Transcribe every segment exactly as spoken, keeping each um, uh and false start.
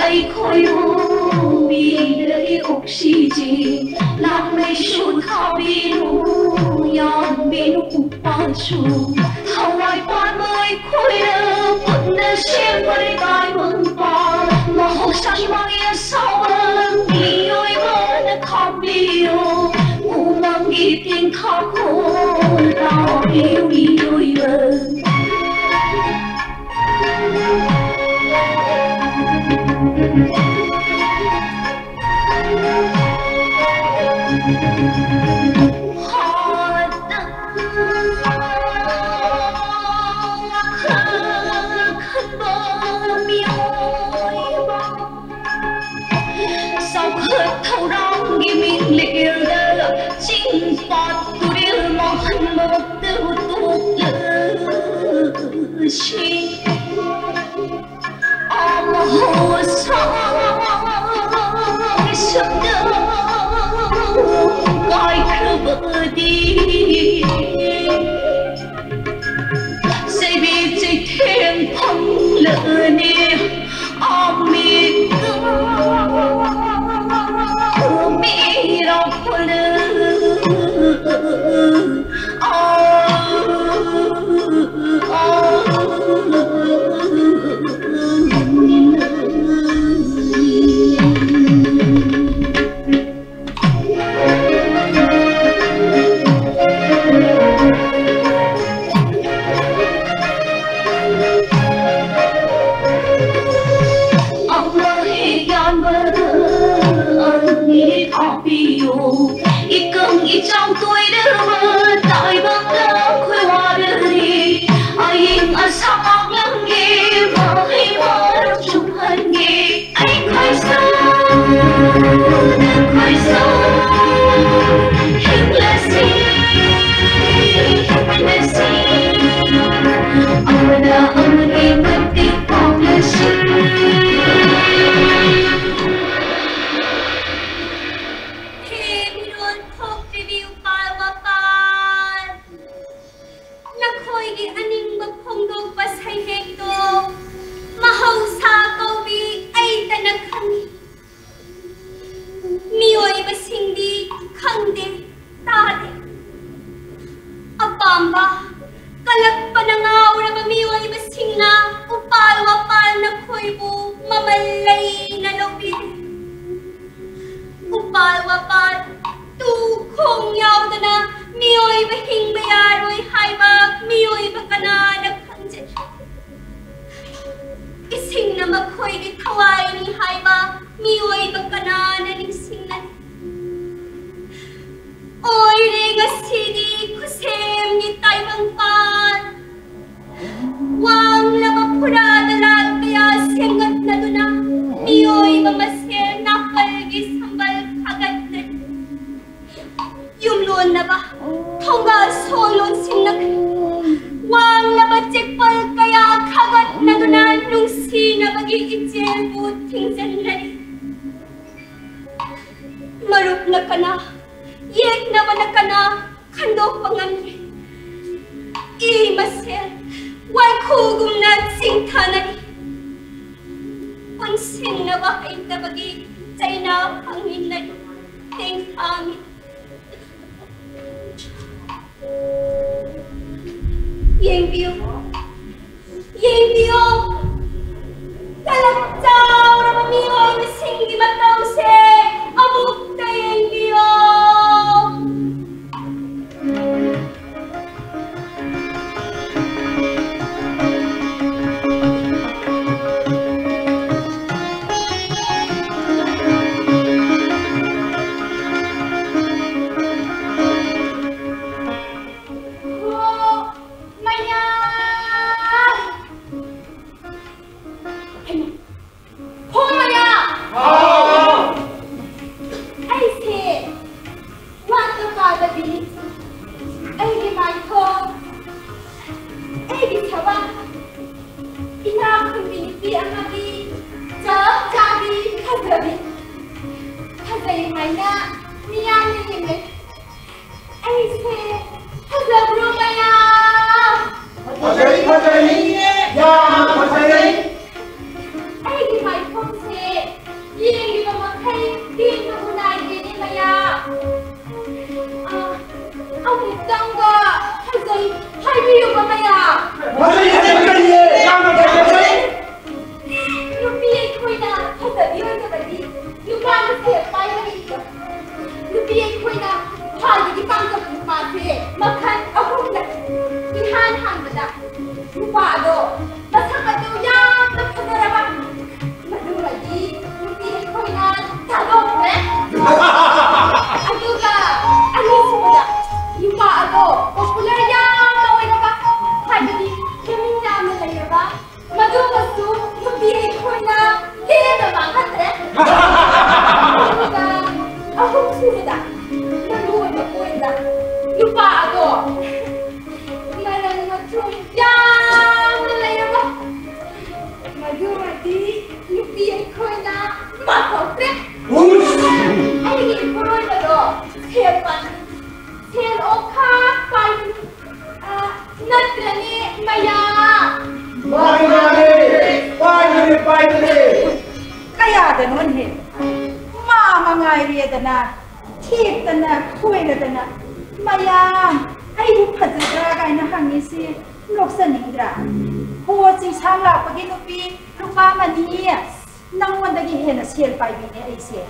ꯑꯩꯈꯣꯏꯕꯨ ꯃꯤꯗꯒꯤ ꯑꯣꯛꯁꯤꯖꯦꯟ ꯂꯥꯛꯃꯩꯁꯨ ꯊꯥꯕꯤꯔꯨ, ꯌꯥꯟꯕꯤꯅꯨ ꯎꯄꯥꯜꯁꯨ꯫ ꯊꯋꯥꯏ ꯄꯥꯟꯕ ꯑꯩꯈꯣꯏꯅ ꯄꯨꯟꯅ ꯁꯦꯝꯕ ꯇꯥꯏꯕꯪꯄꯥꯟ, ꯃꯍꯧꯁꯥꯒꯤ ꯃꯥꯒꯤ ꯑꯁꯥꯎꯕ ꯃꯤꯑꯣꯏꯕꯅ ꯈꯥꯝꯕꯤꯌꯨ꯫ ꯎꯃꯪꯒꯤ ꯇꯦꯟꯊꯥꯈꯣꯜ ꯇꯥꯕꯤꯌꯨ ꯃꯤꯑꯣꯏꯕ꯫ ꯆꯥꯎꯈꯠ ꯊꯧꯔꯥꯡꯒꯤ ꯃꯤꯡꯂꯦꯜꯗ ꯆꯤꯡ ꯄꯥꯠ ꯇꯨꯔꯦꯜ ꯃꯥꯡꯍꯟꯕ ꯇꯧꯊꯣꯛꯂꯁꯤ꯫ ꯑꯃꯍꯧꯁꯥꯒꯤ ꯁꯛꯇꯝ ꯀꯥꯏꯈ꯭ꯔꯕꯗꯤ ꯆꯩꯕꯤ ꯆꯩꯊꯦꯡ ꯐꯪꯂꯅꯤ꯫ ꯑꯃꯤꯠꯇ ꯃꯤꯔꯥꯎ ꯐꯣꯂ꯫ ꯑꯃ ꯍꯦꯛ ꯌꯥꯟꯕꯗ ꯑꯅꯤ ꯍꯥꯞꯄꯤꯌꯨ꯫ ꯏꯀꯪ ꯏꯆꯥꯎ ꯇꯣꯏꯔꯕ ꯇꯥꯏꯕꯪꯗ ꯑꯩꯈꯣꯏ ꯋꯥꯔꯔꯤ꯫ ꯑꯏꯪ ꯑꯁꯥ ꯃꯥꯡꯂꯝꯒꯦ, ꯃꯍꯩ ꯃꯔꯣꯡ ꯆꯨꯝꯍꯟꯒꯦ꯫ ꯑꯩꯈꯣꯏꯁꯨ, ꯅꯈꯣꯏꯁꯨ ꯍꯤꯡꯂꯁꯤ, ꯍꯤꯡꯃꯤꯟꯅꯁꯤ꯫ ꯑꯃꯅ ꯑꯃꯒꯤ ꯃꯇꯦꯡ ꯄꯥꯡꯂꯁꯤ꯫ ꯍꯦ ꯃꯤꯔꯣꯟ ꯊꯣꯛꯇ꯭ꯔꯤꯕꯤ ꯎꯄꯥꯜ ꯋꯥꯄꯥꯜ, ꯅꯈꯣꯏꯒꯤ ꯑꯅꯤꯡꯕ ꯐꯣꯡꯗꯣꯛꯄ ꯁꯩꯍꯦꯛꯇꯣ ꯃꯍꯧꯁꯥ ꯀꯧꯕꯤ ꯑꯩ ꯃꯃꯜ ꯂꯩꯅ ꯂꯧꯕꯤꯗꯦ꯫ ꯎꯄꯥꯜ ꯋꯥꯄꯥꯜ, ꯇꯨ ꯈꯣꯡ ꯌꯥꯎꯗꯅ ꯃꯤꯑꯣꯏꯕ ꯍꯤꯡꯕ ꯌꯥꯔꯣꯏ ꯍꯥꯏꯕ ꯃꯤꯑꯣꯏꯕ ꯀꯅꯥꯅ ꯈꯪꯖꯩ? ꯏꯁꯤꯡꯅ ꯃꯈꯣꯏꯒꯤ ꯊꯋꯥꯏꯅꯤ ꯍꯥꯏꯕ ꯃꯤꯑꯣꯏꯕ ꯀꯅꯥꯅ ꯅꯤꯡꯁꯤꯡꯅꯩ? ꯑꯣꯏꯔꯦ ꯉꯁꯤꯗꯤ ꯈꯨꯁꯦꯝꯒꯤ ꯇꯥꯏꯕꯪꯄꯥꯟ꯫ ꯋꯥꯡꯂꯕ ꯐꯨꯔꯥꯗ ꯂꯥꯜ ꯀꯌꯥ ꯁꯦꯝꯒꯠꯅꯗꯨꯅ ꯃꯤꯑꯣꯏꯕ ꯃꯁꯦꯜ ꯅꯥꯄꯜꯒꯤ ꯁꯝꯕꯜ ꯈꯥꯒꯠꯅꯩ꯫ ꯌꯨꯝꯂꯣꯟꯅꯕ ꯊꯣꯡꯒꯥꯜ ꯁꯣ ꯂꯣꯟꯁꯤꯟꯅꯈ꯭ꯔꯦ꯫ ꯋꯥꯡꯂꯕ ꯆꯦꯛꯄꯜ ꯀꯌꯥ ꯈꯥꯒꯠꯅꯗꯨꯅ ꯅꯨꯡꯁꯤꯅꯕꯒꯤ ꯏꯆꯦꯜꯕꯨ ꯊꯤꯡꯖꯤꯟꯅꯔꯤ꯫ ꯃꯔꯨꯞꯅ ꯀꯅꯥ, ꯌꯦꯛꯅꯕꯅ ꯀꯅꯥ ꯈꯟꯗꯣꯛꯄ ꯉꯝꯗ꯭ꯔꯦ꯫ ꯏ ꯃꯁꯦꯜ ꯋꯥꯏꯈꯨꯒꯨꯝꯅ ꯆꯤꯡꯊꯅꯔꯤ꯫ ꯄꯨꯟꯁꯤꯟꯅꯕ ꯍꯩꯇꯕꯒꯤ ꯆꯩꯅꯥ ꯐꯪꯃꯤꯟꯅꯔꯤ꯫ ꯇꯦꯡꯊꯥꯃꯤ꯫ ꯌꯦꯡꯕꯤꯌꯨ, ꯌꯦꯡꯕꯤꯌꯨ, ꯀꯂꯛ ꯆꯥꯎꯔꯕ ꯃꯤꯑꯣꯏꯕꯁꯤꯡꯒꯤ ꯃꯇꯧꯁꯦ ꯑꯃꯨꯛꯇ ꯌꯦꯡꯕꯤꯌꯨ꯫ ꯍꯣ ꯃꯌꯥ! ꯍꯥꯎ! ꯑꯩꯁꯦ ꯋꯥꯠꯇ ꯄꯥꯗꯕꯤꯅꯤ꯫ ꯑꯩꯒꯤ ꯃꯥꯏꯊꯣꯡ, ꯑꯩꯒꯤ ꯊꯕꯛ, ꯏꯅꯥꯛ ꯈꯨꯟꯕꯤ ꯅꯨꯄꯤ ꯑꯃꯒꯤ ꯆꯞ ꯆꯥꯕꯤ ꯐꯖꯕꯤ꯫ ꯐꯖꯩ ꯍꯥꯏꯅ ꯃꯤꯌꯥꯝꯅ ꯌꯦꯡꯅꯩ꯫ ꯑꯩꯁꯦ ꯐꯖꯕ꯭ꯔꯣ ꯃꯌꯥꯝ? ꯐꯖꯩ, ꯐꯖꯩ, ꯌꯥꯝꯅ ꯐꯖꯩ꯫ ꯑꯩꯒꯤ ꯃꯥꯏꯊꯣꯡꯁꯦ ꯌꯦꯡꯂꯤꯕ ꯃꯈꯩ ꯄꯦꯟꯕꯕꯨ ꯅꯥꯏꯗꯦꯅꯦ ꯃꯌꯥꯝ꯫ ꯑ, ꯑꯃꯨꯛꯇꯪꯒ ꯐꯖꯩ ꯍꯥꯏꯕꯤꯌꯨꯕ ꯃꯌꯥꯝ꯫ ꯐꯖꯩ, ꯐꯖꯩ, ꯐꯖꯩꯌꯦ, ꯌꯥꯝꯅ ꯐꯖꯩ꯫ ꯅꯨꯄꯤ ꯌꯥꯗꯅꯣꯅꯦ꯫ ꯃꯥ ꯃꯉꯥꯏꯔꯦꯗꯅ, ꯊꯦꯛꯇꯅ ꯈꯣꯏꯔꯗꯅ, ꯃꯌꯥꯝ ꯑꯩꯕꯨ ꯐꯖꯕ꯭ꯔꯥ ꯀꯥꯏꯅ ꯍꯪꯉꯤꯁꯤ ꯅꯣꯛꯆꯅꯤꯡꯗ꯭ꯔꯥ? ꯍꯣ, ꯆꯤꯡꯁꯥꯡ ꯂꯥꯛꯄꯒꯤ ꯅꯨꯄꯤ ꯂꯨꯄꯥ ꯃꯅꯤ, ꯅꯪꯉꯣꯟꯗꯒꯤ ꯍꯦꯟꯅ ꯁꯦꯜ ꯄꯥꯏꯕꯤꯅꯦ ꯑꯩꯁꯦ꯫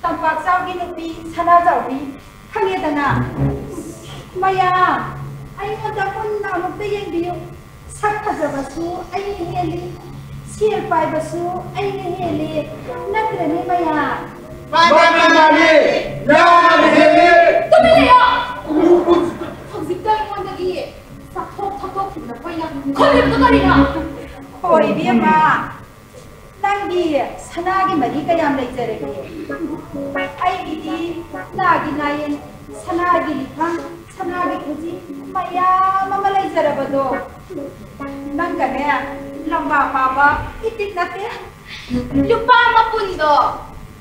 ꯇꯝꯄꯥꯛ ꯆꯥꯎꯒꯤ ꯅꯨꯄꯤ ꯁꯅꯥꯖꯥꯎꯕꯤ, ꯈꯪꯉꯦꯗꯅ? ꯃꯌꯥꯝ, ꯑꯩꯉꯣꯟꯗ ꯃꯨꯟꯅ ꯑꯃꯨꯛꯇ ꯌꯦꯡꯕꯤꯌꯨ꯫ ꯁꯛ ꯐꯖꯕꯁꯨ ꯑꯩꯅ ꯍꯦꯜꯂꯤ, ꯁꯦꯜ ꯄꯥꯏꯕꯁꯨ ꯑꯩꯅ ꯍꯦꯜꯂꯤ꯫ ꯅꯠꯇ꯭ꯔꯅꯦ ꯃꯌꯥꯝ? ꯃꯥꯅꯦ, ꯃꯥꯅꯦ, ꯃꯥꯅꯦ꯫ ꯌꯥꯝꯅ ꯍꯦꯜꯂꯤ꯫ ꯇꯨꯃꯤꯟ ꯂꯩꯌꯣ꯫ ꯍꯧꯖꯤꯛꯇ ꯑꯩꯉꯣꯟꯗꯒꯤ ꯆꯥꯊꯣꯛ ꯊꯛꯇꯣꯛꯈꯤꯕꯗ ꯑꯩꯈꯣꯏꯅ ꯈꯜꯂꯤꯕꯗꯣ ꯀꯔꯤꯅꯣ? ꯍꯣꯏ, ꯏꯕꯦꯝꯃ, ꯅꯪꯒꯤ ꯁꯅꯥꯒꯤ ꯃꯔꯤ ꯀꯌꯥꯝ ꯂꯩꯖꯔꯒꯦ? ꯑꯩꯒꯤꯗꯤ ꯅꯥꯒꯤ ꯅꯥꯌꯦꯟ, ꯁꯅꯥꯒꯤ ꯂꯤꯛꯐꯝ, ꯁꯅꯥꯒꯤ ꯈꯨꯖꯤ ꯃꯌꯥꯝ ꯑꯃ ꯂꯩꯖꯔꯕꯗꯣ꯫ ꯅꯪꯒꯅꯦ ꯂꯝꯕꯥ ꯄꯥꯕ ꯏꯇꯤꯛ ꯅꯠꯇꯦ꯫ ꯂꯨꯄꯥ ꯃꯄꯨꯟꯗꯣ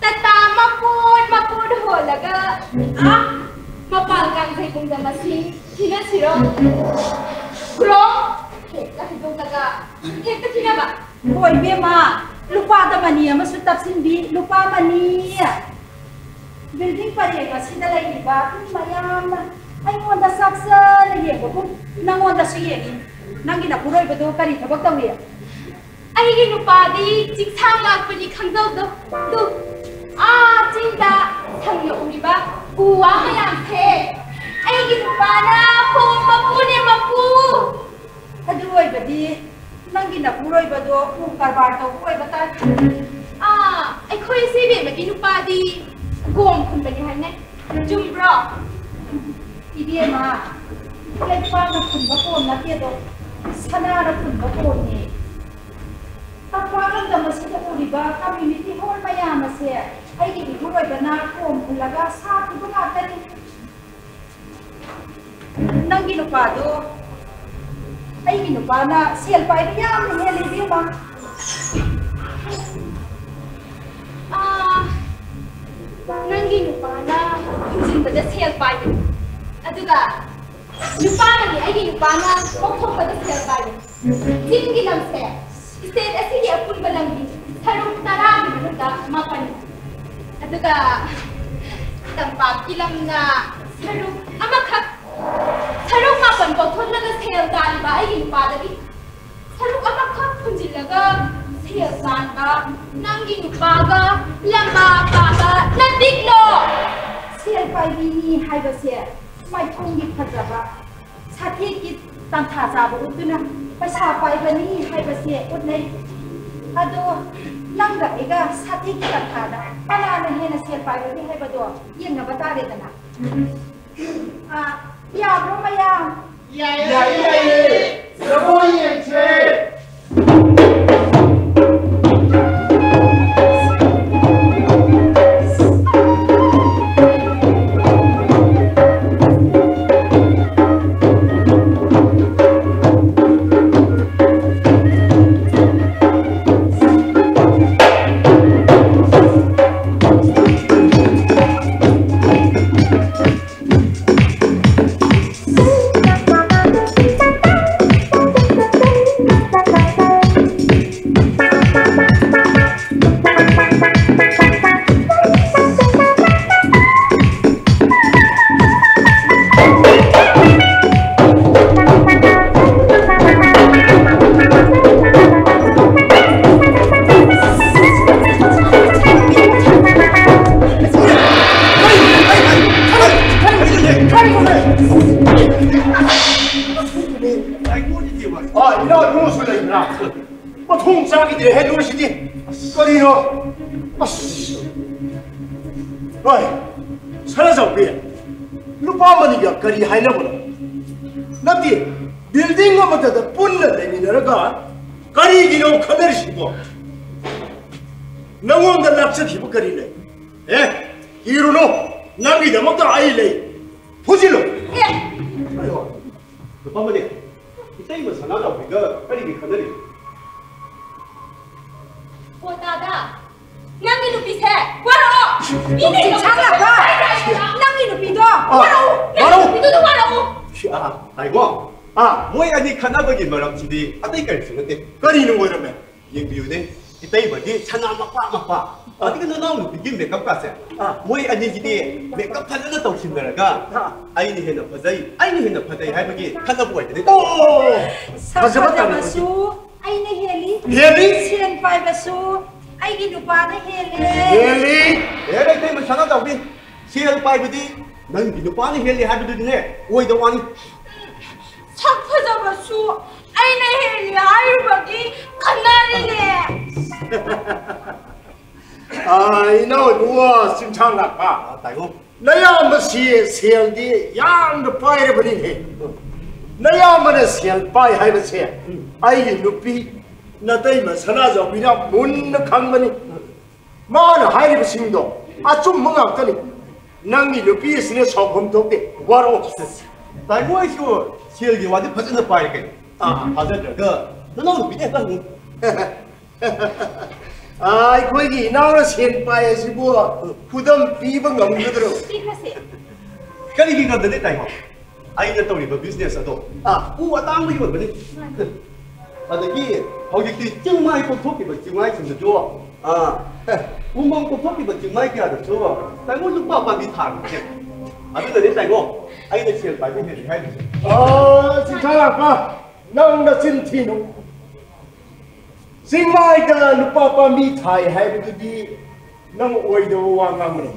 ꯇꯇꯥ ꯃꯄꯣꯠ ꯃꯄꯣꯠ ꯍꯣꯜꯂꯒ, ꯑꯥ, ꯃꯄꯥꯜ ꯀꯥꯡꯖꯩꯕꯨꯡꯗ ꯃꯁꯤꯡ ꯊꯤꯅꯁꯤꯔꯣ? ꯒ꯭ꯔꯣ! ꯍꯦꯛꯇ ꯍꯩꯗꯣꯛꯂꯒ ꯍꯦꯛꯇ ꯊꯤꯅꯕ꯫ ꯍꯣꯏ, ꯏꯕꯦꯝꯃ, ꯂꯨꯄꯥꯗ ꯃꯅꯤ ꯑꯃꯁꯨ ꯇꯞꯁꯤꯟꯕꯤ, ꯂꯨꯄꯥ ꯃꯅꯤ꯫ ꯕꯤꯜꯗꯤꯡ ꯄꯔꯦꯡ ꯑꯁꯤꯗ ꯂꯩꯔꯤꯕ ꯃꯤ ꯃꯌꯥꯝꯅ ꯑꯩꯉꯣꯟꯗ ꯆꯥꯛꯆꯅ ꯌꯦꯡꯕꯒꯨꯝ ꯅꯪꯉꯣꯟꯗꯁꯨ ꯌꯦꯡꯉꯤ꯫ ꯅꯪꯒꯤ ꯅꯄꯨꯔꯣꯏꯕꯗꯣ ꯀꯔꯤ ꯊꯕꯛ ꯇꯧꯏ? ꯑꯩꯒꯤ ꯅꯨꯄꯥꯗꯤ ꯆꯤꯡꯁꯥꯡ ꯂꯥꯛꯄꯅꯤ ꯈꯪꯖꯧꯗꯣ꯫ ꯇꯨ, ꯑꯥ ꯆꯤꯡꯗ ꯁꯪꯅ ꯎꯔꯤꯕ ꯎ ꯋꯥ ꯃꯌꯥꯝꯁꯦ ꯑꯩꯒꯤ ꯅꯨꯄꯥꯅ ꯍꯣꯝ ꯃꯄꯨꯅꯦ, ꯃꯄꯨ꯫ ꯑꯗꯨ ꯑꯣꯏꯕꯗꯤ ꯅꯪꯒꯤ ꯅꯄꯨꯔꯣꯏꯕꯗꯣ ꯎ ꯀꯔꯕꯥꯔ ꯇꯧꯕ ꯑꯣꯏꯕ ꯇꯥꯏ꯫ ꯑꯥ, ꯑꯩꯈꯣꯏ ꯏꯆꯦ ꯏꯕꯦꯝꯃꯒꯤ ꯅꯨꯄꯥꯗꯤ ꯒꯣꯝ ꯈꯨꯟꯕꯅꯤ ꯍꯥꯏꯅꯦ꯫ ꯆꯨꯝꯕ꯭ꯔꯣ? ꯏꯕꯦꯝꯃ, ꯂꯩꯄꯥꯛꯅ ꯈꯨꯟꯕ ꯀꯣꯝ ꯅꯠꯇꯦꯗꯣ, ꯁꯅꯥꯅ ꯈꯨꯟꯕ ꯀꯣꯝꯅꯦ꯫ ꯇꯝꯄꯥꯛ ꯂꯝꯗꯝ ꯑꯁꯤꯗ ꯎꯔꯤꯕ ꯀꯝꯃ꯭ꯌꯨꯅꯤꯇꯤ ꯍꯣꯜ ꯃꯌꯥꯝ ꯑꯁꯦ ꯑꯩꯒꯤ ꯏꯄꯨꯔꯣꯏꯕꯅ ꯀꯣꯝ ꯈꯨꯜꯂꯒ ꯁꯥꯈꯤꯕ ꯉꯥꯛꯇꯅꯤ꯫ ꯅꯪꯒꯤ ꯅꯨꯄꯥꯗꯣ ꯑꯩꯒꯤ ꯅꯨꯄꯥꯅ ꯁꯦꯜ ꯄꯥꯏꯕ ꯌꯥꯝꯅ ꯍꯦꯜꯂꯦ, ꯏꯕꯦꯝꯃ꯫ ꯑꯥ, ꯅꯪꯒꯤ ꯅꯨꯄꯥꯅ ꯈꯨꯖꯤꯟꯕꯗ ꯁꯦꯜ ꯄꯥꯏꯕꯅꯤ, ꯑꯗꯨꯒ ꯅꯨꯄꯥꯅꯗꯤ ꯑꯩꯒꯤ ꯅꯨꯄꯥꯅ ꯄꯣꯛꯊꯣꯛꯄꯗ ꯁꯦꯜ ꯄꯥꯏꯕꯅꯤ꯫ ꯆꯤꯡꯒꯤ ꯂꯝꯁꯦ ꯁ꯭ꯇꯦꯠ ꯑꯁꯤꯒꯤ ꯑꯄꯨꯟꯕ ꯂꯝꯒꯤ ꯁꯔꯨꯛ ꯇꯔꯥꯒꯤ ꯑꯗꯨꯒ ꯇꯝꯄꯥꯛꯀꯤ ꯂꯝꯅ ꯁꯔꯨꯛ ꯑꯃꯈꯛ, ꯁꯔꯨꯛ ꯃꯥꯄꯟ ꯀꯣꯛꯊꯣꯛꯂꯒ ꯁꯦꯜ ꯇꯥꯜꯂꯤꯕ ꯑꯩꯒꯤ ꯅꯨꯄꯥꯗꯒꯤ ꯁꯔꯨꯛ ꯑꯃꯈꯛ ꯍꯨꯟꯖꯤꯜꯂꯒ ꯁꯦꯜ ꯇꯥꯟꯕ ꯅꯪꯒꯤ ꯅꯨꯄꯥꯒ ꯂꯝꯕꯥ ꯄꯥꯕ ꯅꯠꯇꯤꯛꯂꯣ? ꯁꯦꯜ ꯄꯥꯏꯕꯤꯅꯤ ꯍꯥꯏꯕꯁꯦ ꯃꯥꯏꯊꯣꯡꯒꯤ ꯐꯖꯕ, ꯁꯥꯊꯦꯛꯀꯤ ꯇꯥꯟꯊꯥ ꯆꯥꯕ ꯎꯠꯇꯨꯅ ꯄꯩꯁꯥ ꯄꯥꯏꯕꯅꯤ ꯍꯥꯏꯕꯁꯦ ꯎꯠꯅꯩ꯫ ꯑꯗꯣ ꯅꯪꯒ ꯑꯩꯒ ꯁꯥꯊꯦꯛꯀꯤ ꯇꯥꯟꯊꯥꯗ ꯀꯅꯥꯅ ꯍꯦꯟꯅ ꯁꯦꯜ ꯄꯥꯏꯕꯒꯦ ꯍꯥꯏꯕꯗꯣ ꯌꯦꯡꯅꯕ ꯇꯥꯔꯦꯗꯅ꯫ ꯑ, ꯌꯥꯕ꯭ꯔꯣ ꯃꯌꯥꯝ? ꯌꯥꯏꯌꯦ, ꯌꯥꯏꯌꯦ꯫ ꯖꯒꯣꯏ ꯌꯦꯡꯁꯦ꯫ ꯑꯥ, ꯏꯅꯥꯎ ꯏꯕꯨꯡꯉꯣꯁꯨ ꯂꯩꯕ꯭ꯔꯥ? ꯃꯊꯣꯡ ꯆꯥꯈꯤꯗ꯭ꯔꯦꯍꯦ ꯅꯣꯏꯁꯤꯗꯤ꯫ ꯀꯔꯤꯅꯣ? ꯑꯁ꯫ ꯍꯣꯏ, ꯁꯅꯥꯖꯥꯎꯕꯤ, ꯅꯨꯄꯥ ꯑꯃꯅꯤꯒ ꯀꯔꯤ ꯍꯥꯏꯅꯕꯅꯣ? ꯅꯠꯇꯦ, building ꯑꯃꯠꯇꯗ ꯄꯨꯟꯅ ꯂꯩꯃꯤꯟꯅꯔꯒ ꯀꯔꯤꯒꯤꯅꯣ ꯈꯠꯅꯔꯤꯁꯤꯕꯣ? ꯅꯉꯣꯟꯗ ꯂꯥꯛꯆꯈꯤꯕ ꯀꯔꯤ ꯂꯩ? ꯑꯦ, ꯀꯤꯔꯨꯅꯨ, ꯅꯪꯒꯤꯗꯃꯛꯇ ꯑꯩ ꯂꯩ꯫ ꯐꯨꯖꯤꯜꯂꯨ꯫ ꯑꯦ! ꯑꯌꯣ, ꯅꯨꯄꯥ ꯑꯃꯅꯤ, ꯏꯇꯩꯃ ꯁꯅꯥꯖꯥꯎꯕꯤꯒ ꯀꯔꯤꯒꯤ ꯈꯠꯅꯔꯤꯅꯣ? ꯀꯣꯇꯥꯗ ꯅꯪꯒꯤ ꯅꯨꯄꯤꯁꯦ ꯋꯥꯔꯛꯑꯣ! ꯃꯤꯅ ꯆꯤꯡꯁꯥꯡꯂꯕ! ꯅꯪꯒꯤ ꯅꯨꯄꯤꯗꯣ ꯑ, ꯋꯥꯔꯛꯑꯣ! ꯅꯪꯒꯤ ꯋꯥꯔꯛꯑꯣ! ꯅꯨꯄꯤꯗꯨꯗ ꯋꯥꯔꯛꯑꯣ! ꯁꯤ, ꯑ, ꯇꯥꯏꯀꯣ? ꯑ, ꯃꯣꯏ ꯑꯅꯤ ꯈꯠꯅꯕꯒꯤ ꯃꯔꯝꯁꯤꯗꯤ ꯑꯇꯩ ꯀꯔꯤꯁꯨ ꯅꯠꯇꯦ꯫ ꯀꯔꯤꯅꯣ ꯑꯣꯏꯔꯝꯃꯦ? ꯌꯦꯡꯕꯤꯌꯨꯅꯦ꯫ ꯏꯇꯩꯃꯗꯤ ꯁꯅꯥ ꯃꯄꯥ ꯃꯄꯥ, ꯑꯗꯨꯒ ꯅꯅꯥꯎ ꯅꯨꯄꯤꯒꯤ ꯃꯦꯀꯞꯀꯥꯁꯦ, ꯑꯥ꯫ ꯃꯣꯏ ꯑꯅꯤꯒꯤꯗꯤ ꯃꯦꯀꯞ ꯐꯖꯅ ꯇꯧꯁꯤꯟꯅꯔꯒ, ꯑꯥ꯫ "ꯑꯩꯅ ꯍꯦꯟꯅ ꯐꯖꯩ, ꯑꯩꯅ ꯍꯦꯟꯅ ꯐꯖꯩ" ꯍꯥꯏꯕꯒꯤ ꯈꯠꯅꯕ ꯑꯣꯏꯗꯣꯏꯅꯤ꯫ ꯑꯣ, ꯁꯛ ꯐꯖꯕ ꯐꯖꯕꯁꯨ ꯇꯥꯟꯅꯕꯒꯤ꯫ ꯑꯩꯅ ꯍꯦꯜꯂꯤ꯫ ꯍꯦꯜꯂꯤ? ꯁꯦꯟ ꯄꯥꯏꯕꯁꯨ ꯑꯩꯒꯤ ꯅꯨꯄꯥꯅ ꯍꯦꯜꯂꯤ꯫ ꯍꯦꯜꯂꯤ? ꯑꯦ, ꯏꯇꯩꯃ ꯁꯅꯥꯖꯥꯎꯕꯤ, ꯁꯦꯜ ꯄꯥꯏꯕꯗꯤ ꯅꯪꯒꯤ ꯅꯨꯄꯥꯅ ꯍꯦꯜꯂꯤ ꯍꯥꯏꯕꯗꯨꯗꯤꯅꯦ, ꯑꯣꯏꯗ ꯋꯥꯅꯤ꯫ ꯁꯛ ꯐꯖꯕꯁꯨ ꯑꯩꯅ ꯍꯦꯜꯂꯤ ꯍꯥꯏꯔꯨꯕꯒꯤ ꯈꯟꯅꯔꯤꯅꯦ꯫ ꯑꯥ, ꯏꯅꯥꯎ ꯏꯕꯨꯡꯉꯣ ꯆꯤꯡꯁꯥꯡ ꯂꯥꯛꯄ꯫ ꯑꯥ, ꯇꯥꯏꯉꯣ꯫ ꯅꯌꯥꯝꯕꯁꯤ ꯁꯦꯜꯗꯤ ꯌꯥꯝꯅ ꯄꯥꯏꯔꯕꯅꯤꯅꯦ꯫ ꯅꯌꯥꯝꯕꯅ ꯁꯦꯜ ꯄꯥꯏ ꯍꯥꯏꯕꯁꯦ ꯎꯝ꯫ ꯑꯩꯒꯤ ꯅꯨꯄꯤ ꯅꯇꯩꯃ ꯁꯅꯥꯖꯥꯎꯕꯤꯅ ꯃꯨꯟꯅ ꯈꯪꯕꯅꯤ꯫ ꯃꯥꯅ ꯍꯥꯏꯔꯤꯕꯁꯤꯡꯗꯣ ꯑꯆꯨꯝꯕ ꯉꯥꯛꯇꯅꯤ꯫ ꯅꯪꯒꯤ ꯅꯨꯄꯤ ꯑꯁꯤꯅ ꯁꯥꯎꯐꯝ ꯊꯣꯛꯇꯦ, ꯋꯥꯔꯣ꯫ ꯇꯥꯏꯉꯣ, ꯑꯩꯁꯨ ꯁꯦꯜꯒꯤ ꯋꯥꯗꯤ ꯐꯖꯅ ꯄꯥꯏꯔꯦ ꯀꯩꯅꯣ꯫ ꯑꯥ꯫ ꯊꯥꯖꯗ꯭ꯔꯒ ꯅꯅꯥꯎ ꯅꯨꯄꯤꯗ ꯍꯦꯛꯇ ꯍꯪꯉꯨ꯫ ꯑꯥ, ꯑꯩꯈꯣꯏꯒꯤ ꯏꯅꯥꯎꯅ ꯁꯦꯟ ꯄꯥꯏ ꯑꯁꯤꯕꯨ ꯈꯨꯗꯝ ꯄꯤꯕ ꯉꯝꯒꯗ꯭ꯔꯣ? ꯄꯤꯈ꯭ꯔꯁꯦ꯫ ꯀꯔꯤꯒꯤ ꯉꯝꯗꯅꯤ ꯇꯥꯏꯉꯣ? ꯑꯩꯅ ꯇꯧꯔꯤꯕ business ꯑꯗꯣ, ꯑꯥ꯫ ꯎ ꯑꯇꯥꯡꯕ ꯌꯣꯟꯕꯅꯤ꯫ ꯑꯗꯒꯤ ꯍꯧꯖꯤꯛꯇꯤ ꯆꯤꯡꯃꯥꯏ ꯀꯣꯛꯊꯣꯛꯈꯤꯕ ꯆꯤꯡꯃꯥꯏꯁꯤꯡꯗꯨꯁꯨ, ꯑꯥ, ꯎꯃꯪ ꯀꯣꯛꯊꯣꯛꯈꯤꯕ ꯆꯤꯡꯃꯥꯏ ꯀꯌꯥꯗꯁꯨ ꯇꯥꯏꯉꯣ ꯂꯨꯄꯥ ꯄꯥꯝꯕꯤ ꯊꯥꯔꯤꯁꯦ꯫ ꯑꯗꯨꯅꯅꯦ ꯇꯥꯏꯉꯣ, ꯑꯩꯅ ꯁꯦꯜ ꯄꯥꯏꯕ ꯍꯦꯜꯂꯤ ꯍꯥꯏꯔꯤꯁꯦ꯫ ꯑꯥ, ꯆꯤꯡꯁꯥ ꯂꯥꯛꯄ, ꯅꯪ ꯅꯆꯤꯟ ꯊꯤꯅꯨ꯫ ꯆꯤꯡꯃꯥꯏꯗ ꯂꯨꯄꯥ ꯄꯥꯝꯕꯤ ꯊꯥꯏ ꯍꯥꯏꯕꯗꯨꯗꯤ ꯅꯪ ꯑꯣꯏꯗꯕ ꯋꯥ ꯉꯥꯡꯕꯅꯤ꯫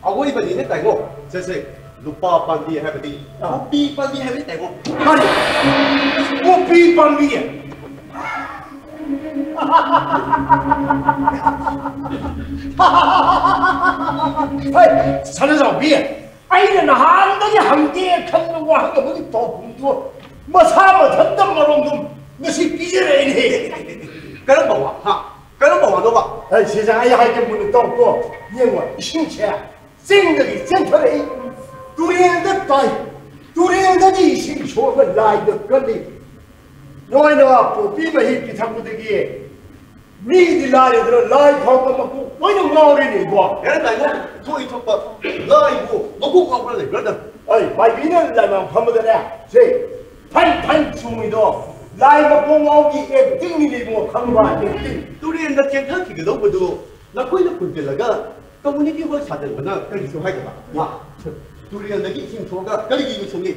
ꯑꯋꯣꯏꯕꯅꯤꯅꯦ ꯇꯥꯏꯉꯣ꯫ ꯁꯦ, ꯁꯦ, ꯂꯨꯄꯥ ꯄꯥꯝꯕꯤ ꯍꯥꯏꯕꯗꯤ ꯑꯥ꯫ ꯄꯣꯄꯤ ꯄꯥꯝꯕꯤ ꯍꯥꯏꯕꯅꯤ ꯇꯥꯏꯉꯣ꯫ ꯀꯔꯤ? ꯄꯣꯄꯤ ꯄꯥꯝꯕꯤ? ꯍꯩ, ꯁꯅꯥꯖꯥꯎꯕꯤ, ꯑꯩꯅ ꯅꯍꯥꯟꯗꯒꯤ ꯍꯪꯒꯦ ꯈꯟꯕ ꯋꯥꯍꯪ ꯑꯃꯒꯤ ꯄꯥꯎꯈꯨꯝꯗꯨ ꯃꯁꯥ ꯃꯊꯟꯇ ꯃꯔꯣꯝꯗꯣꯝ ꯉꯁꯤ ꯄꯤꯖꯔꯛꯏꯅꯦ꯫ ꯀꯔꯝꯕ ꯋꯥ? ꯍꯥ? ꯀꯔꯝꯕ ꯋꯥꯅꯣꯕ? ꯑꯩ ꯁꯤꯁꯦ ꯑꯩ ꯍꯥꯏꯒꯦ ꯃꯨꯟꯅ ꯇꯥꯎꯀꯣ꯫ ꯌꯦꯡꯉꯣ, ꯏꯁꯤꯡꯁꯦ ꯆꯤꯡꯗꯒꯤ ꯆꯦꯟꯊꯔꯛꯏ, ꯇꯨꯔꯦꯜꯗ ꯇꯥꯏ, ꯇꯨꯔꯦꯜꯗꯒꯤ ꯏꯁꯤꯡ ꯁꯣꯛꯑꯒ ꯂꯥꯏꯗ ꯀꯠꯂꯤ꯫ ꯅꯣꯏꯅ ꯄꯣꯄꯤ ꯃꯍꯤ ꯄꯤꯊꯛꯄꯗꯒꯤ ꯃꯤꯗꯤ ꯂꯥꯏꯔꯗꯅ ꯂꯥꯏ ꯐꯥꯎꯕ ꯃꯀꯣꯛ ꯂꯣꯏꯅ ꯉꯥꯎꯔꯦꯅꯦ ꯏꯕꯣ꯫ ꯌꯥꯔꯦ ꯇꯥꯏꯉꯣ, ꯊꯣꯛꯏ ꯊꯣꯛꯄ ꯂꯥꯏꯕꯨ ꯃꯀꯣꯛ ꯉꯥꯎꯕ꯭ꯔꯥ ꯂꯩꯕ꯭ꯔꯥꯗ? ꯑꯩ ꯃꯥꯏꯕꯤꯅ ꯂꯥꯏꯃꯥꯡ ꯐꯝꯕꯗꯅꯦ, ꯁꯦ, ꯐꯟ ꯐꯟ ꯆꯣꯡꯉꯤꯗꯣ ꯂꯥꯏ ꯃꯀꯣꯛ ꯉꯥꯎꯒꯤ acting ꯅꯤꯅꯦ ꯏꯕꯨꯡꯉꯣ, ꯈꯪꯕ acting꯫ ꯇꯨꯔꯦꯟꯗ ꯆꯦꯟꯊꯈꯤꯒꯗꯧꯕꯗꯨ ꯅꯈꯣꯏꯅ ꯈꯨꯟꯖꯤꯜꯂꯒ community hall ꯁꯥꯖꯟꯕꯅ ꯀꯔꯤꯁꯨ ꯍꯥꯏꯗꯕ? ꯃꯥ, ꯇꯨꯔꯦꯜꯗꯒꯤ ꯏꯁꯤꯡ ꯊꯣꯛꯑꯒ ꯀꯔꯤꯒꯤ ꯌꯨ ꯁꯨꯡꯏ?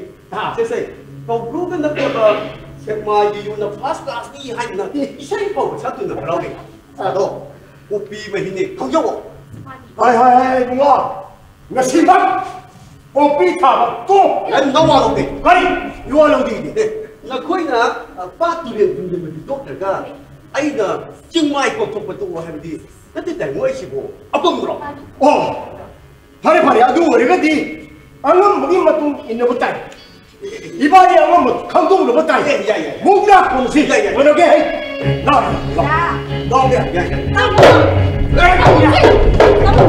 ꯁꯦ, ꯁꯦ, ꯀꯧꯕ꯭ꯔꯨꯗ ꯅꯠꯇ꯭ꯔꯒ ꯁꯦꯛꯃꯥꯏꯒꯤ ꯌꯨꯅ first class ꯅꯤ ꯍꯥꯏꯗꯅ ꯏꯁꯩ ꯐꯥꯎꯕ ꯁꯛꯇꯨꯅ ꯍꯔꯥꯎꯔꯤ꯫ ꯑꯗꯣ ꯀꯣꯄꯤ ꯃꯍꯤꯅꯦ, ꯈꯪꯖꯧꯑꯣ꯫ ꯍꯥꯏ, ꯍꯥꯏ, ꯍꯥꯏ, ꯏꯕꯨꯡꯉꯣ, ꯉꯁꯤꯃꯛ ꯀꯣꯄꯤ ꯊꯥꯕ ꯇꯣꯛ꯫ ꯅꯪ ꯅꯋꯥ ꯂꯧꯗꯦ꯫ ꯀꯔꯤ? ꯏꯋꯥ ꯂꯧꯗꯦ꯫ ꯑꯦ, ꯅꯈꯣꯏꯅ, ꯑ, ꯄꯥꯠ ꯇꯨꯔꯦꯜ ꯊꯨꯝꯖꯤꯟꯕꯗꯤ ꯇꯣꯛꯇ꯭ꯔꯒ ꯑꯩꯅ ꯆꯤꯡꯃꯥꯏ ꯀꯣꯛꯊꯣꯛꯄ ꯇꯣꯛꯑꯣ ꯍꯥꯏꯕꯗꯤ ꯅꯠꯇꯦ ꯇꯥꯏ, ꯃꯣꯏꯁꯤꯕꯨ ꯑꯄꯪꯕ꯭ꯔꯣ? ꯑꯣ, ꯐꯔꯦ, ꯐꯔꯦ, ꯑꯗꯨ ꯑꯣꯏꯔꯒꯗꯤ ꯑꯉꯝꯕꯒꯤ ꯃꯇꯨꯡ ꯏꯟꯅꯕ ꯇꯥꯏ꯫ ꯏꯕꯥꯅꯤ ꯑꯃꯃꯨꯛ ꯈꯪꯗꯣꯛꯅꯕ ꯇꯥꯏ꯫ ꯌꯥꯏ, ꯌꯥꯏ, ꯌꯥꯏ꯫ ꯃꯨꯛꯅꯥ ꯀꯣꯟꯁꯤ ꯌꯥꯏ, ꯌꯥꯏ꯫ ꯀꯩꯅꯣꯒꯦ ꯍꯩ꯫ ꯂꯥꯎ, ꯂꯥꯎ, ꯂꯥꯎ, ꯌꯥꯏ, ꯌꯥꯏ꯫ ꯇꯥꯃꯣ! ꯇꯥꯃꯣ!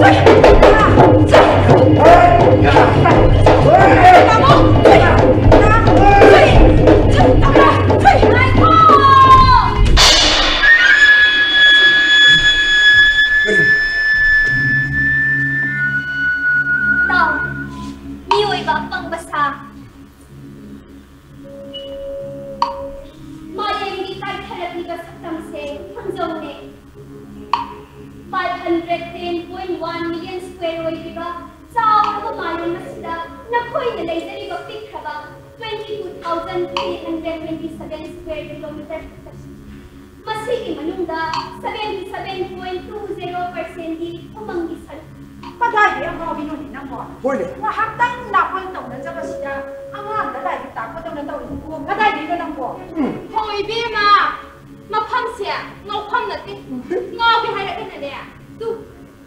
ꯇꯥꯃꯣ! ꯇꯥꯎ, ꯃꯤꯑꯣꯏꯕ ꯑꯄꯪꯕ ꯁꯥ꯫ ꯃꯥꯂꯦꯝꯒꯤ ꯀꯥꯏꯊꯔꯛꯂꯤꯕ ꯁꯛꯇꯝꯁꯦ ꯈꯪꯖꯧꯅꯦ꯫ Five hundred ten point one million square ꯑꯣꯏꯔꯤꯕ ꯆꯥꯎꯔꯕ ꯃꯥꯂꯦꯝ ꯑꯁꯤꯗ ꯅꯈꯣꯏꯅ ꯂꯩꯖꯔꯤꯕ ꯄꯤꯛꯈ꯭ꯔꯕ twenty two thousand three hundred twenty seven square kilometer ꯈꯛꯇꯅꯤ꯫ ꯃꯁꯤꯒꯤ ꯃꯅꯨꯡꯗ seventy seven point two zero percent ꯗꯤ ꯎꯃꯪꯒꯤ ꯁꯔꯨꯛ꯫ ꯀꯗꯥꯏꯗꯒꯤ ꯑꯉꯥꯎꯕꯤꯅꯣꯅꯦ ꯅꯪꯕꯣ? ꯍꯣꯏꯅꯦ꯫ ꯉꯥꯏꯍꯥꯛꯇꯪ ꯅꯥꯀꯣꯟ ꯇꯧꯅꯖꯕꯁꯤꯗ ꯑꯉꯥꯡꯗ ꯂꯥꯏꯔꯤꯛ ꯇꯥꯛꯄꯗꯧꯅ ꯇꯧꯔꯤꯗꯨꯕꯨ ꯀꯗꯥꯏꯗꯒꯤꯅꯣ ꯅꯪꯕꯣ? ꯎꯝ꯫ ꯍꯣ ꯏꯕꯦꯝꯃ, ꯃꯐꯝꯁꯦ ꯉꯥꯎꯐꯝ ꯅꯠꯇꯦ꯫ ꯉꯥꯎꯒꯦ ꯍꯥꯏꯔꯒꯅꯅꯦ, ꯇꯨ,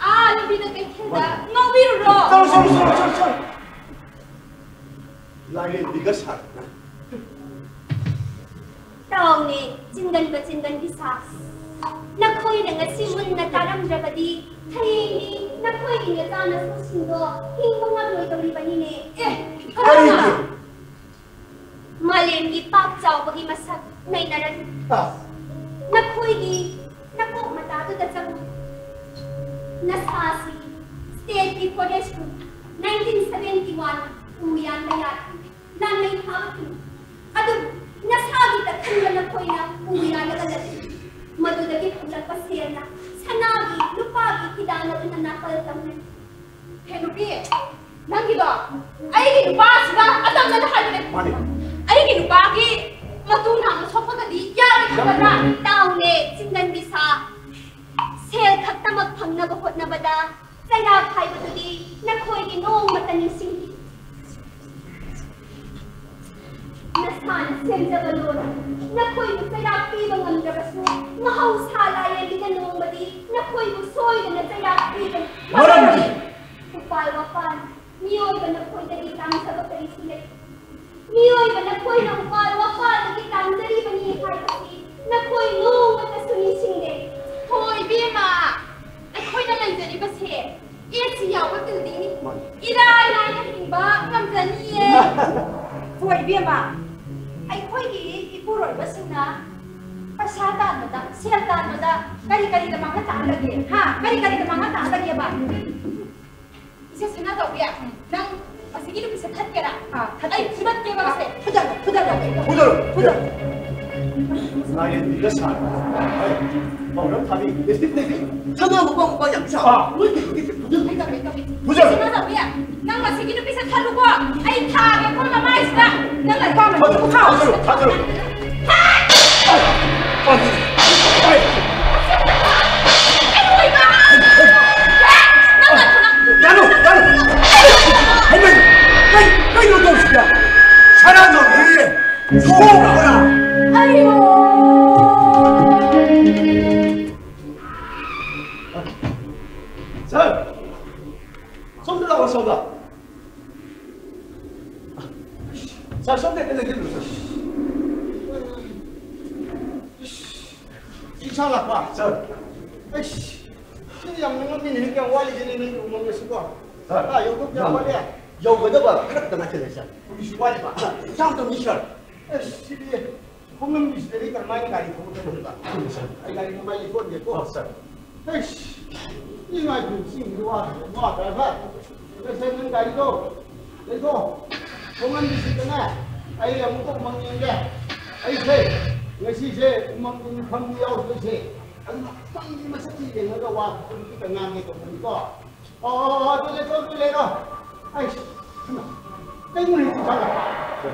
ꯑꯥ ꯂꯝꯕꯤꯗ ꯀꯩꯊꯦꯜꯗ ꯍꯣꯏ꯫ ꯉꯥꯎꯕꯤꯔꯨꯔꯣ꯫ ꯆꯠꯂꯣ, ꯆꯠꯂꯣ, ꯆꯠꯂꯣ, ꯆꯠꯂꯣ, ꯆꯠꯂꯣ꯫ ꯂꯥꯏꯔꯦꯝꯕꯤꯒ ꯁꯥꯔꯗꯅ꯫ ꯇꯥꯎꯅꯦ, ꯆꯤꯟꯒꯟꯕ ꯆꯤꯟꯒꯟꯕꯤ ꯁꯥ꯫ ꯅꯈꯣꯏꯅ ꯉꯁꯤ ꯃꯨꯟꯅ ꯇꯥꯔꯝꯗ꯭ꯔꯕꯗꯤ ꯍꯌꯦꯡꯗꯤ ꯅꯈꯣꯏꯒꯤ ꯅꯆꯥ ꯅꯁꯨꯁꯤꯡꯗꯣ ꯍꯤꯡꯕ ꯉꯝꯂꯣꯏꯗꯧꯔꯤꯕꯅꯤꯅꯦ꯫ ꯑꯦ, ꯀꯔꯤꯒꯤ? ꯃꯥꯂꯦꯝꯒꯤ ꯄꯥꯛ ꯆꯥꯎꯕꯒꯤ ꯃꯁꯛ ꯅꯩꯅꯔꯅꯤ꯫ ꯑꯥ꯫ ꯅꯈꯣꯏꯒꯤ ꯅꯀꯣꯛ ꯃꯇꯥꯗꯨꯗ ꯆꯪꯉꯨ꯫ ꯅꯁꯥꯁꯤ state ꯀꯤ forest ꯀꯨꯝ nineteen seventy one ꯎ ꯌꯥꯟꯕ ꯌꯥꯗꯦ꯫ ꯂꯥꯟꯃꯩ ꯊꯥꯕ ꯊꯤꯡꯉꯤ꯫ ꯑꯗꯨꯕꯨ ꯅꯁꯥꯒꯤꯇ ꯈꯟꯕ ꯅꯈꯣꯏꯅ ꯎ ꯌꯥꯜꯂꯒ ꯂꯩ꯫ ꯃꯗꯨꯗꯒꯤ ꯐꯪꯂꯛꯄ ꯁꯦꯜꯅ ꯁꯅꯥꯒꯤ, ꯂꯨꯄꯥꯒꯤ ꯐꯤꯗꯥ ꯅꯠꯇꯅ ꯅꯥꯀꯜ ꯇꯝꯅꯩ꯫ ꯍꯦ ꯅꯨꯄꯤ, ꯅꯪꯒꯤꯗꯣ ꯑꯩꯒꯤ ꯅꯨꯄꯥꯁꯤꯅ ꯑꯇꯝꯅꯅ ꯍꯥꯏꯕꯅꯦ꯫ ꯃꯥꯅꯦ꯫ ꯑꯩꯒꯤ ꯅꯨꯄꯥꯒꯤ ꯃꯇꯨ ꯅꯥꯝꯃ ꯁꯣꯛꯄꯒꯗꯤ ꯌꯥꯔꯣꯏ ꯈꯪꯒꯗ꯭ꯔꯥ? ꯇꯥꯎꯅꯦ, ꯆꯤꯡꯒꯟꯕꯤ ꯁꯥ꯫ ꯁꯦꯜ ꯈꯛꯇꯃꯛ ꯐꯪꯅꯕ ꯍꯣꯠꯅꯕꯗ ꯆꯩꯔꯥꯛ ꯍꯥꯏꯕꯗꯨꯗꯤ ꯅꯈꯣꯏꯗꯤ ꯅꯣꯡꯃꯇ ꯅꯤꯡꯁꯤꯡꯗꯦ꯫ ꯅꯁꯥꯅ ꯁꯦꯝꯖꯕ ꯂꯣꯟ ꯅꯈꯣꯏꯕꯨ ꯆꯩꯔꯥꯛ ꯄꯤꯕ ꯉꯝꯗ꯭ꯔꯕꯁꯨ, ꯃꯍꯧꯁꯥ ꯂꯥꯏꯔꯦꯝꯕꯤꯅ ꯅꯣꯡꯃꯗꯤ ꯅꯈꯣꯏꯕꯨ ꯁꯣꯏꯗꯅ ꯆꯩꯔꯥꯛ ꯄꯤꯒꯅꯤ꯫ ꯃꯔꯝꯗꯤ? ꯎꯄꯥꯜ ꯋꯥꯄꯥꯜ ꯃꯤꯑꯣꯏꯕ ꯅꯈꯣꯏꯗꯒꯤ ꯇꯥꯡꯖꯕ ꯀꯔꯤꯁꯨ ꯂꯩꯇꯦ꯫ ꯃꯤꯑꯣꯏꯕ ꯅꯈꯣꯏꯅ ꯎꯄꯥꯜ ꯋꯥꯄꯥꯜꯗꯒꯤ ꯇꯥꯡꯖꯔꯤꯕꯅꯤ ꯍꯥꯏꯕꯁꯤ ꯅꯈꯣꯏ ꯅꯣꯡꯃꯇꯁꯨ ꯅꯤꯡꯁꯤꯡꯗꯦ꯫ ꯍꯣ ꯏꯕꯦꯝꯃ, ꯑꯩꯈꯣꯏꯅ ꯂꯩꯖꯔꯤꯕꯁꯦ ꯑꯦ ꯁꯤ ꯌꯥꯎꯕ ꯕꯤꯜꯗꯤꯡꯅꯤ꯫ ꯃꯥꯅꯤ꯫ ꯏꯔꯥꯏ ꯂꯥꯏꯅ ꯍꯤꯡꯕ ꯉꯝꯖꯅꯤꯌꯦ꯫ ꯍꯣꯏ ꯏꯕꯦꯝꯃ, ꯑꯩꯈꯣꯏꯒꯤ ꯏꯄꯨꯔꯣꯏꯕꯁꯤꯡꯅ ꯄꯩꯁꯥ ꯇꯥꯟꯕꯗ, ꯁꯦꯜ ꯇꯥꯟꯕꯗ ꯀꯔꯤ ꯀꯔꯤꯗ ꯃꯥꯡꯍꯟ ꯇꯥꯍꯜꯂꯒꯦ? ꯍꯥ? ꯀꯔꯤ ꯀꯔꯤꯗ ꯃꯥꯡꯍꯟ ꯇꯥꯍꯜꯂꯒꯦꯕ? ꯏꯆꯦ ꯁꯅꯥꯇꯣꯝꯕꯤ, ꯅꯪ ꯑꯁꯤꯒꯤ ꯅꯨꯄꯤꯁꯦ ꯊꯠꯀꯦꯔꯥ? ꯑꯥ, ꯊꯠꯀꯦ꯫ ꯑꯩ ꯐꯨꯗꯠꯀꯦꯕ ꯃꯁꯦ꯫ ꯐꯨꯗꯠꯂꯣ, ꯐꯨꯗꯠꯂꯣ꯫ ꯐꯨꯗꯠꯂꯣ, ꯐꯨꯗꯠꯂꯣ꯫ ꯂꯥꯏꯔꯦꯝꯕꯤꯒ ꯁꯥꯔꯒ, ꯍꯩ, ꯄꯥꯎꯅꯝ ꯊꯥꯕꯤ, ꯂꯤꯞꯁꯇꯤꯛ ꯇꯩꯕꯤ, ꯁꯅꯥ ꯃꯄꯥ ꯃꯄꯥ ꯌꯥꯝ ꯁꯥꯕ꯫ ꯑꯥ꯫ ꯂꯣꯏ ꯀꯩꯅꯣꯒꯤ ꯐꯨꯗꯠꯂꯣ꯫ ꯐꯨꯗꯠꯂꯣ꯫ ꯏꯆꯦ ꯁꯅꯥꯇꯣꯝꯕꯤ, ꯅꯪ ꯑꯁꯤꯒꯤ ꯅꯨꯄꯤꯁꯦ ꯊꯠꯂꯨꯀꯣ꯫ ꯑꯩ ꯊꯥꯒꯦꯀꯣ ꯃꯃꯥꯏꯁꯤꯗ꯫ ꯅꯪ ꯂꯥꯏꯔꯤꯛ ꯄꯥꯕ ꯊꯥꯖꯔꯨ, ꯊꯥꯖꯔꯨ, ꯊꯥꯖꯔꯨ꯫ ꯌꯥꯅꯨ, ꯌꯥꯅꯨ! ꯍꯩꯃꯩ! ꯀꯩ, ꯀꯩꯅꯣ ꯇꯧꯔꯤꯁꯤꯅ? ꯁꯅꯥ ꯖꯣꯟ ꯍꯦꯛꯑꯦ! ꯁꯣꯛꯄ꯭ꯔꯥ? ꯑꯌꯣ! ꯁꯥꯔ! ꯁꯣꯝꯗ ꯂꯥꯛꯑꯣ, ꯁꯣꯝꯗ꯫ ꯁꯥꯔ, ꯁꯣꯝꯗ ꯍꯦꯛꯇ ꯂꯦꯡꯁꯤꯜꯂꯨ, ꯁꯥꯔ꯫ ꯏꯁ, ꯏꯁꯥ ꯂꯥꯛꯄ? ꯁꯥꯔ꯫ ꯑꯩꯁ, ꯁꯤꯗꯤ ꯌꯥꯝ ꯅꯨꯡꯉꯥꯏꯅꯦ, ꯀꯌꯥꯝ ꯋꯥꯠꯂꯤꯒꯦꯅꯦ ꯅꯪꯒꯤ ꯎꯃꯪ ꯑꯁꯤꯕꯣ? ꯁꯥꯔ꯫ ꯑꯥ, ꯌꯧꯊꯣꯛ ꯀꯌꯥꯝ ꯋꯥꯠꯂꯤ? ꯌꯧꯒꯗꯕ ꯈꯔ ꯈꯛꯇ ꯉꯥꯏꯁꯤꯜꯂꯦ, ꯁꯥꯔ꯫ ꯍꯧꯖꯤꯛꯁꯨ ꯋꯥꯠꯂꯤꯕ? ꯌꯥꯝ ꯇꯧꯅꯤ, ꯁꯥꯔ꯫ ꯑꯁ, ꯁꯤꯗꯤ ꯈꯣꯡꯂꯝꯕꯤꯁꯤꯗꯗꯤ ꯀꯔꯝꯍꯥꯏꯅ ꯒꯥꯔꯤ ꯊꯧꯒꯗꯧꯔꯤꯕ? ꯁꯥꯔ꯫ ꯑꯩ ꯒꯥꯔꯤ ꯃꯃꯥꯏ ꯂꯩꯊꯣꯛꯍꯟꯒꯦꯀꯣ꯫ ꯑꯣ, ꯁꯥꯔ꯫ ꯑꯩꯁ, ꯏꯃꯥ ꯏꯕꯦꯝ, ꯆꯤꯡꯗ ꯋꯥ-, ꯋꯥ driver꯫ ꯁꯦ, ꯁꯦ, ꯅꯪ ꯒꯥꯔꯤꯗꯣ ꯂꯩꯊꯣꯛ꯫ ꯈꯣꯡꯂꯝꯕꯤꯁꯤꯗꯅꯦ, ꯑꯩ ꯑꯃꯨꯛꯇ ꯎꯃꯪ ꯌꯦꯡꯒꯦ꯫ ꯑꯩꯁꯦ ꯉꯁꯤꯁꯦ ꯎꯃꯪꯒꯤ ꯃꯤꯐꯝꯗ ꯌꯥꯎꯔꯨꯕꯁꯦ, ꯑꯗꯨꯅ ꯎꯃꯪꯒꯤ ꯃꯁꯛꯁꯤ ꯌꯦꯡꯉꯒ ꯋꯥ ꯈꯤꯇꯪ ꯈꯤꯇꯪ ꯉꯥꯡꯒꯦ ꯇꯧꯕꯅꯤꯀꯣ꯫ ꯑꯣ, ꯑꯗꯨ ꯂꯩꯔꯣ, ꯑꯗꯨ ꯂꯩꯔꯣ꯫ ꯑꯩꯁ, ꯏꯃꯥ, ꯀꯩꯅꯣꯅꯦ ꯍꯧꯖꯤꯛ ꯁꯥꯒꯠꯄ?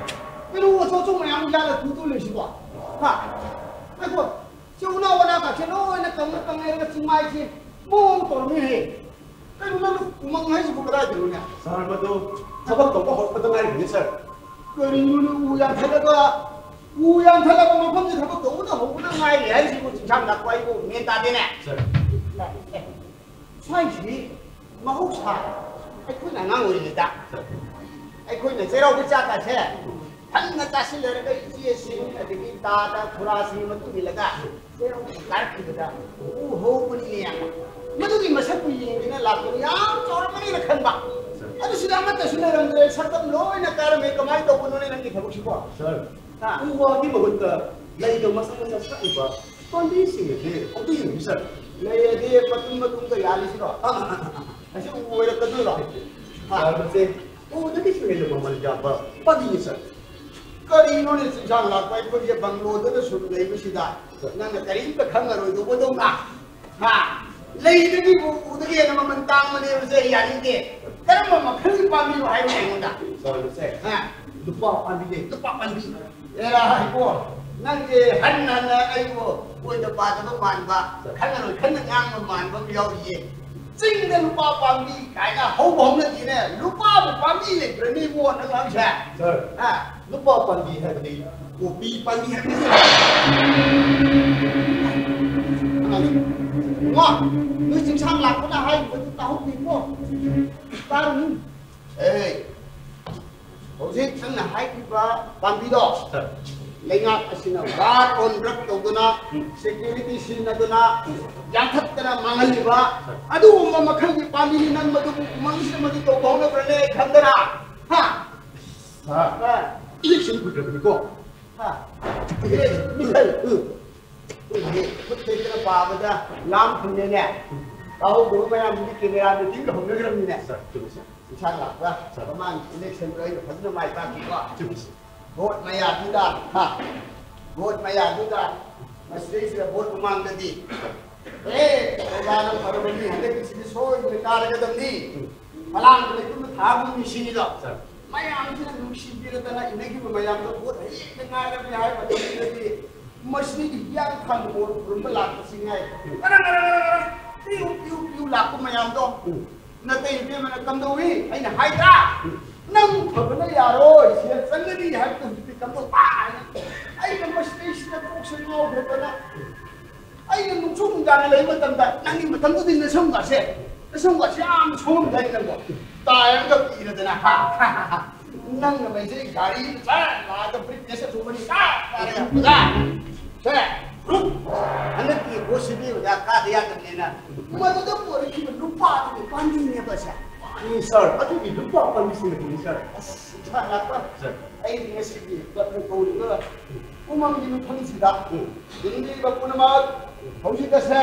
ꯀꯩꯅꯣ ꯑꯆꯧ ꯑꯆꯧ ꯃꯌꯥꯝ ꯌꯥꯜꯂ ꯊꯨꯗꯣꯏ ꯂꯩꯁꯤꯕꯣ? ꯍꯥ? ꯉꯥꯏꯈꯣ, ꯁꯤ ꯎꯅꯥ ꯋꯥꯅꯥ ꯀꯥꯁꯦ ꯂꯣꯏꯅ ꯀꯪꯉ ꯀꯪꯉ ꯂꯩꯔꯒ ꯆꯤꯡꯃꯥꯏꯁꯦ ꯃꯑꯣꯡ ꯑꯃ ꯇꯧꯔꯝꯃꯤꯍꯦ꯫ ꯀꯩꯅꯣ ꯅꯪ ꯎꯃꯪ ꯍꯥꯏꯁꯤꯕꯨ ꯀꯗꯥꯏꯗꯅꯣꯅꯦ? ꯁꯥꯔ, ꯃꯗꯨ ꯊꯕꯛ ꯇꯧꯕ ꯍꯧꯔꯛꯄꯗ ꯉꯥꯏꯔꯤꯕꯅꯤ, ꯁꯥꯔ꯫ ꯀꯔꯤꯅꯣꯅꯦ, ꯎ ꯌꯥꯟꯊꯠꯂꯒ, ꯎ ꯌꯥꯟꯊꯠꯂꯒ ꯃꯐꯝꯁꯤ ꯊꯕꯛ ꯇꯧꯕꯗ ꯍꯧꯕꯗ ꯉꯥꯏꯔꯤ ꯍꯥꯏꯁꯤꯕꯨ ꯆꯤꯡꯁꯥꯡ ꯂꯥꯛꯄ ꯍꯥꯏꯕꯨ ꯃꯦꯟ ꯇꯥꯗꯦꯅꯦ꯫ ꯁꯥꯔ꯫ ꯑꯦ, ꯁ꯭ꯋꯥꯏꯁꯤꯗꯤ ꯃꯍꯧꯁꯥ ꯑꯩꯈꯣꯏꯅ ꯑꯉꯥꯡ ꯑꯣꯏꯔꯤꯉꯩꯗ ꯑꯩꯈꯣꯏꯅ ꯆꯩꯔꯥꯎꯕ ꯆꯥꯛꯀꯁꯦ ꯐꯖꯅ ꯆꯥꯁꯤꯜꯂꯔꯒ ꯏꯆꯦꯁꯤꯡ ꯑꯗꯒꯤ ꯇꯥꯗ ꯈꯨꯔꯥꯁꯤꯡ ꯃꯇꯨꯡ ꯏꯜꯂꯒ ꯆꯩꯔꯥꯎꯕ ꯀꯥꯔꯛꯈꯤꯕꯗ ꯎ ꯍꯧꯕꯅꯤꯅꯦ꯫ ꯃꯗꯨꯒꯤ ꯃꯁꯛꯄꯨ ꯌꯦꯡꯗꯨꯅ ꯂꯥꯛꯄꯅꯤ ꯌꯥꯝ ꯆꯥꯎꯔꯝꯃꯅꯤꯅ ꯈꯟꯕ꯫ ꯑꯗꯨ ꯁꯤꯗ ꯑꯃꯠꯇꯁꯨ ꯂꯩꯔꯝꯗ꯭ꯔꯦ, ꯁꯛꯇꯝ ꯂꯣꯏꯅ ꯀꯥꯏꯔꯝꯃꯦ꯫ ꯀꯃꯥꯏꯅ ꯇꯧꯕꯅꯣꯅꯦ ꯅꯪꯒꯤ ꯊꯕꯛꯁꯤꯕꯣ? ꯁꯥꯔ, ꯍꯥ? ꯎ ꯋꯥꯒꯤ ꯃꯍꯨꯠꯇ ꯂꯩꯗꯣ ꯃꯁꯥ ꯃꯁꯥ ꯁꯥꯠꯂꯤꯕ ꯄꯥꯝꯕꯤꯁꯤꯡ ꯑꯁꯤ ꯑꯝꯇ ꯌꯦꯡꯕꯤꯌꯨ, ꯁꯥꯔ꯫ ꯂꯩ ꯑꯗꯤ ꯃꯇꯨꯝ ꯃꯇꯨꯝꯗ ꯌꯥꯜꯂꯤꯁꯤꯔꯣ? ꯑꯁꯤ ꯎ ꯑꯣꯏꯔꯛꯀꯗꯣꯏꯔꯣ? ꯍꯥ? ꯁꯥꯔ, ꯃꯁꯦ ꯎꯗꯒꯤꯁꯨ ꯍꯦꯟꯅ ꯃꯃꯜ ꯌꯥꯝꯕ ꯄꯥꯝꯕꯤꯅꯤ, ꯁꯥꯔ꯫ ꯀꯔꯤꯅꯣꯅꯦ ꯆꯤꯡꯁꯥꯡ ꯂꯥꯛꯄ ꯑꯩꯈꯣꯏꯁꯦ ꯕꯪꯒ꯭ꯂꯣꯗꯒ ꯁꯨꯝ ꯂꯩꯕꯁꯤꯗ ꯅꯪꯅ ꯀꯔꯤꯝꯇ ꯈꯪꯉꯔꯣꯏꯗꯧꯕꯗꯧꯅ? ꯍꯥ? ꯂꯩꯗꯒꯤꯕꯨ ꯎꯗꯒꯤ ꯍꯦꯟꯅ ꯃꯃꯜ ꯇꯥꯡꯕꯅꯦꯕꯁꯦ ꯑꯩ ꯌꯥꯅꯤꯡꯗꯦ꯫ ꯀꯔꯝꯕ ꯃꯈꯜꯒꯤ ꯄꯥꯝꯕꯤꯅꯣ ꯍꯥꯏꯕꯅꯦ ꯑꯩꯉꯣꯟꯗ? ꯁꯥꯔ, ꯃꯁꯦ ꯍꯥ? ꯂꯨꯄꯥ ꯄꯥꯝꯕꯤꯅꯦ, ꯂꯨꯄꯥ ꯄꯥꯝꯕꯤ꯫ ꯑꯦꯔꯥ, ꯏꯕꯣ, ꯅꯪꯁꯦ ꯍꯟꯅ ꯍꯟꯅ ꯑꯩꯕꯨ ꯑꯣꯏꯗ ꯄꯥꯗꯕ ꯃꯥꯟꯕ, ꯈꯟꯅꯔꯣꯏ ꯈꯟꯅ ꯉꯥꯡꯕ ꯃꯥꯟꯕ ꯑꯃ ꯌꯥꯎꯔꯤꯌꯦ꯫ ꯆꯤꯡꯗ ꯂꯨꯄꯥ ꯄꯥꯝꯕꯤ ꯀꯥꯏꯅ ꯍꯧꯕ ꯍꯧꯅꯗꯦꯅꯦ꯫ ꯂꯨꯄꯥꯕꯨ ꯄꯥꯝꯕꯤ ꯂꯩꯕ꯭ꯔꯅꯦ ꯏꯕꯣ, ꯅꯪ ꯍꯥꯏꯁꯦ? ꯁꯥꯔ, ꯍꯥ? ꯂꯨꯄꯥ ꯄꯥꯝꯕꯤ ꯍꯥꯏꯕꯗꯤ ꯀꯣꯕꯤ ꯄꯥꯝꯕꯤ ꯍꯥꯏꯕꯅꯤ, ꯁꯥꯔ꯫ ꯏꯕꯨꯡꯉꯣ, ꯅꯣꯏ ꯆꯤꯡꯁꯥꯡ ꯂꯥꯛꯄꯅ ꯍꯥꯏꯔꯤꯕꯗꯨ ꯇꯥꯍꯧꯗꯦꯀꯣ꯫ ꯇꯥꯔꯨꯅꯨ꯫ ꯑꯦ, ꯍꯧꯖꯤꯛ ꯅꯪꯅ ꯍꯥꯏꯈꯤꯕ ꯄꯥꯝꯕꯤꯗꯣ, ꯁꯥꯔ꯫ ꯂꯩꯉꯥꯛ ꯑꯁꯤꯅ war on drug ꯇꯧꯗꯨꯅ, ꯎꯝ꯫ Security ꯁꯤꯖꯤꯟꯅꯗꯨꯅ, ꯎꯝ꯫ ꯌꯥꯟꯊꯠꯇꯅ ꯃꯥꯡꯍꯜꯂꯤꯕ, ꯁꯥꯔ꯫ ꯑꯗꯨꯒꯨꯝꯕ ꯃꯈꯜꯒꯤ ꯄꯥꯝꯕꯤꯅꯤ꯫ ꯅꯪ ꯃꯗꯨꯕꯨ ꯎꯃꯪꯁꯤꯗ ꯃꯗꯨ ꯇꯧꯕ ꯍꯧꯅꯕ꯭ꯔꯅꯦ ꯑꯩ ꯈꯪꯗꯅ? ꯍꯥ? ꯁꯥꯔ, ꯍꯥ? Election ꯀꯨꯏꯗ꯭ꯔꯕꯅꯤꯀꯣ꯫ ꯍꯥ? Election, ꯃꯤꯈꯜ꯫ ꯎꯝ꯫ ꯑꯩꯈꯣꯏꯒꯤ ꯈꯨꯠ ꯂꯩꯇꯅ ꯄꯥꯕꯗ ꯂꯥꯝ ꯐꯪꯉꯦꯅꯦ꯫ ꯇꯥꯍꯧꯗꯕ ꯃꯌꯥꯝꯗꯨꯗꯤ camera meeting ꯍꯧꯅꯈ꯭ꯔꯕꯅꯤꯅꯦ꯫ ꯁꯥꯔ, ꯆꯨꯝꯃꯤ, ꯁꯥꯔ꯫ ꯏꯁꯥ ꯂꯥꯛꯄ ꯁꯥꯔ꯫ ꯃꯃꯥꯡꯒꯤ election ꯗꯣ ꯑꯩꯅ ꯐꯖꯅ ꯃꯥꯏ ꯄꯥꯛꯈꯤꯀꯣ꯫ ꯆꯨꯝꯃꯤ, ꯁꯥꯔ꯫ Vote ꯃꯌꯥꯗꯨꯗ, ꯍꯥ? ꯚꯣꯠ ꯃꯌꯥꯗꯨꯗ ꯃꯁꯤꯗꯩꯁꯤꯗ ꯚꯣꯠ ꯃꯃꯥꯡꯗꯗꯤ, "ꯑꯦ, ꯑꯣꯖꯥ ꯅꯪ ꯐꯔꯕꯅꯤ, ꯍꯟꯗꯛꯀꯤꯁꯤꯗꯤ ꯁꯣꯏꯗꯅ ꯀꯥꯔꯒꯗꯕꯅꯤ, ꯐꯂꯥꯡꯗ ꯂꯩꯇꯨꯝꯗ ꯊꯥꯕ ꯃꯤꯁꯤꯡꯗꯣ ꯃꯌꯥꯝꯁꯤꯅ ꯅꯨꯡꯁꯤꯕꯤꯔꯗꯅ ꯏꯅꯈꯤꯕ ꯃꯌꯥꯝꯗꯣ ꯚꯣꯠ ꯍꯌꯦꯡꯗ ꯉꯥꯏꯔꯕꯅꯤ" ꯍꯥꯏꯕ ꯃꯇꯝꯗꯗꯤ ꯃꯁꯤꯗꯒꯤ ꯍꯤꯌꯥꯡ ꯊꯥꯡꯕ ꯈꯨꯔꯨꯝꯕ ꯂꯥꯛꯄꯁꯤꯡ ꯍꯥꯏ, ꯒꯔ ꯒꯔ ꯒꯔ ꯒꯔ, ꯄꯤꯌꯨ ꯄꯤꯌꯨ ꯄꯤꯌꯨ ꯂꯥꯛꯄ ꯃꯌꯥꯝꯗꯣ ꯅꯇꯩ ꯏꯕꯦꯝꯃꯅ ꯀꯝꯗꯧꯏ? ꯑꯩꯅ ꯍꯥꯏꯗ꯭ꯔꯥ? "ꯅꯪ ꯐꯕꯅ ꯌꯥꯔꯣꯏ, ꯁꯤꯗ ꯆꯪꯒꯅꯤ" ꯍꯥꯏꯕꯗꯣ ꯍꯧꯖꯤꯛꯇꯤ ꯀꯝꯗꯧꯕ ꯍꯥꯏꯅ ꯑꯩꯅ ꯃꯁꯤꯗꯩꯁꯤꯗ ꯀꯣꯛꯁꯦ ꯉꯥꯎꯈ꯭ꯔꯗꯅ ꯑꯩꯅ ꯅꯨꯡꯁꯨꯛ ꯅꯨꯡꯗꯥꯡꯅ ꯂꯩꯕ ꯃꯇꯝꯗ ꯅꯪꯒꯤ ꯃꯇꯝꯗꯨꯗꯤ ꯅꯁꯝꯒꯁꯦ, ꯅꯁꯝꯒꯁꯦ ꯌꯥꯝ ꯁꯣꯝꯗꯥꯏ ꯅꯪꯕꯣ꯫ ꯇꯥꯏ ꯑꯃꯒ ꯄꯤꯔꯗꯅ, ꯍꯥ? ꯅꯪꯅ ꯃꯩꯁꯦ ꯒꯥꯔꯤ ꯃꯆꯥ ꯂꯥꯛꯑꯒ ꯕ꯭ꯔꯤꯐ ꯀꯦꯁ ꯑꯆꯧꯕꯅꯤ ꯆꯥ ꯆꯥꯔꯒ ꯑꯣꯖꯥ, ꯁꯦ, ꯒ꯭ꯔꯨꯞ, ꯍꯟꯗꯛꯀꯤ ꯚꯣꯠꯁꯤꯗꯤ ꯑꯣꯖꯥ ꯀꯥꯗ ꯌꯥꯗꯕꯅꯤꯅ ꯃꯗꯨꯗ ꯄꯣꯔꯛꯈꯤꯕ ꯂꯨꯄꯥꯗꯨꯒꯤ ꯄꯥꯝꯕꯤꯅꯦꯕ ꯁꯦ꯫ ꯃꯥꯅꯤ ꯁꯥꯔ, ꯑꯗꯨꯒꯤ ꯂꯨꯄꯥ ꯄꯥꯝꯕꯤꯁꯤꯡ ꯑꯗꯨꯅꯤ ꯁꯥꯔ꯫ ꯑꯁ, ꯏꯆꯥ ꯂꯥꯛꯄ, ꯁꯥꯔ꯫ ꯑꯩ ꯉꯁꯤꯒꯤ ꯀ꯭ꯂꯕꯅ ꯀꯧꯔꯤꯕ ꯎꯃꯪꯒꯤ ꯃꯐꯝꯁꯤꯗ ꯎꯝ꯫ ꯇꯤꯟꯕꯤꯔꯤꯕ ꯄꯨꯝꯅꯃꯛ ꯍꯧꯖꯤꯛ ꯑꯁꯦ,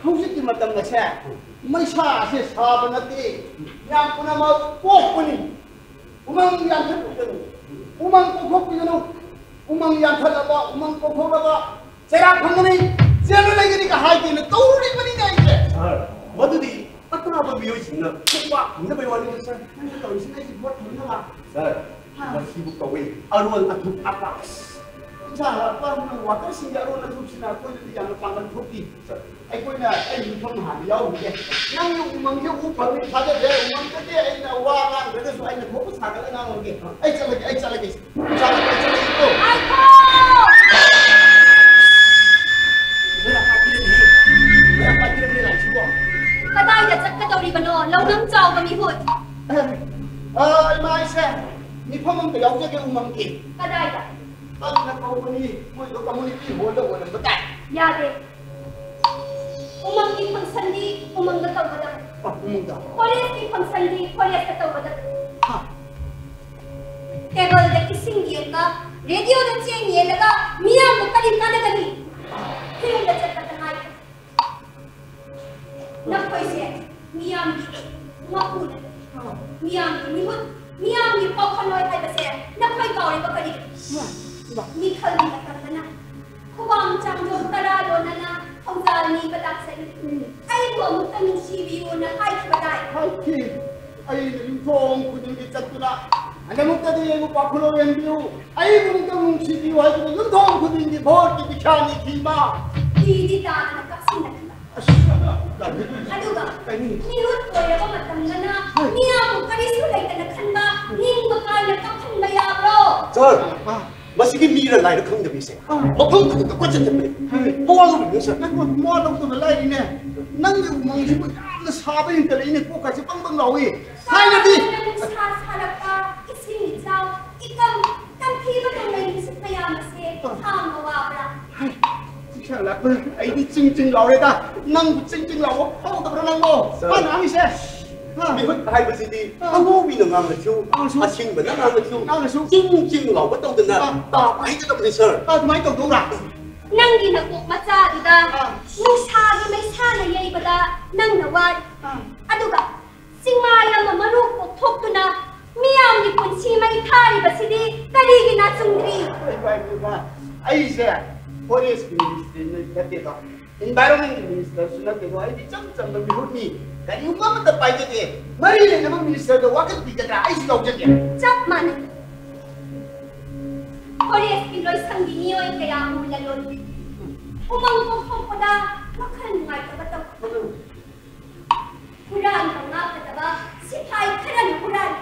ꯍꯧꯖꯤꯛꯀꯤ ꯃꯇꯝ ꯑꯁꯦ ꯃꯩꯁꯥꯁꯦ ꯁꯥꯕ ꯅꯠꯇꯦ, ꯃꯌꯥꯝ ꯄꯨꯝꯅꯃꯛ ꯄꯣꯛꯄꯅꯤ꯫ ꯎꯃꯪ ꯌꯥꯟꯊꯠꯄꯤꯒꯅꯨ, ꯎꯃꯪ ꯀꯣꯛꯊꯣꯛꯄꯤꯒꯅꯨ, ꯎꯃꯪ ꯌꯥꯟꯊꯠꯂꯕ, ꯎꯃꯪ ꯀꯣꯛꯊꯣꯛꯂꯕ ꯆꯩꯔꯥꯛ ꯐꯪꯒꯅꯤ, ꯖꯦꯜꯗ ꯂꯩꯒꯅꯤꯒ ꯍꯥꯏꯗꯦꯅ ꯇꯧꯔꯤꯕꯅꯤꯅꯦ ꯑꯩꯁꯦ꯫ ꯁꯥꯔ, ꯃꯗꯨꯗꯤ ꯑꯇꯥꯕ ꯃꯤꯑꯣꯏꯁꯤꯡꯅ ꯈꯣꯡꯄꯥꯛ ꯈꯨꯝꯅꯕꯒꯤ ꯋꯥꯔꯤꯅꯤ ꯁꯥꯔ꯫ ꯅꯪꯅ ꯇꯧꯔꯤꯁꯤꯅ ꯑꯩꯒꯤ ꯚꯣꯠ ꯐꯪꯅꯕ꯫ ꯁꯥꯔ, ꯍꯥ? ꯃꯁꯤꯕꯨ ꯀꯧꯏ ꯑꯔꯣꯟ ꯑꯊꯨꯞ ꯑꯀꯥꯁ꯫ ꯏꯆꯥ ꯂꯥꯛꯄ ꯅꯪ ꯋꯥꯀꯔꯁꯤꯡꯒꯤ ꯑꯔꯣꯟ ꯑꯊꯨꯞꯁꯤꯅ ꯑꯩꯈꯣꯏꯗꯗꯤ ꯌꯥꯝꯅ ꯄꯥꯡꯒꯜ ꯊꯣꯛꯈꯤ꯫ ꯁꯥꯔ꯫ ꯑꯩꯈꯣꯏꯅ ꯑꯩ ꯃꯤꯐꯝ ꯍꯥꯟꯅ ꯌꯥꯎꯔꯨꯒꯦ꯫ ꯅꯪ ꯎꯃꯪꯁꯦ ꯎ ꯐꯪꯅꯤ ꯊꯥꯖꯗꯦ꯫ ꯎꯃꯪꯗꯗꯤ ꯑꯩꯅ ꯋꯥ ꯉꯥꯡꯗ꯭ꯔꯒꯁꯨ ꯑꯩꯅ ꯊꯣꯛꯄ ꯁꯥꯒꯠꯂ ꯉꯥꯡꯉꯨꯔꯒꯦ꯫ ꯑꯩ ꯆꯠꯂꯒꯦ, ꯑꯩ ꯆꯠꯂꯒꯦ꯫ ꯏꯆꯥ ꯂꯥꯛꯄ, ꯑꯩ ꯆꯠꯂꯒꯦꯀꯣ꯫ ꯉꯥꯏꯈꯣ! ꯃꯩꯔꯥ ꯄꯥꯏꯕꯤꯔꯛꯂꯦ꯫ ꯃꯩꯔꯥ ꯄꯥꯏꯕꯤꯔꯛꯂꯦ ꯂꯥꯛꯏꯁꯤꯕꯣ꯫ ꯀꯗꯥꯏꯗ ꯆꯠꯀꯗꯧꯔꯤꯕꯅꯣ, ꯂꯧꯅꯝ ꯆꯥꯎꯕ ꯃꯤꯍꯨꯠ? ꯑ, ꯏꯃꯥ, ꯑꯩꯁꯦ ꯃꯤꯐꯝ ꯑꯝꯇ ꯌꯥꯎꯖꯒꯦ ꯎꯃꯪꯒꯤ꯫ ꯀꯗꯥꯏꯗ? ꯇꯞꯅ ꯀꯧꯕꯅꯤ, ꯃꯣꯏꯗꯣ ꯀꯝꯃꯨꯅꯤꯇꯤ ꯍꯣꯜꯗ ꯑꯣꯏꯔꯝꯕ ꯇꯥꯏ꯫ ꯌꯥꯗꯦ꯫ ꯎꯃꯪꯒꯤ ꯐꯪꯁꯟꯗꯤ ꯎꯃꯪꯗ ꯇꯧꯒꯗꯕ꯫ ꯑ, ꯎꯃꯪꯗ꯫ ꯐꯣꯔꯦꯁꯀꯤ ꯐꯪꯁꯟꯗꯤ ꯐꯣꯔꯦꯁꯇ ꯇꯧꯒꯗꯕ꯫ ꯍꯥ꯫ ꯇꯦꯕꯜꯗ ꯏꯁꯤꯡ ꯌꯦꯡꯒ, ꯔꯦꯗꯤꯑꯣꯗ ꯆꯦꯡ ꯌꯦꯡꯂꯒ ꯃꯤꯌꯥꯝꯕꯨ ꯀꯔꯤ ꯀꯥꯟꯅꯒꯅꯤ? ꯐꯤꯜꯗ ꯆꯠꯄꯇ ꯉꯥꯏꯔꯦ꯫ ꯅꯈꯣꯏꯁꯦ ꯃꯤꯌꯥꯝꯒꯤ ꯃꯄꯨꯅꯦ꯫ ꯃꯤꯌꯥꯝꯒꯤ ꯃꯤꯍꯨꯠ, ꯃꯤꯌꯥꯝꯒꯤ ꯄꯥꯎꯈꯜꯂꯣꯏ ꯍꯥꯏꯕꯁꯦ ꯅꯈꯣꯏ ꯀꯥꯎꯔꯤꯕ ꯀꯔꯤ? ꯃꯤꯈꯜꯒꯤ ꯃꯇꯝꯗꯅ ꯈꯨꯋꯥꯡ ꯆꯥꯡꯖꯣꯝ ꯇꯔꯥ ꯂꯣꯟꯅꯅ ꯊꯧꯖꯥꯜ ꯅꯤꯕ ꯂꯥꯛꯆꯔꯤ꯫ ꯎꯝ꯫ ꯑꯩꯕꯨ ꯑꯃꯨꯛꯇ ꯅꯨꯡꯁꯤꯕꯤꯌꯨꯅ ꯍꯥꯏꯈꯤꯕꯗꯥꯏ? ꯍꯥꯏꯈꯤ꯫ ꯑꯩꯅ ꯌꯨꯝꯊꯣꯡ ꯈꯨꯗꯤꯡꯒꯤ ꯆꯠꯇꯨꯅ, "ꯍꯟꯗꯛꯃꯨꯛꯇꯗꯤ ꯑꯩꯕꯨ ꯄꯥꯈꯨꯂꯣ ꯌꯦꯡꯕꯤꯌꯨ, ꯑꯩꯕꯨ ꯑꯃꯨꯛꯇ ꯅꯨꯡꯁꯤꯕꯤꯌꯨ" ꯍꯥꯏꯗꯨꯅ ꯌꯨꯝꯊꯣꯡ ꯈꯨꯗꯤꯡꯒꯤ ꯚꯣꯠꯀꯤ ꯗꯤꯛꯁꯥ ꯅꯤꯈꯤ, ꯏꯃꯥ꯫ ꯄꯤꯗꯤ ꯇꯥꯗꯅ ꯀꯛꯁꯤꯟꯅꯗꯅ꯫ ꯑꯁ, ꯀꯔꯤ? ꯑꯗꯨꯒ ꯀꯔꯤ? ꯃꯤꯍꯨꯠ ꯑꯣꯏꯔꯕ ꯃꯇꯝꯗꯅ ꯍꯣꯏ꯫ ꯃꯤꯌꯥꯝꯕꯨ ꯀꯔꯤꯁꯨ ꯂꯩꯇꯅ ꯈꯟꯕ, ꯅꯤꯡꯕ ꯀꯥꯏꯅ ꯀꯞꯍꯟꯕ ꯌꯥꯕ꯭ꯔꯣ? ꯁꯥꯔ, ꯑꯥ꯫ ꯃꯁꯤꯒꯤ ꯃꯤꯔ ꯂꯥꯏꯔ ꯈꯪꯗꯕꯤꯁꯦ ꯑꯥ꯫ ꯃꯐꯝ ꯈꯨꯗꯤꯡꯗ ꯀꯣꯏꯆꯠ ꯆꯠꯄꯅꯦ꯫ ꯍꯣꯏ꯫ ꯃꯋꯥ ꯂꯧꯕꯤꯒꯅꯨ, ꯁꯥꯔ꯫ ꯅꯪ ꯃꯋꯥ ꯂꯧꯗꯕ ꯂꯥꯏꯔꯤꯅꯦ꯫ ꯅꯪꯒꯤ ꯎꯃꯪꯁꯤꯕꯨ ꯌꯥꯝꯅ ꯁꯥꯕ ꯍꯦꯟꯀꯠꯂꯛꯏꯅꯦ, ꯀꯣꯛꯀꯁꯦ ꯕꯪ ꯕꯪ ꯂꯥꯎꯏ꯫ ꯊꯥꯏꯅꯗꯤ ꯅꯨꯡꯁꯥ ꯁꯥꯔꯛꯄ, ꯏꯁꯤꯡ ꯏꯆꯥꯎ, ꯏꯀꯪ, ꯇꯝꯊꯤꯕ ꯅꯣꯡꯂꯩ ꯅꯨꯡꯁꯤꯠ ꯃꯌꯥꯝ ꯑꯁꯦ ꯑꯥ꯫ ꯈꯥꯡꯕ ꯋꯥꯕ꯭ꯔꯥ? ꯍꯥꯏ, ꯆꯤꯛꯁꯜꯂꯛꯄ, ꯑꯩꯗꯤ ꯆꯤꯡ ꯆꯤꯡ ꯂꯥꯎꯔꯦꯗ꯫ ꯅꯪꯕꯨ ꯆꯤꯡ ꯆꯤꯡ ꯂꯥꯎꯕ ꯐꯥꯎꯗꯕ꯭ꯔꯥ ꯅꯪꯕꯣ? ꯁꯥꯔ, ꯃꯥꯅ ꯉꯥꯡꯉꯤꯁꯦ? ꯑꯥ꯫ ꯃꯤꯍꯨꯠ ꯍꯥꯏꯕꯁꯤꯗꯤ ꯑꯥ꯫ ꯑꯉꯧꯕꯤꯅ ꯉꯥꯡꯂꯁꯨ, ꯉꯥꯡꯂꯁꯨ꯫ ꯑꯁꯤꯡꯕꯅ ꯉꯥꯡꯂꯁꯨ, ꯉꯥꯡꯂꯁꯨ꯫ ꯆꯤꯡ ꯆꯤꯡ ꯂꯥꯎꯕ ꯇꯧꯗꯅ ꯑꯥ꯫ ꯇꯥꯕ ꯍꯩꯒꯗꯕꯅꯤ, ꯁꯥꯔ꯫ ꯑꯥ, ꯑꯗꯨꯃꯥꯏꯅ ꯇꯧꯗꯧꯔꯥ? ꯅꯪꯒꯤ ꯅꯀꯣꯛ ꯃꯆꯥꯗꯨꯗ ꯑꯥ꯫ ꯅꯨꯡꯁꯥꯒꯤ ꯃꯩꯁꯥꯅ ꯌꯩꯕꯗ ꯅꯪꯅ ꯋꯥꯔꯤ꯫ ꯑꯥ꯫ ꯑꯗꯨꯒ ꯆꯤꯡꯃꯥꯏ ꯑꯃ ꯃꯔꯨ ꯀꯣꯛꯊꯣꯛꯇꯨꯅ ꯃꯤꯌꯥꯝꯒꯤ ꯄꯨꯟꯁꯤ ꯃꯩ ꯊꯥꯔꯤꯕꯁꯤꯗꯤ ꯀꯔꯤꯒꯤ ꯅꯥꯆꯨꯡꯗ꯭ꯔꯤ? ꯍꯣꯏ, ꯍꯣꯏ, ꯍꯣꯏ, ꯍꯣꯏ꯫ ꯑꯩꯁꯦ ꯐꯣꯔꯦꯁꯀꯤ ꯃꯤꯅꯤꯁꯇ꯭ꯔꯤ ꯅꯠꯇꯦꯕ, ꯏꯟꯚꯥꯏꯔꯣꯟꯃꯦꯟꯒꯤ ꯃꯤꯅꯤꯁꯇꯔꯁꯨ ꯅꯠꯇꯦꯕ, ꯑꯩꯗꯤ ꯏꯆꯝ ꯆꯝꯕ ꯃꯤꯍꯨꯠꯅꯤ꯫ ꯀꯔꯤꯒꯨꯝꯕ ꯑꯃꯠꯇ ꯄꯥꯏꯖꯗꯦ꯫ ꯃꯔꯤ ꯂꯩꯅꯕ ꯃꯤꯅꯤꯁꯇꯔꯗ ꯋꯥꯀꯠꯄꯤꯒꯗ꯭ꯔꯥ? ꯑꯩꯁꯨ ꯌꯥꯎꯖꯒꯦ꯫ ꯆꯞ ꯃꯥꯟꯅꯩ꯫ ꯐꯣꯔꯦꯁꯀꯤ ꯂꯣꯏꯁꯪꯒꯤ ꯃꯤꯑꯣꯏ ꯀꯌꯥ ꯎꯃꯪ ꯀꯣꯛꯊꯣꯛꯄꯗ ꯋꯥꯈꯜ ꯅꯨꯡꯉꯥꯏꯇꯕ ꯇꯧꯏ꯫ ꯍꯨꯔꯥꯟꯕ ꯉꯥꯛꯀꯗꯕ ꯁꯤꯐꯥꯏ ꯈꯔꯅ ꯍꯨꯔꯥꯟ꯫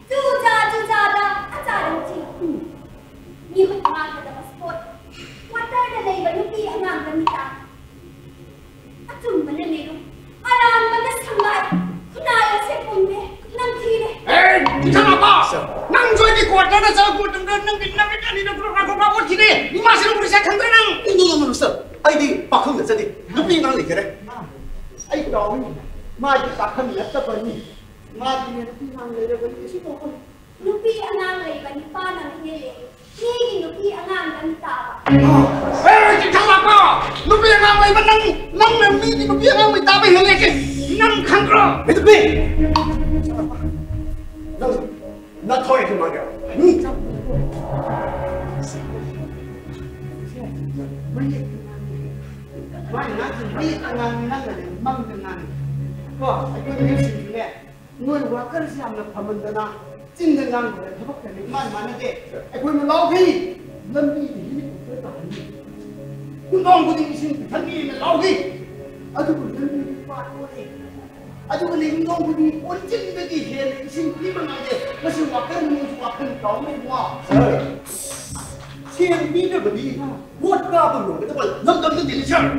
ꯆꯨꯖꯥ ꯆꯨꯖꯥꯗ ꯑꯆꯥꯔꯝ ꯊꯤ꯫ ꯃꯤꯍꯨꯠ ꯉꯥꯛꯀꯗꯕ ꯁ꯭ꯄꯣꯠ ꯀ꯭ꯋꯥꯇꯔꯗ ꯂꯩꯕ ꯅꯨꯄꯤ ꯑꯉꯥꯡꯗ ꯃꯤꯇꯥ꯫ ꯑꯆꯨꯝꯕꯅ ꯂꯩꯔꯨ, ꯑꯔꯥꯟꯕꯅ ꯁꯪꯂꯥꯏ꯫ ꯈꯨꯟꯅꯥꯏ ꯑꯁꯦ ꯄꯨꯝꯃꯦ, ꯅꯝꯊꯤꯔꯦ꯫ ꯑꯦ, ꯏꯊꯛ ꯂꯥꯛꯄ! ꯅꯪꯁꯨ ꯑꯩꯒꯤ ꯀ꯭ꯋꯥꯇꯔꯗ ꯆꯪꯉꯛꯄ ꯃꯇꯝꯗ ꯅꯪꯒꯤ ꯅꯃꯤꯠ ꯑꯅꯤꯗꯣ ꯀ꯭ꯔꯣꯛ ꯀ꯭ꯔꯥꯛ ꯀ꯭ꯔꯣꯛ ꯀ꯭ꯔꯥꯛ ꯑꯣꯠꯈꯤꯅꯤ꯫ ꯏꯃꯥꯁꯤ ꯅꯪ ꯄꯨꯂꯤꯁꯇ ꯈꯪꯗ꯭ꯔꯦ ꯅꯪ꯫ ꯏꯅꯣ, ꯅꯣ, ꯅꯣ, ꯁꯥꯔ꯫ ꯑꯩꯗꯤ ꯄꯥꯈꯪ ꯅꯠꯆꯗꯦ꯫ ꯅꯨꯄꯤ ꯑꯉꯥꯡ ꯂꯩꯖꯔꯦ꯫ ꯑꯩ ꯀꯥꯎꯏ꯫ ꯃꯥꯗꯤ ꯄꯥꯈꯪ ꯅꯠꯇꯕꯅꯤ꯫ ꯃꯥꯗꯤꯅꯦ ꯅꯨꯄꯤ ꯑꯉꯥꯡ ꯂꯩꯔꯕꯅꯤ꯫ ꯀꯩꯁꯨ ꯇꯧꯈꯣꯏ꯫ ꯅꯨꯄꯤ ꯑꯉꯥꯡ ꯂꯩꯕ ꯅꯨꯄꯥꯅ ꯍꯦꯜꯂꯦ ꯃꯤꯒꯤ ꯅꯨꯄꯤ ꯑꯉꯥꯡꯗ ꯃꯤꯇꯥꯕ꯫ ꯑꯦ, ꯆꯤꯡꯊꯪ ꯂꯥꯛꯄ! ꯅꯨꯄꯤ ꯑꯉꯥꯡ ꯂꯩꯕ ꯅꯪ, ꯅꯪꯅ ꯃꯤꯒꯤ ꯅꯨꯄꯤ ꯑꯉꯥꯡ ꯃꯤꯇꯥꯕ ꯍꯦꯜꯂꯦ ꯁꯤ ꯅꯪ ꯈꯪꯗ꯭ꯔꯣ? ꯃꯤꯇꯨꯞꯄꯤ! ꯅꯪ ꯅꯊꯣꯏ ꯍꯨꯝꯃꯒ꯫ ꯎꯝ? ꯅꯊꯣꯏ ꯍꯨꯝꯃꯒ꯫ ꯃꯥꯏ ꯉꯥꯡꯁꯤꯡ ꯃꯌꯦꯛꯇ ꯉꯥꯡꯉꯤ, ꯅꯪꯅꯅꯦ ꯃꯪꯗ ꯉꯥꯡꯉꯤ꯫ ꯀꯣ, ꯑꯩꯈꯣꯏ ꯃꯤꯑꯣꯏꯁꯤꯡꯁꯨꯅꯦ, ꯅꯣꯏ ꯋꯥꯀꯔꯁꯤ ꯌꯥꯝꯅ ꯐꯃꯟꯗꯅ ꯆꯤꯟꯗ ꯉꯥꯡꯕꯗ ꯊꯕꯛꯇꯅꯤ ꯏꯃꯥꯟ ꯃꯥꯟꯅꯗꯦ꯫ ꯑꯩꯈꯣꯏꯅ ꯂꯥꯎꯈꯤ, ꯂꯝꯕꯤꯗ ꯍꯦꯂꯤꯀꯣꯞꯇꯔ ꯇꯥꯍꯟꯅꯤ꯫ ꯌꯨꯝꯊꯣꯡ ꯈꯨꯗꯤꯡ ꯏꯁꯤꯡ ꯄꯤꯊꯛꯅꯤꯅ ꯂꯥꯎꯈꯤ꯫ ꯑꯗꯨꯕꯨ ꯂꯝꯕꯤꯗꯤ ꯄꯥꯠ ꯑꯣꯜꯂꯦ꯫ ꯑꯗꯨꯒ ꯌꯨꯝꯊꯣꯡ ꯈꯨꯗꯤꯡ ꯀꯣꯟꯁꯤꯟꯕꯗꯒꯤ ꯍꯦꯟꯅ ꯏꯁꯤꯡ ꯄꯤꯕ ꯉꯝꯗꯦ꯫ ꯃꯁꯤ ꯋꯥꯀꯔ ꯃꯣꯏꯁꯨ ꯋꯥꯈꯜ ꯇꯧꯅꯩ ꯋꯥ꯫ ꯁꯥꯔ, ꯁꯦꯜ ꯄꯤꯗ꯭ꯔꯕꯗꯤ ꯚꯣꯠ ꯀꯥꯕ ꯂꯣꯏꯒꯗꯕ ꯂꯝꯗꯝꯗꯨꯅꯤꯅꯦ, ꯁꯥꯔ꯫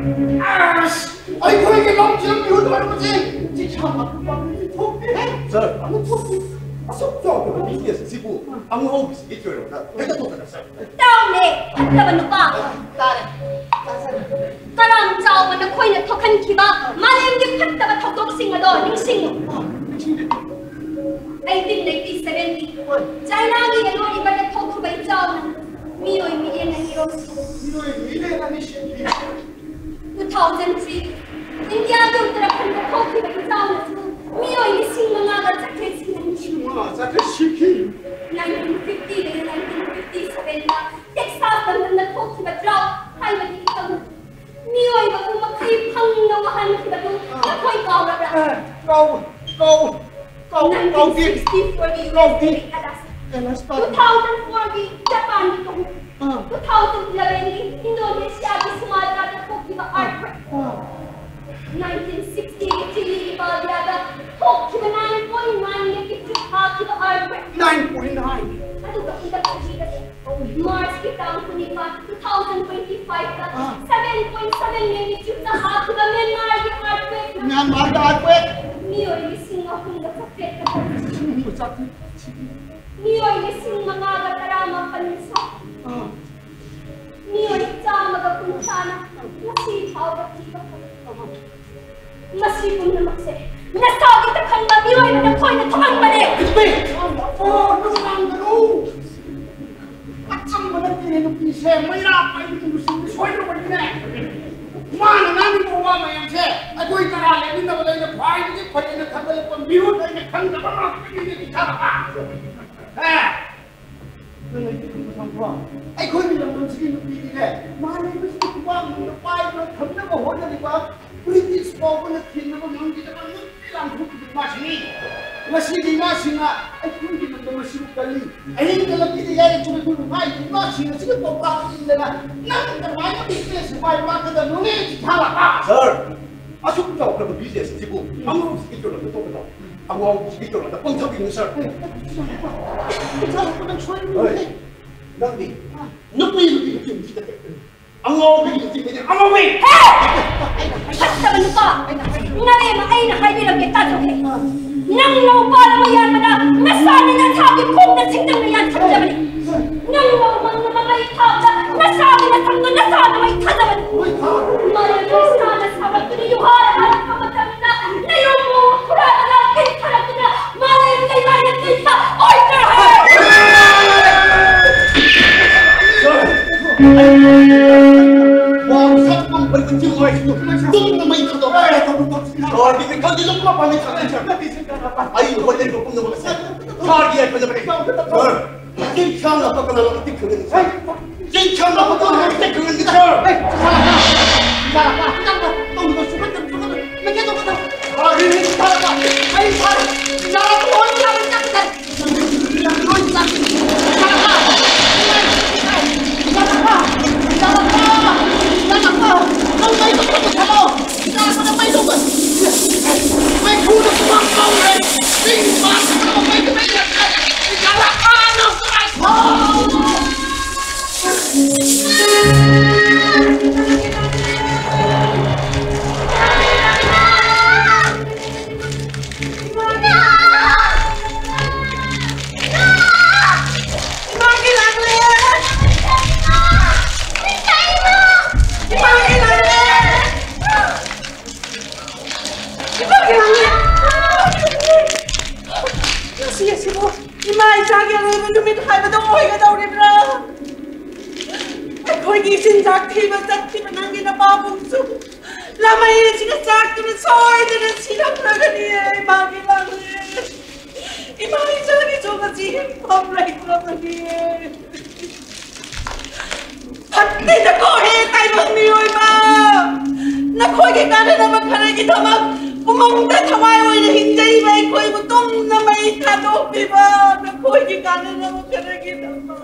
ꯑꯁ! ꯑꯩꯈꯣꯏꯒꯤ ꯂꯧꯁꯤꯡ ꯌꯣꯟꯕꯁꯦ ꯆꯤꯁꯥ ꯃꯥꯄꯤ ꯄꯥꯝꯕꯤ ꯊꯣꯛꯇꯦ꯫ ꯁꯥꯔ, ꯑꯃꯨꯛ ꯊꯣꯛꯇꯦ꯫ ꯑꯁꯨꯛ ꯆꯥꯎꯈ꯭ꯔꯕ ꯕꯤꯖꯤꯅꯦꯁ ꯑꯁꯤꯕꯨ ꯑꯉꯥꯎꯕꯁꯤꯒꯤ ꯆꯣꯏꯔꯣꯝꯗ ꯍꯦꯛꯇ ꯊꯣꯛꯀꯗ꯭ꯔꯥ, ꯁꯥꯔ? ꯇꯥꯎꯅꯦ, ꯐꯠꯇꯕ ꯅꯨꯄꯥ! ꯇꯥꯔꯦ꯫ ꯇꯥꯖꯔꯦ꯫ ꯀꯔꯥꯝ ꯆꯥꯎꯕꯅ ꯈꯣꯏꯅ ꯊꯣꯛꯍꯟꯈꯤꯕ ꯃꯥꯂꯦꯝꯒꯤ ꯐꯠꯇꯕ ꯊꯧꯗꯣꯛꯁꯤꯡ ꯑꯗꯣ ꯅꯤꯡꯁꯤꯡꯉꯨ꯫ ꯑꯩꯠꯇꯤꯟ ꯑꯩꯠꯇꯤ ꯁꯚꯦꯟꯒꯤ ꯆꯥꯏꯅꯥꯒꯤ ꯌꯦꯜꯂꯣ ꯔꯤꯚꯔꯗ ꯊꯣꯛꯈꯤꯕ ꯏꯆꯥꯎꯅ ꯃꯤꯑꯣꯏ ꯃꯤꯂꯤꯌꯟ ꯑꯅꯤꯔꯣꯝ ꯁꯤꯈꯤ꯫ ꯃꯤꯑꯣꯏ ꯃꯤꯂꯤꯌꯟ ꯑꯅꯤ ꯁꯤꯈꯤ꯫ Two thousand three, ꯏꯟꯗꯤꯌꯥꯒꯤ ꯎꯠꯇꯔꯥꯈꯟꯗ ꯊꯣꯛꯈꯤꯕ ꯏꯆꯥꯎꯅꯁꯨ ꯃꯤꯑꯣꯏ ꯂꯤꯁꯤꯡ ꯃꯉꯥꯒ ꯆꯥꯇ꯭ꯔꯦꯠ ꯁꯤꯍꯟꯈꯤ꯫ ꯂꯤꯁꯤꯡ ꯃꯉꯥ ꯆꯥꯇ꯭ꯔꯦꯠ ꯁꯤꯈꯤ꯫ Nineteen fifty ꯗꯒꯤ nineteen fifty seven ꯗ ꯇꯦꯛꯁꯥꯁ ꯂꯝꯗꯝꯗ ꯊꯣꯛꯈꯤꯕ drought ꯍꯥꯏꯕꯗꯤ ꯏꯀꯪ ꯃꯤꯑꯣꯏꯕꯕꯨ ꯃꯈꯩ ꯐꯪꯅ ꯋꯥꯍꯟꯈꯤꯕꯗꯨ ꯅꯈꯣꯏ ꯀꯥꯎꯔꯕ꯭ꯔꯥ? ꯑꯦ, ꯀꯥꯎ-, ꯀꯥꯎ-, ꯀꯥꯎ-, ꯀꯥꯎꯗꯦ꯫ Nineteen sixty four ꯒꯤ ꯀꯥꯎꯗꯦ꯫ West Nile Alaska꯫ ꯑꯦ, ꯂꯥꯁ ꯇꯥ-, Two thousand four ꯒꯤ ꯖꯄꯥꯟꯒꯤ ꯀꯨꯝ꯫ ꯑꯥ꯫ Two thousand eleven ꯒꯤ ꯏꯟꯗꯣꯅꯦꯁꯤꯌꯥꯒꯤ ꯁꯨꯃꯥꯇ꯭ꯔꯥꯗ ꯊꯣꯛꯈꯤꯕ ꯑꯥ꯫ Earthquake꯫ ꯑꯥ꯫ Nineteen sixty ꯒꯤ ꯆꯤꯂꯤꯒꯤ ꯕꯥꯜꯗꯤꯌꯥꯗ ꯊꯣꯛꯈꯤꯕ nine point nine magnitude ꯊꯥꯈꯤꯕ earthquake꯫ Nine point nine꯫ ꯑꯗꯨꯒ ꯍꯟꯗꯛ ꯆꯍꯤꯗ March ꯀꯤ ꯇꯥꯡ ꯀꯨꯟꯅꯤꯄꯥꯟ, two thousand twenty five ꯗ ꯑꯥ꯫ Seven point seven magnitude ꯊꯥꯈꯤꯕ ꯃ꯭ꯌꯥꯟꯃꯥꯔꯒꯤ earthquake꯫ ꯃ꯭ꯌꯥꯟꯃꯥꯔꯒꯤ earthquake꯫ ꯃꯤꯑꯣꯏ ꯂꯤꯁꯤꯡ ꯑꯍꯨꯝꯒ ꯆꯥꯇ꯭ꯔꯦꯠꯀ ꯇꯔꯨꯛ꯫ ꯂꯤꯁꯤꯡ ꯑꯍꯨꯝꯒ ꯆꯥꯇ꯭ꯔꯦꯠ꯫ ꯃꯤꯑꯣꯏ ꯂꯤꯁꯤꯡ ꯃꯉꯥꯒ ꯇꯔꯥꯃꯥꯄꯟ ꯁꯣꯛ꯫ ꯑꯥ꯫ ꯃꯤꯑꯣꯏ ꯆꯥꯝꯃꯒ ꯀꯨꯟꯊ꯭ꯔꯥꯅ ꯉꯁꯤ ꯐꯥꯎꯕ ꯊꯤꯕ ꯐꯪꯗꯦ꯫ ꯃꯁꯤ ꯄꯨꯝꯅꯃꯛꯁꯦ ꯅꯁꯥꯒꯤ ꯇꯛꯈꯪꯕ ꯃꯤꯑꯣꯏꯕ ꯅꯈꯣꯏꯅ ꯊꯣꯛꯍꯟꯕꯅꯦ꯫ ꯏꯕꯦ! ꯑꯣ, ꯅꯨꯡꯉꯥꯏꯒꯅꯨ! ꯑꯆꯝꯕ ꯅꯠꯇꯦꯅꯦ ꯅꯨꯄꯤꯁꯦ, ꯃꯩꯔꯥ ꯄꯥꯏꯕꯤ ꯅꯨꯡꯁꯤꯕꯤ ꯁꯣꯏꯗ꯭ꯔꯕꯅꯤꯅꯦ꯫ ꯃꯥꯅ ꯉꯥꯡꯉꯤꯕ ꯋꯥ ꯃꯌꯥꯝꯁꯦ ꯑꯩꯈꯣꯏ ꯇꯔꯥ ꯂꯩꯃꯤꯟꯅꯕꯗ ꯑꯩꯅ ꯈ꯭ꯋꯥꯏꯗꯒꯤ ꯐꯩꯅ ꯈꯟꯒꯠꯂꯛꯄ ꯃꯤꯍꯨꯠ ꯑꯩꯅ ꯈꯪꯗꯕ ꯉꯥꯛꯇꯅꯤꯅꯦ ꯏꯆꯥꯅꯨꯄꯥ꯫ ꯑꯦ! ꯑꯩꯈꯣꯏꯒꯤ ꯂꯝꯗꯝ ꯃꯁꯤꯒꯤ ꯅꯨꯄꯤꯗꯤꯅꯦ, ꯃꯥꯂꯦꯝ ꯑꯁꯤꯒꯤ ꯈꯨꯃꯥꯡ ꯅꯨꯡꯗ ꯄꯥꯏꯗꯨꯅ ꯊꯝꯅꯕ ꯍꯣꯠꯅꯔꯤꯕ ꯕ꯭ꯔꯤꯇꯤꯁ ꯐꯥꯎꯕꯅ ꯊꯦꯡꯅꯕ ꯉꯝꯈꯤꯗꯕ ꯅꯨꯄꯤ ꯂꯥꯟꯊꯣꯛꯈꯤꯕ ꯏꯃꯥꯁꯤꯡꯅꯤ꯫ ꯉꯁꯤꯒꯤ ꯏꯃꯥꯁꯤꯡꯅ ꯑꯩꯈꯣꯏꯒꯤ ꯂꯝꯗꯝ ꯑꯁꯤꯕꯨ ꯀꯜꯂꯤ꯫ ꯑꯍꯤꯡꯗ ꯂꯝꯕꯤꯗ ꯌꯥꯏꯔꯛꯇꯨꯅ ꯑꯩꯈꯣꯏꯕꯨ ꯉꯥꯏꯔꯤꯕ ꯏꯃꯥꯁꯤꯡ ꯑꯁꯤꯒꯤ ꯄꯥꯎꯇꯥꯛ ꯏꯟꯗꯅ ꯅꯪ ꯀꯃꯥꯏꯅ ꯕꯤꯖꯤꯅꯦꯁ ꯃꯥꯏ ꯄꯥꯛꯀꯗꯕꯅꯣꯅꯦ, ꯆꯤꯊꯥ ꯂꯥꯛꯄ? ꯁꯥꯔ, ꯑꯁꯨꯛ ꯆꯥꯎꯈ꯭ꯔꯕ ꯕꯤꯖꯤꯅꯦꯁ ꯑꯁꯤꯕꯨ ꯑꯉꯥꯎꯕꯁꯤꯒꯤ ꯆꯣꯂꯛꯇ ꯇꯧꯒꯗ꯭ꯔꯣ? ꯑꯉꯥꯎꯕꯁꯤꯒꯤ ꯆꯣꯂꯛꯇ ꯄꯪꯊꯕꯤꯅꯨ, ꯁꯥꯔ꯫ ꯆꯤꯊꯥ ꯂꯥꯛꯄ, ꯅꯪ ꯁꯣꯏꯔꯅꯤ꯫ ꯍꯣꯏ. ꯅꯪꯗꯤ ꯅꯨꯄꯤ ꯅꯨꯄꯤ ꯅꯨꯄꯤ ꯅꯨꯄꯤ ꯅꯨꯄꯤ ꯑꯉꯥꯎꯕꯤ ꯅꯨꯄꯤ ꯅꯨꯄꯤ ꯑꯉꯥꯎꯕꯤ! ꯍꯦ! ꯐꯠꯇꯕ ꯅꯨꯄꯥ! ꯅꯕꯦꯝꯃ, ꯑꯩꯅ ꯍꯥꯏꯕꯤꯔꯝꯒꯦ, ꯇꯥꯊꯣꯛꯀꯦ꯫ ꯅꯪ ꯅꯧꯄꯥꯗ ꯌꯥꯟꯕꯗ ꯅꯁꯥꯅ ꯅꯁꯥꯒꯤ ꯈꯣꯡꯗ ꯁꯤꯡꯖꯪꯅ ꯌꯥꯟꯁꯤꯟꯖꯕꯅꯤ꯫ ꯅꯪ ꯅꯧꯃꯪꯅ ꯃꯃꯩ ꯊꯥꯕꯗ ꯅꯁꯥꯒꯤ ꯅꯁꯝꯗꯨ ꯅꯁꯥꯅ ꯃꯩ ꯊꯥꯖꯕꯅꯤ꯫ ꯃꯔꯝ ꯅꯁꯥꯅ ꯁꯥꯒꯠꯇꯨꯅ ꯌꯨꯍꯥꯔ ꯍꯥꯔꯛꯄ ꯃꯇꯝꯗ ꯅꯌꯣꯡ ꯃꯣꯡ ꯈꯨꯔꯥꯗꯨꯅ ꯀꯤꯟ ꯊꯥꯔꯛꯇꯨꯅ ꯃꯥꯂꯦꯝ ꯂꯩꯃꯥꯏꯗ ꯇꯤꯟꯕ ꯑꯣꯏꯈ꯭ꯔꯦ꯫ ꯁꯥꯔ, ꯑꯩ ꯋꯥ ꯁꯛꯄ ꯃꯈꯩ ꯎꯆꯤ ꯋꯥꯏꯁꯤꯡꯗꯨ ꯇꯨꯝꯅ ꯃꯩ ꯊꯥꯗꯣꯛ꯫ ꯁꯥꯔ, ꯕꯤꯕꯤꯀꯥꯒꯤ ꯂꯨꯞꯄ ꯄꯥꯝꯃꯤ ꯊꯥꯗꯣꯛ, ꯁꯥꯔ꯫ ꯑꯩ ꯍꯣꯠꯅꯔꯤꯕ ꯄꯨꯝꯅꯃꯛ ꯑꯁꯤ ꯁꯥꯔꯒꯤ ꯌꯥꯏꯐꯅꯕꯅꯤ꯫ ꯁꯥꯔ, ꯆꯤꯡꯁꯥꯡ ꯂꯥꯛꯄ ꯀꯅꯥꯅ ꯃꯇꯤꯛ ꯈꯪꯒꯅꯤ, ꯁꯥꯔ? ꯆꯤꯡꯁꯥꯡ ꯂꯥꯛꯄ ꯀꯅꯥꯅ ꯃꯇꯤꯛ ꯈꯪꯒꯅꯤ, ꯁꯥꯔ? ꯉꯁꯤ ꯑꯁꯤꯕꯨ ꯏꯃꯥ ꯏꯆꯥꯒꯤ ꯑꯔꯣꯏꯕ ꯅꯨꯃꯤꯠ ꯍꯥꯏꯕꯗꯣ ꯑꯣꯏꯒꯗꯧꯔꯤꯕ꯭ꯔꯥ? ꯑꯩꯈꯣꯏꯒꯤ ꯆꯤꯟꯖꯥꯛ ꯊꯤꯕ ꯆꯠꯈꯤꯕ ꯅꯪꯒꯤ ꯅꯄꯥꯕꯨꯡꯁꯨ ꯂꯥꯃꯩ ꯑꯁꯤꯅ ꯆꯥꯛꯇꯨꯅ ꯁꯣꯏꯗꯅ ꯁꯤꯔꯝꯂꯒꯅꯤ꯫ ꯏꯃꯥꯒꯤ ꯂꯥꯃꯩ, ꯏꯃꯥ ꯏꯆꯥꯒꯤꯁꯨ ꯉꯁꯤ ꯍꯤꯡꯐꯝ ꯂꯩꯇ꯭ꯔꯕꯅꯤ꯫ ꯇꯥꯏꯕꯪ ꯃꯤꯑꯣꯏꯕ, ꯅꯈꯣꯏꯒꯤ ꯀꯥꯟꯅꯅꯕ ꯈꯔꯒꯤꯗꯃꯛ ꯎꯃꯪꯗ ꯊꯋꯥꯏ ꯑꯣꯏꯅ ꯍꯤꯡꯖꯔꯤꯕ ꯑꯩꯈꯣꯏꯕꯨ ꯇꯨꯝꯅ ꯃꯩ ꯊꯥꯗꯣꯛꯄꯤꯕ, ꯅꯈꯣꯏꯒꯤ ꯀꯥꯟꯅꯅꯕ ꯈꯔꯒꯤꯗꯃꯛ꯫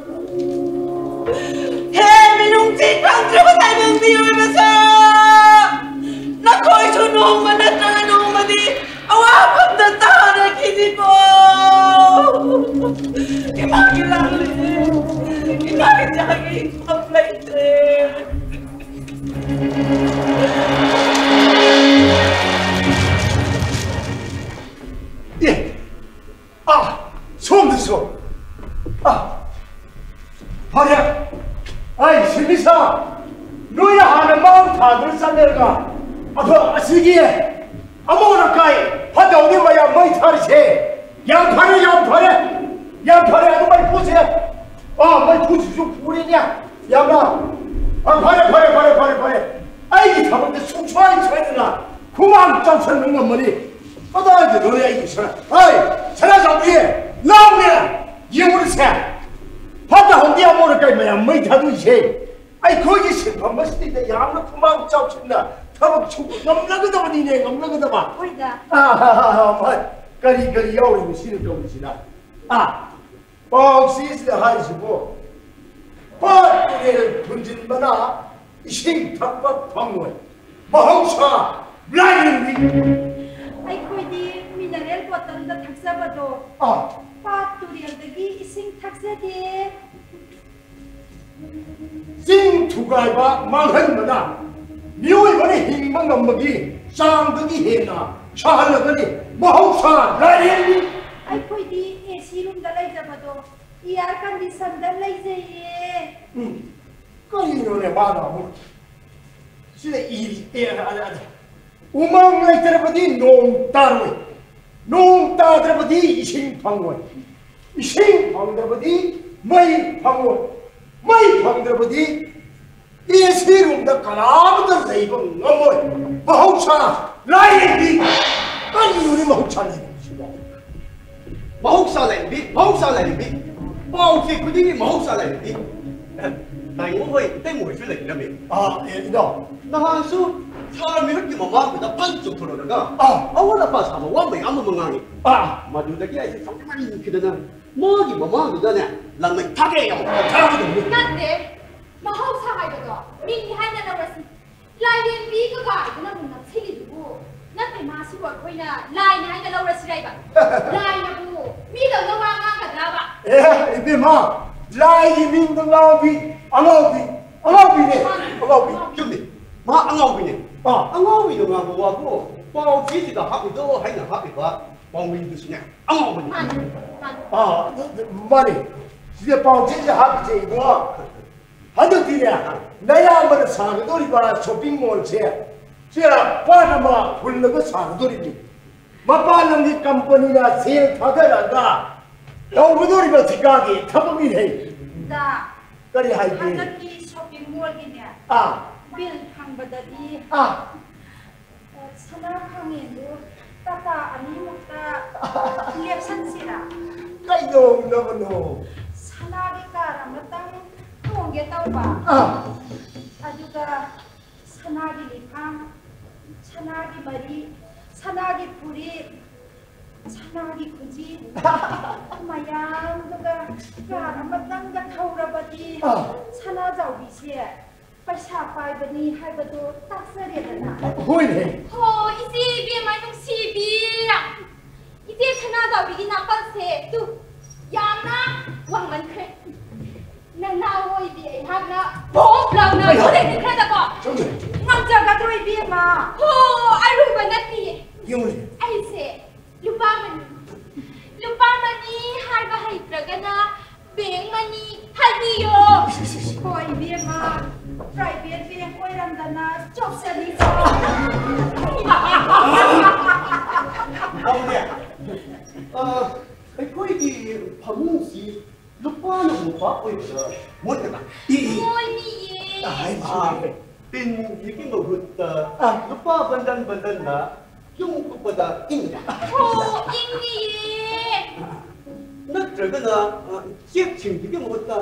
ꯍꯦ ꯃꯤꯅꯨꯡꯁꯤ ꯈꯪꯗ꯭ꯔꯕ ꯇꯥꯏꯕꯪ ꯃꯤꯑꯣꯏꯕꯁꯨ, ꯅꯈꯣꯏꯁꯨ ꯅꯣꯡꯃ ꯅꯠꯇ꯭ꯔꯒ ꯅꯣꯡꯃꯗꯤ ꯑꯋꯥꯐꯝꯗ ꯇꯥꯔꯈꯤꯅꯤꯀꯣ꯫ ꯏꯃꯥꯒꯤ ꯂꯥꯡꯂꯤ, ꯏꯃꯥꯒꯤ ꯆꯥꯒꯤ ꯏꯐꯝ ꯂꯩꯇ꯭ꯔꯦ꯫ ꯑꯦ, ꯑꯥ, ꯁꯣꯝꯗꯁꯨ꯫ ꯑꯥ, ꯐꯔꯦ꯫ ꯑꯩ ꯁꯤꯟꯃꯤꯁꯥ, ꯅꯣꯏꯅ ꯍꯥꯟꯅ ꯃꯥꯡ ꯊꯥꯗꯨꯅ ꯆꯠꯂꯦꯔꯒ, ꯑꯗꯣ ꯑꯁꯤꯒꯤ ꯑꯃꯣꯠ ꯑꯀꯥꯏ ꯐꯠꯇ ꯍꯥꯎꯗꯤ ꯃꯌꯥꯝ ꯃꯩ ꯊꯥꯔꯤꯁꯦ꯫ ꯌꯥꯝ ꯐꯔꯦ, ꯌꯥꯝ ꯐꯔꯦ, ꯌꯥꯝ ꯐꯔꯦ꯫ ꯑꯗꯨ ꯃꯩꯐꯨꯁꯦ, ꯑꯥ, ꯃꯩꯐꯨꯁꯤꯁꯨ ꯄꯨꯔꯦꯅꯦ꯫ ꯌꯥꯝꯅ, ꯑꯥ, ꯐꯔꯦ, ꯐꯔꯦ, ꯐꯔꯦ, ꯐꯔꯦ, ꯐꯔꯦ꯫ ꯑꯩꯒꯤ ꯊꯕꯛꯇ ꯁꯨꯡꯁꯣꯏ ꯁꯣꯏꯗꯅ ꯈꯨꯃꯥꯡ ꯆꯥꯎꯁꯟꯕ ꯉꯝꯃꯅꯤ꯫ ꯀꯗꯥꯏꯗꯅꯣꯅꯦ ꯑꯩꯒꯤ ꯁꯅꯥ? ꯍꯩ, ꯁꯅꯥꯖꯥꯎꯕꯤ, ꯂꯥꯎꯅꯦ! ꯌꯦꯡꯉꯨꯅꯦꯁꯦ꯫ ꯐꯠꯇ ꯍꯥꯎꯗꯤ ꯑꯃꯣꯠ ꯑꯀꯥꯏ ꯃꯌꯥꯝ ꯃꯩ ꯊꯥꯗꯣꯛꯏꯁꯦ꯫ ꯑꯩꯈꯣꯏꯒꯤ ꯁꯤꯟꯐꯝ ꯑꯁꯤꯗ ꯌꯥꯝꯅ ꯈꯨꯃꯥꯡ ꯆꯥꯎꯁꯤꯟꯅ ꯊꯕꯛ ꯁꯨꯕ ꯉꯝꯂꯒꯗꯕꯅꯤꯅꯦ, ꯉꯝꯂꯒꯗꯕ꯫ ꯍꯣꯏꯗ꯫ ꯑꯥ, ꯍꯥ, ꯍꯥ, ꯍꯥ, ꯍꯥ꯫ ꯀꯔꯤ ꯀꯔꯤ ꯌꯥꯎꯔꯤꯅꯣ ꯁꯤꯅ ꯇꯧꯔꯤꯁꯤꯅ? ꯑꯥ, ꯄꯥꯎꯆꯦꯁꯤꯗ ꯍꯥꯏꯔꯤꯁꯤꯕꯨ, ꯄꯥꯠ ꯇꯨꯔꯦꯜ ꯐꯨꯟꯖꯤꯟꯕꯅ ꯏꯁꯤꯡ ꯊꯛꯄ ꯐꯪꯉꯣꯏ꯫ ꯃꯍꯧꯁꯥ ꯂꯥꯏꯔꯦꯝꯕꯤ꯫ ꯑꯩꯈꯣꯏꯗꯤ ꯃꯤꯅꯔꯦꯜ ꯕꯣꯇꯜꯗ ꯊꯛꯆꯕꯗꯣ, ꯑꯥ꯫ ꯄꯥꯠ ꯇꯨꯔꯦꯜꯗꯒꯤ ꯏꯁꯤꯡ ꯊꯛꯆꯗꯦ꯫ ꯆꯤꯡ ꯊꯨꯒꯥꯏꯕ ꯃꯥꯡꯍꯟꯕꯅ ꯃꯤꯑꯣꯏꯕꯅ ꯍꯤꯡꯕ ꯉꯝꯕꯒꯤ ꯆꯥꯡꯗꯒꯤ ꯍꯦꯟꯅ ꯁꯥꯍꯜꯂꯒꯅꯤ꯫ ꯃꯍꯧꯁꯥ ꯂꯥꯏꯔꯦꯝꯕꯤ꯫ ꯑꯩꯈꯣꯏꯗꯤ ꯑꯦ ꯁꯤ ꯔꯨꯝꯗ ꯂꯩꯖꯕꯗꯣ, ꯏꯌꯥꯔ ꯀꯟꯗꯤꯁꯟꯗ ꯂꯩꯖꯩꯌꯦ꯫ ꯎꯝ, ꯀꯔꯤꯅꯣꯅꯦ ꯃꯥꯅ ꯑꯃꯨꯛ ꯁꯤꯗ ꯏꯔꯤ? ꯑꯦ, ꯑꯗ, ꯑꯗ, ꯑꯗ꯫ ꯎꯃꯪ ꯂꯩꯇ꯭ꯔꯕꯗꯤ ꯅꯣꯡ ꯇꯥꯔꯣꯏ, ꯅꯣꯡ ꯇꯥꯗ꯭ꯔꯕꯗꯤ ꯏꯁꯤꯡ ꯐꯪꯉꯣꯏ, ꯏꯁꯤꯡ ꯐꯪꯗ꯭ꯔꯕꯗꯤ ꯃꯩ ꯐꯪꯉꯣꯏ, ꯃꯩ ꯐꯪꯗ꯭ꯔꯕꯗꯤ ꯑꯦ ꯁꯤ ꯔꯨꯝꯗ ꯀꯅꯥꯝꯇ ꯂꯩꯕ ꯉꯝꯃꯣꯏ꯫ ꯃꯍꯧꯁꯥ ꯂꯥꯏꯔꯦꯝꯕꯤ꯫ ꯀꯔꯤꯅꯣꯅꯦ ꯃꯍꯧꯁꯥ ꯂꯥꯏꯔꯦꯝꯕꯤꯁꯤꯕꯣ? ꯃꯍꯧꯁꯥ ꯂꯥꯏꯔꯦꯝꯕꯤ, ꯃꯍꯧꯁꯥ ꯂꯥꯏꯔꯦꯝꯕꯤ꯫ ꯄꯥꯎ ꯆꯦ ꯈꯨꯗꯤꯡꯒꯤ ꯃꯍꯧꯁꯥ ꯂꯥꯏꯔꯦꯝꯕꯤ꯫ ꯇꯥꯏꯉꯣ ꯍꯣꯏ, ꯏꯇꯩꯃ ꯍꯣꯏꯁꯨ ꯂꯩꯕꯤꯔꯝꯃꯤ꯫ ꯑꯥ, ꯑꯦ, ꯏꯅꯥꯎ꯫ ꯅꯍꯥꯟꯁꯨ ꯁꯥꯔ ꯃꯤꯍꯨꯠꯀꯤ ꯃꯃꯥꯡꯗꯨꯗ ꯐꯟ ꯆꯣꯡꯊꯣꯔꯛꯂꯒ ꯑꯥ꯫ ꯑꯋꯥꯠ ꯑꯄꯥ ꯁꯥꯕ ꯋꯥ ꯃꯌꯥꯝ ꯑꯃ ꯉꯥꯡꯉꯤ꯫ ꯑꯥ꯫ ꯃꯗꯨꯗꯒꯤ ꯑꯩꯁꯦ ꯁꯥꯎꯅꯤꯡꯃꯟꯈꯤꯗꯅ ꯃꯥꯒꯤ ꯃꯃꯥꯡꯗꯨꯗꯅꯦ ꯂꯪꯃꯩ ꯊꯥꯒꯦ ꯌꯥꯎꯅ ꯊꯥꯒꯗꯕꯅꯤ꯫ ꯅꯠꯇꯦ, ꯃꯍꯧꯁꯥ ꯍꯥꯏꯕꯗꯣ ꯃꯤꯅꯤ ꯍꯥꯏꯅ ꯂꯧꯔꯁꯤ꯫ ꯂꯥꯏꯔꯦꯝꯕꯤ ꯀꯀꯥ ꯍꯥꯏꯗꯨꯅ ꯑꯃꯨꯛ ꯅꯞꯁꯤꯜꯂꯤꯗꯨꯕꯨ, ꯅꯠꯇꯦ, ꯃꯥꯁꯤꯕꯨ ꯑꯩꯈꯣꯏꯅ ꯂꯥꯏꯅꯤ ꯍꯥꯏꯅ ꯂꯧꯔꯁꯤꯔ ꯍꯥꯏꯕ? ꯂꯥꯏꯅꯕꯨ ꯃꯤꯗꯧꯅ ꯋꯥ ꯉꯥꯡꯒꯗ꯭ꯔꯕ? ꯑꯦ, ꯏꯕꯦꯝꯃ, ꯂꯥꯏꯒꯤ ꯃꯤꯡꯗ ꯉꯥꯎꯕꯤ ꯑꯉꯥꯎꯕꯤ, ꯑꯉꯥꯎꯕꯤꯅꯦ, ꯃꯥꯅꯦ꯫ ꯑꯉꯥꯎꯕꯤ꯫ ꯆꯨꯝꯃꯤ, ꯃꯥ ꯑꯉꯥꯎꯕꯤꯅꯦ꯫ ꯑꯥ꯫ ꯑꯉꯥꯎꯕꯤꯅ ꯉꯥꯡꯕ ꯋꯥꯕꯨ ꯄꯥꯎ ꯆꯦꯁꯤꯗ ꯍꯥꯞꯂꯤꯗꯣ ꯍꯥꯏꯅ ꯍꯥꯞꯂꯤꯕ ꯄꯥꯎꯃꯤꯗꯨꯁꯨꯅꯦ ꯑꯉꯥꯎꯕꯅꯤ꯫ ꯃꯥꯅꯦ, ꯃꯥꯅꯦ꯫ ꯑꯥ, ꯃꯥꯅꯦ꯫ ꯁꯤꯗ ꯄꯥꯎ ꯆꯦꯁꯤꯗ ꯍꯥꯞꯂꯤꯁꯦ ꯏꯕꯨꯡꯉꯣ꯫ ꯍꯟꯗꯛꯇꯤꯅꯦ, ꯅꯌꯥꯝꯕꯅ ꯁꯥꯒꯗꯧꯔꯤꯕ shopping mall ꯁꯦ, ꯁꯤ ꯄꯥꯠ ꯑꯃ ꯍꯨꯜꯂꯒ ꯁꯥꯒꯗꯧꯔꯤꯕꯅꯤ꯫ ꯃꯄꯥꯟ ꯂꯝꯒꯤ company ꯅ ꯁꯦꯜ ꯊꯥꯗꯔꯒ ꯇꯧꯒꯗꯧꯔꯤꯕ ꯊꯤꯀꯥꯒꯤ ꯊꯕꯛꯅꯤꯍꯦ꯫ ꯗꯥ, ꯀꯔꯤ ꯍꯥꯏꯒꯦ? ꯍꯟꯗꯛꯀꯤ shopping mall ꯒꯤꯅꯦ, ꯑꯥ꯫ Bill ꯐꯪꯕꯗꯗꯤ ꯑꯥ꯫ ꯁꯅꯥ ꯈꯥꯡꯉꯦꯟꯗꯨ ꯇꯥꯇꯥ ꯑꯅꯤꯃꯨꯛꯇ ꯂꯦꯞꯁꯟꯁꯤꯔꯥ? ꯀꯩꯗꯧꯅꯕꯅꯣ? ꯁꯅꯥꯒꯤ car ꯑꯃꯇꯪ ꯇꯣꯡꯒꯦ ꯇꯧꯕ꯫ ꯑꯥ꯫ ꯑꯗꯨꯒ ꯁꯅꯥꯒꯤ ꯂꯤꯛꯐꯥꯡ, ꯁꯅꯥꯒꯤ ꯃꯔꯤ, ꯁꯅꯥꯒꯤ ꯐꯨꯔꯤꯠ, ꯁꯅꯥꯒꯤ ꯈꯨꯖꯤ, ꯃꯌꯥꯝꯗꯨꯒ car ꯑꯃꯇꯪꯒ ꯊꯧꯔꯕꯗꯤ ꯑꯥ꯫ ꯁꯅꯥꯖꯥꯎꯕꯤꯁꯦ ꯄꯩꯁꯥ ꯄꯥꯏꯕꯅꯤ ꯍꯥꯏꯕꯗꯨ ꯇꯥꯛꯆꯔꯦꯗꯅ꯫ ꯍꯣꯏꯅꯦ꯫ ꯍꯣ, ꯏꯆꯦ ꯏꯕꯦꯝꯃ ꯅꯨꯡꯁꯤꯕꯤ꯫ ꯏꯆꯦ ꯁꯅꯥꯖꯥꯎꯕꯤꯒꯤ ꯅꯥꯄꯜꯁꯦ ꯇꯨ ꯌꯥꯝꯅ ꯋꯥꯡꯃꯟꯈ꯭ꯔꯦ꯫ ꯅꯅꯥꯎ ꯑꯣꯏꯕꯤ ꯑꯩꯍꯥꯛꯅ ꯄꯣꯞ ꯂꯥꯎꯅ ꯑꯩꯍꯥ꯫ ꯐꯨꯗꯠꯅꯤꯡꯈ꯭ꯔꯗꯀꯣ꯫ ꯆꯨꯝꯃꯦ꯫ ꯉꯝꯖꯒꯗ꯭ꯔꯣ ꯏꯕꯦꯝꯃ? ꯍꯣ, ꯑꯔꯨꯕ ꯅꯠꯇꯤꯌꯦ꯫ ꯌꯦꯡꯉꯨꯅꯦ꯫ ꯑꯩꯁꯦ ꯂꯨꯄꯥ ꯃꯅꯤ꯫ ꯂꯨꯄꯥ ꯃꯅꯤ ꯍꯥꯏꯕ ꯍꯩꯇ꯭ꯔꯒꯅ bank ꯃꯅꯤ ꯍꯥꯏꯕꯤꯌꯣ꯫ ꯍꯣꯏ, ꯏꯕꯦꯝꯃ, private bank ꯑꯣꯏꯔꯝꯗꯅ ꯆꯣꯞꯆꯅꯤꯀꯣ꯫ ꯑꯗꯨꯅꯦ, ꯑ, ꯑꯩꯈꯣꯏꯒꯤ ꯐꯃꯨꯡꯁꯤ ꯂꯨꯄꯥꯅ ꯃꯣꯝꯄꯥꯛ ꯑꯣꯏꯕꯗ ꯃꯣꯠꯀꯗ꯭ꯔꯥ? E, E. ꯃꯣꯏꯅꯤꯌꯦ꯫ ꯇꯥꯏ, ꯑꯥ, ꯆꯨꯝꯃꯦ꯫ ꯇꯤꯟꯒꯤ ꯃꯍꯨꯠꯇ ꯑꯥ꯫ ꯂꯨꯄꯥ ꯕꯟꯗꯟ ꯕꯟꯗꯟꯅ ꯌꯨꯝ ꯀꯨꯞꯄꯗ ꯏꯪꯗ꯭ꯔꯥ? ꯍꯣ, ꯏꯪꯅꯤꯌꯦ꯫ ꯅꯠꯇ꯭ꯔꯒꯅ, ꯑ, ꯆꯦꯛꯁꯤꯡꯁꯤꯒꯤ ꯃꯍꯨꯠꯇ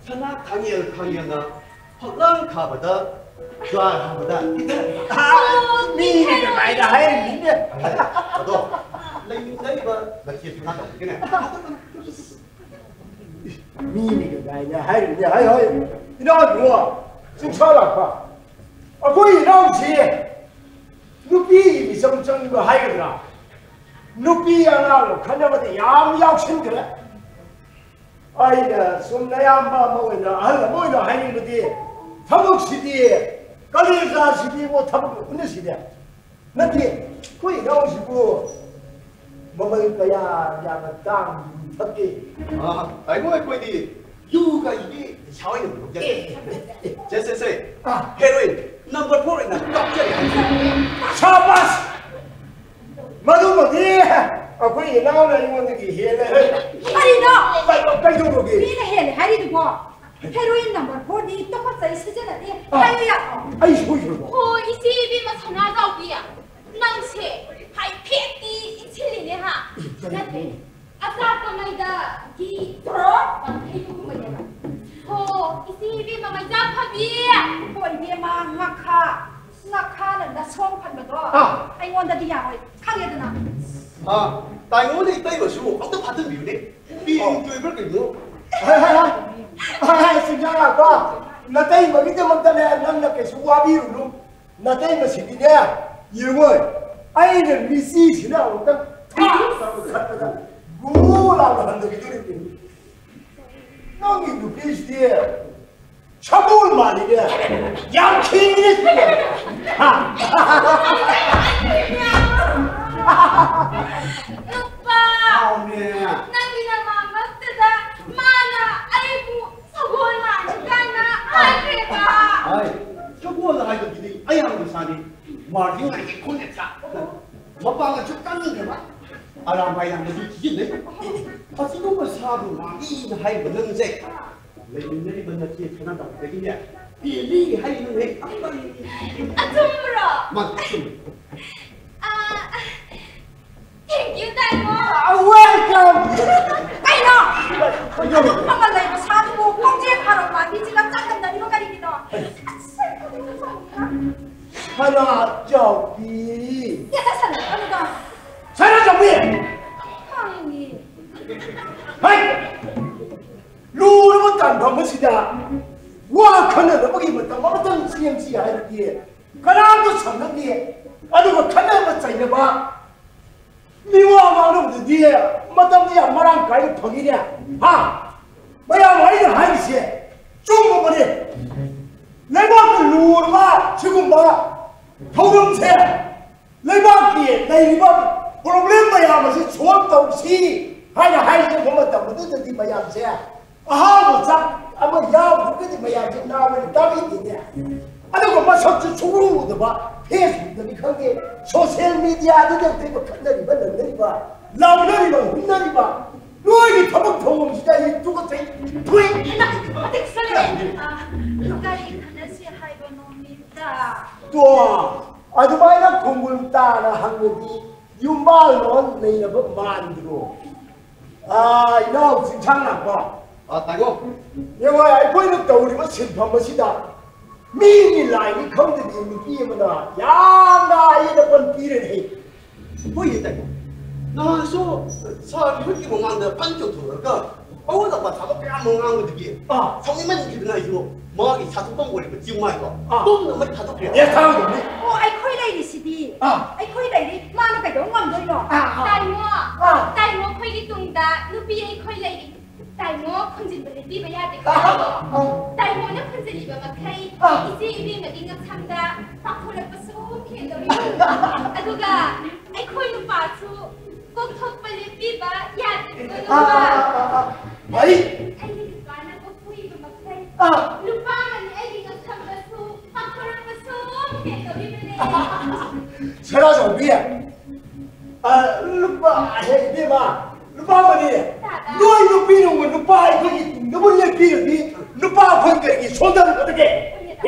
ꯁꯅꯥ ꯈꯥꯡꯉꯦꯜ ꯈꯥꯡꯉꯦꯜꯅ ꯐꯛꯂꯥꯡ ꯈꯥꯕꯗ ꯖ꯭ꯋꯥꯔ ꯍꯥꯕꯗ ꯈꯤꯇꯪ, ꯑꯣ, ꯃꯤꯅ ꯀꯃꯥꯏꯅ ꯍꯥꯏꯔꯤꯅꯤꯅꯦ? ꯑꯗꯣ ꯂꯩꯃꯤꯟꯅꯔꯤꯕ ꯅꯆꯦ ꯁꯅꯥꯇꯣꯝꯕꯤꯒꯅꯦ꯫ ꯃꯤꯅ ꯀꯃꯥꯏꯅ ꯍꯥꯏꯔꯤꯅꯦ? ꯍꯥꯏ, ꯍꯥꯏ꯫ ꯏꯅꯥꯎꯕꯨ, ꯆꯤꯡꯁꯥ ꯂꯥꯛꯄ꯫ ꯑꯩꯈꯣꯏ ꯏꯅꯥꯎꯁꯤ ꯅꯨꯄꯤꯒꯤ ꯃꯤꯆꯪ ꯆꯪꯕ ꯍꯥꯏꯒꯗ꯭ꯔꯥ? ꯅꯨꯄꯤ ꯑꯉꯥꯡꯒ ꯈꯠꯅꯕꯗ ꯌꯥꯝ ꯌꯥꯎꯁꯤꯟꯈ꯭ꯔꯦ꯫ ꯑꯩꯅ ꯁꯨꯝ ꯅꯌꯥꯝꯕ ꯑꯃ ꯑꯣꯏꯅ, ꯑꯍꯜ ꯑꯃ ꯑꯣꯏꯅ ꯍꯥꯏꯅꯤꯡꯕꯗꯤ, ꯊꯕꯛꯁꯤꯗꯤ, ꯀꯂꯦꯖꯥꯁꯤꯗꯤꯕꯣ, ꯊꯕꯛ ꯎꯠꯅꯁꯤꯗꯤ꯫ ꯅꯠꯇꯦ, ꯑꯩꯈꯣꯏ ꯏꯅꯥꯎꯁꯤꯕꯨ ꯃꯃꯜ ꯀꯌꯥ ꯌꯥꯝꯅ ꯇꯥꯡꯕ ꯌꯨ ꯊꯛꯀꯦ? ꯑꯥ, ꯇꯥꯏꯕꯪ, ꯑꯩꯈꯣꯏꯗꯤ ꯌꯨ ꯀꯥꯏꯁꯤꯗꯤ ꯅꯤꯁꯥ ꯑꯣꯏꯅ ꯂꯧꯖꯗꯦ꯫ ꯑꯦ꯫ ꯁꯦ, ꯁꯦ, ꯁꯦ꯫ ꯑꯥ꯫ Heroin number four ꯑꯣꯏꯅ ꯀꯥꯞꯆꯔꯦ꯫ ꯁꯥꯕꯥꯁ! ꯃꯗꯨꯃꯗꯤ ꯑꯩꯈꯣꯏ ꯏꯅꯥꯎꯅ ꯑꯩꯉꯣꯟꯗꯒꯤ ꯍꯦꯜꯂꯦ꯫ ꯀꯔꯤꯅꯣ? ꯀꯩ-, ꯀꯩꯗꯧꯔꯒꯦ? ꯃꯤꯅ ꯍꯦꯜꯂꯦ ꯍꯥꯏꯔꯤꯗꯨꯕꯣ? Heroin number four ꯗꯤ ꯇꯨꯀꯠꯆꯩ, ꯁꯤꯖꯤꯟꯅꯗꯦ꯫ ꯑꯥ꯫ ꯍꯥꯏꯌꯨ ꯌꯥꯗ꯭ꯔꯣ? ꯑꯩ ꯁꯣꯏꯈ꯭ꯔꯕꯣ? ꯍꯣ, ꯏꯆꯦ ꯏꯕꯦꯝꯃ ꯁꯅꯥꯖꯥꯎꯕꯤ, ꯅꯪꯁꯦ ꯍꯥꯏꯐꯦꯠꯇꯤ ꯏꯟꯁꯤꯜꯂꯤꯅꯦ ꯍꯥ? ꯑꯦ, ꯀꯔꯤ? ꯅꯠꯇꯦ, ꯑꯆꯥꯛꯄ ꯃꯩꯗ ꯘꯤ ꯗ꯭ꯔꯣꯞ ꯍꯩꯕꯒꯨꯝꯕꯅꯦꯕ꯫ ꯍꯣ, ꯏꯆꯦ ꯏꯕꯦꯝꯃ ꯃꯩꯖꯥ ꯐꯕꯤ! ꯍꯣ, ꯏꯕꯦꯝꯃ, ꯉꯥꯈꯥ, ꯉꯥꯈꯥꯅ ꯅꯁꯣꯡ ꯐꯟꯕꯗꯣ ꯑꯥ꯫ ꯑꯩꯉꯣꯟꯗꯗꯤ ꯌꯥꯔꯣꯏ, ꯈꯪꯉꯦꯗꯅ꯫ ꯑꯥ, ꯇꯥꯏꯉꯣꯟꯗ ꯏꯇꯩꯃꯁꯨ ꯑꯝꯇ ꯐꯥꯖꯟꯕꯤꯌꯨꯅꯦ꯫ ꯄꯤ ꯑꯣ꯫ ꯇꯣꯏꯕ꯭ꯔꯥ ꯀꯩꯅꯣ? ꯍꯥꯏ, ꯍꯥꯏ, ꯍꯥꯏ꯫ ꯍꯥꯏ, ꯍꯥꯏ, ꯆꯤꯡꯖꯥ ꯂꯥꯛꯄ, ꯅꯇꯩꯃꯒꯤꯗꯃꯛꯇꯅꯦ, ꯅꯪꯅ ꯀꯩꯁꯨ ꯋꯥꯕꯤꯔꯨꯅꯨ꯫ ꯅꯇꯩꯃꯁꯤꯗꯤꯅꯦ, ꯌꯦꯡꯉꯣ, ꯑꯩꯅ ꯃꯤꯆꯤꯁꯤꯅ ꯑꯃꯨꯛꯇꯪ ꯊꯥ ꯈꯠꯄꯗ ꯒꯨ ꯂꯥꯎꯅ ꯍꯟꯊꯈꯤꯗꯣꯔꯤꯕꯅꯤ꯫ ꯅꯪꯒꯤ ꯅꯨꯄꯤꯁꯤꯗꯤ ꯁꯒꯣꯜ ꯃꯥꯜꯂꯤꯅꯦ꯫ ꯌꯥꯝ ꯈꯤꯡꯉꯤꯅꯦ ꯁꯤꯗꯤ꯫ ꯍꯥ? ꯅꯨꯄꯥ! ꯍꯥꯎꯅꯦ꯫ ꯅꯪꯒꯤ ꯅꯃꯥꯡꯃꯛꯇꯗ ꯃꯥꯅ ꯑꯩꯕꯨ ꯁꯒꯣꯜ ꯃꯥꯜꯂꯤ ꯀꯥꯏꯅ ꯍꯥꯏꯈ꯭ꯔꯦꯕ꯫ ꯍꯥꯏ, ꯁꯒꯣꯜ ꯍꯥꯏꯕꯗꯨꯗꯤ ꯑꯌꯥꯝꯕ ꯁꯥꯅꯤ꯫ ꯃꯥꯔꯖꯤꯡ ꯉꯥꯏꯒꯦ ꯈꯣꯡꯅ ꯆꯥ꯫ ꯃꯄꯥꯡꯒꯜꯁꯨ ꯀꯟꯈ꯭ꯔꯕ꯫ ꯑꯔꯥꯝꯕꯥꯏ ꯌꯥꯝꯅꯁꯨ ꯁꯤꯖꯤꯟꯅꯩ꯫ ꯑꯁꯤꯒꯨꯝꯕ ꯁꯥꯕꯨ ꯃꯥꯜꯂꯤꯅ ꯍꯥꯏꯔꯤꯕ ꯅꯪꯁꯦ꯫ ꯂꯩꯃꯤꯟꯅꯔꯤꯕ ꯅꯆꯦ ꯁꯅꯥꯇꯣꯝꯕꯤꯗꯒꯤꯅꯦ ꯄꯦꯜꯂꯤ ꯍꯥꯏꯔꯤꯕꯅꯦ꯫ ꯑꯆꯨꯝꯕ꯭ꯔꯣ? ꯃꯥ ꯑꯆꯨꯝꯕ꯫ ꯑꯥ, thank you, ꯇꯥꯏꯉꯣ꯫ Welcome! ꯁꯅꯥꯖꯥꯎꯕꯤ꯫ ꯌꯥꯗ ꯁꯥꯟꯅꯔꯛꯀꯅꯨꯗ꯫ ꯁꯅꯥꯖꯥꯎꯕꯤ! ꯈꯪꯉꯤ꯫ ꯍꯩ! ꯂꯨꯔꯕ ꯇꯥꯟꯐꯝ ꯑꯁꯤꯗ ꯋꯥ ꯈꯟꯅꯅꯕꯒꯤ ꯃꯇꯝ ꯑꯃꯇꯪ ꯁꯦꯝꯁꯤ ꯍꯥꯏꯔꯗꯤ ꯀꯅꯥꯝꯇ ꯁꯪꯅꯗꯦ꯫ ꯑꯗꯨꯒ ꯈꯠꯅꯕ ꯆꯩꯅꯕ, ꯃꯤꯋꯥ ꯉꯥꯡꯅꯕꯗꯗꯤ ꯃꯇꯝꯗꯤ ꯌꯥꯝ ꯃꯔꯥꯡ ꯀꯥꯏꯅ ꯐꯪꯉꯤꯅꯦ꯫ ꯍꯥ? ꯃꯌꯥꯝ ꯑꯩꯅ ꯍꯥꯏꯔꯤꯁꯦ ꯆꯨꯝꯃꯕꯅꯦ꯫ ꯂꯩꯕꯥꯛꯇ ꯂꯨꯔꯕ ꯁꯤꯒꯨꯝꯕ ꯊꯧꯔꯝꯁꯦ, ꯂꯩꯕꯥꯛꯀꯤ ꯂꯩꯔꯤꯕ problem ꯃꯌꯥꯝ ꯑꯁꯤ solve ꯇꯧꯁꯤ ꯍꯥꯏꯅ ꯍꯥꯏꯖꯕ ꯃꯇꯝ ꯑꯗꯨꯗꯗꯤ ꯃꯌꯥꯝꯁꯦ ꯑꯍꯥꯎꯕ ꯆꯥꯛ ꯑꯃ ꯌꯥꯎꯗ꯭ꯔꯒꯗꯤ ꯃꯌꯥꯝꯁꯦ ꯅꯥꯕꯅ ꯇꯥꯕꯤꯗꯦꯅꯦ꯫ ꯑꯗꯨꯒ ꯃꯁꯛꯁꯨ ꯁꯨꯡꯎ ꯎꯗꯕ, Facebook ꯇꯅꯤ ꯈꯪꯗꯦ, social media ꯗ ꯂꯩꯔꯤꯕ ꯈꯠꯅꯔꯤꯕ, ꯂꯪꯅꯔꯤꯕ, ꯂꯥꯎꯅꯔꯤꯕ, ꯍꯨꯝꯅꯔꯤꯕ, ꯅꯣꯏꯒꯤ ꯊꯕꯛ ꯊꯧꯔꯝꯁꯤꯗ ꯑꯩ ꯇꯨꯀꯠꯆꯩ꯫ ꯊꯨꯏ꯫ ꯃꯇꯤꯛ ꯆꯥꯔꯦ꯫ ꯑ, ꯀꯔꯤ ꯈꯟꯅꯁꯤ ꯍꯥꯏꯕꯅꯣ ꯃꯤꯇ? ꯇꯣ, ꯑꯗꯨꯃꯥꯏꯅ ꯈꯣꯡꯒꯨꯜ ꯇꯥꯅ ꯍꯪꯉꯗꯤ ꯌꯨꯝꯕꯥꯜꯂꯣꯟ ꯂꯩꯔꯕ ꯃꯥꯟꯗ꯭ꯔꯣ? ꯑꯥ, ꯏꯅꯥꯎ ꯆꯤꯡꯁꯥꯡ ꯂꯥꯛꯄ꯫ ꯑꯥ, ꯇꯥꯏꯉꯣ꯫ ꯌꯦꯡꯉꯣ, ꯑꯩꯈꯣꯏꯅ ꯇꯧꯔꯤꯕ ꯁꯤꯟꯐꯝ ꯑꯁꯤꯗ ꯃꯤꯒꯤ ꯂꯥꯏꯅꯤ ꯈꯪꯗꯕꯤ ꯅꯨꯄꯤ ꯑꯃꯅ ꯌꯥꯝꯅ ꯑꯌꯦꯠ ꯑꯄꯟ ꯄꯤꯔꯦꯅꯦ꯫ ꯍꯣꯏꯅꯦ, ꯇꯥꯏꯉꯣ꯫ ꯅꯍꯥꯟꯁꯨ ꯁꯥꯔ ꯃꯤꯍꯨꯠꯀꯤ ꯃꯃꯥꯡꯗ ꯐꯟ ꯆꯣꯡꯊꯣꯔꯛꯑꯒ ꯑꯋꯥꯠ ꯑꯄꯥ ꯊꯕꯛ ꯀꯌꯥ ꯑꯃ ꯉꯥꯡꯕꯗꯒꯤ ꯑꯥ꯫ ꯁꯥꯎꯅꯤꯡꯃꯟꯈꯤꯗꯅ ꯑꯩꯁꯨ ꯃꯥꯒꯤ ꯁꯥꯊꯣꯛꯐꯝ ꯑꯣꯏꯔꯤꯕ ꯆꯤꯡꯃꯥꯏꯗꯣ ꯑꯥ꯫ ꯇꯨꯝꯅ ꯃꯩ ꯊꯥꯗꯣꯛꯈ꯭ꯔꯦ꯫ ꯑꯦ, ꯊꯥꯡꯗꯧꯅꯦ꯫ ꯑꯣ, ꯑꯩꯈꯣꯏ ꯂꯩꯔꯤꯁꯤꯗꯤ꯫ ꯑꯥ꯫ ꯑꯩꯈꯣꯏ ꯂꯩꯔꯤ꯫ ꯃꯥꯅ ꯀꯩꯗꯧ ꯉꯝꯗꯣꯏꯅꯣ? ꯑꯥ, ꯑꯥ꯫ ꯇꯥꯏꯃꯣ, ꯑꯥ꯫ ꯇꯥꯏꯃꯣ, ꯑꯩꯈꯣꯏꯒꯤ ꯇꯨꯡꯗ ꯅꯨꯄꯤ ꯑꯩꯈꯣꯏ ꯂꯩꯔꯤ꯫ ꯇꯥꯏꯃꯣ, ꯈꯨꯝꯖꯤꯟꯕ ꯂꯦꯞꯄꯤꯕ ꯌꯥꯗꯦꯀꯣ꯫ ꯑꯥ, ꯑꯥ꯫ ꯇꯥꯏꯃꯣꯅ ꯈꯨꯝꯖꯤꯜꯂꯤꯕ ꯃꯈꯩ ꯑꯥ꯫ ꯏꯆꯦ ꯏꯕꯦꯝꯃꯒꯤ ꯉꯛꯁꯝꯗ ꯄꯥꯛꯊꯣꯔꯛꯄꯁꯨ ꯍꯦꯟꯗꯧꯔꯤꯕꯅꯤ꯫ ꯑꯗꯨꯒ ꯑꯩꯈꯣꯏ ꯅꯨꯄꯥꯁꯨ ꯀꯣꯛꯊꯣꯛꯄ ꯂꯦꯞꯄꯤꯕ ꯌꯥꯗꯦꯀꯣ, ꯑꯥ, ꯅꯨꯄꯥ꯫ ꯑꯥ, ꯑꯥ, ꯑꯥ꯫ ꯃꯔꯤ꯫ ꯑꯩꯒꯤ ꯅꯨꯄꯥꯅ ꯀꯣꯛꯄꯤꯕ ꯃꯈꯩ ꯑꯥ꯫ ꯅꯨꯄꯥ ꯑꯃꯅꯤ ꯑꯩꯒꯤ ꯉꯛꯁꯝꯗꯁꯨ ꯄꯥꯛꯊꯣꯔꯛꯄꯁꯨ ꯍꯦꯟꯗꯧꯔꯤꯕꯅꯤ꯫ ꯁꯅꯥꯖꯥꯎꯕꯤ, ꯑ, ꯂꯨꯄꯥ, ꯍꯦ, ꯏꯕꯦꯝꯃ, ꯂꯨꯄꯥ ꯑꯃꯅꯤ꯫ ꯅꯣꯏ ꯅꯨꯄꯤꯅꯕꯨ ꯅꯨꯄꯥ ꯑꯩꯈꯣꯏꯒꯤ ꯇꯨꯡꯗꯕꯨ ꯂꯦꯞꯄꯤꯔꯗꯤ ꯅꯨꯄꯥ ꯑꯩꯈꯣꯏ ꯀꯔꯤꯒꯤ ꯁꯣꯟꯊꯔꯛꯀꯗꯒꯦ?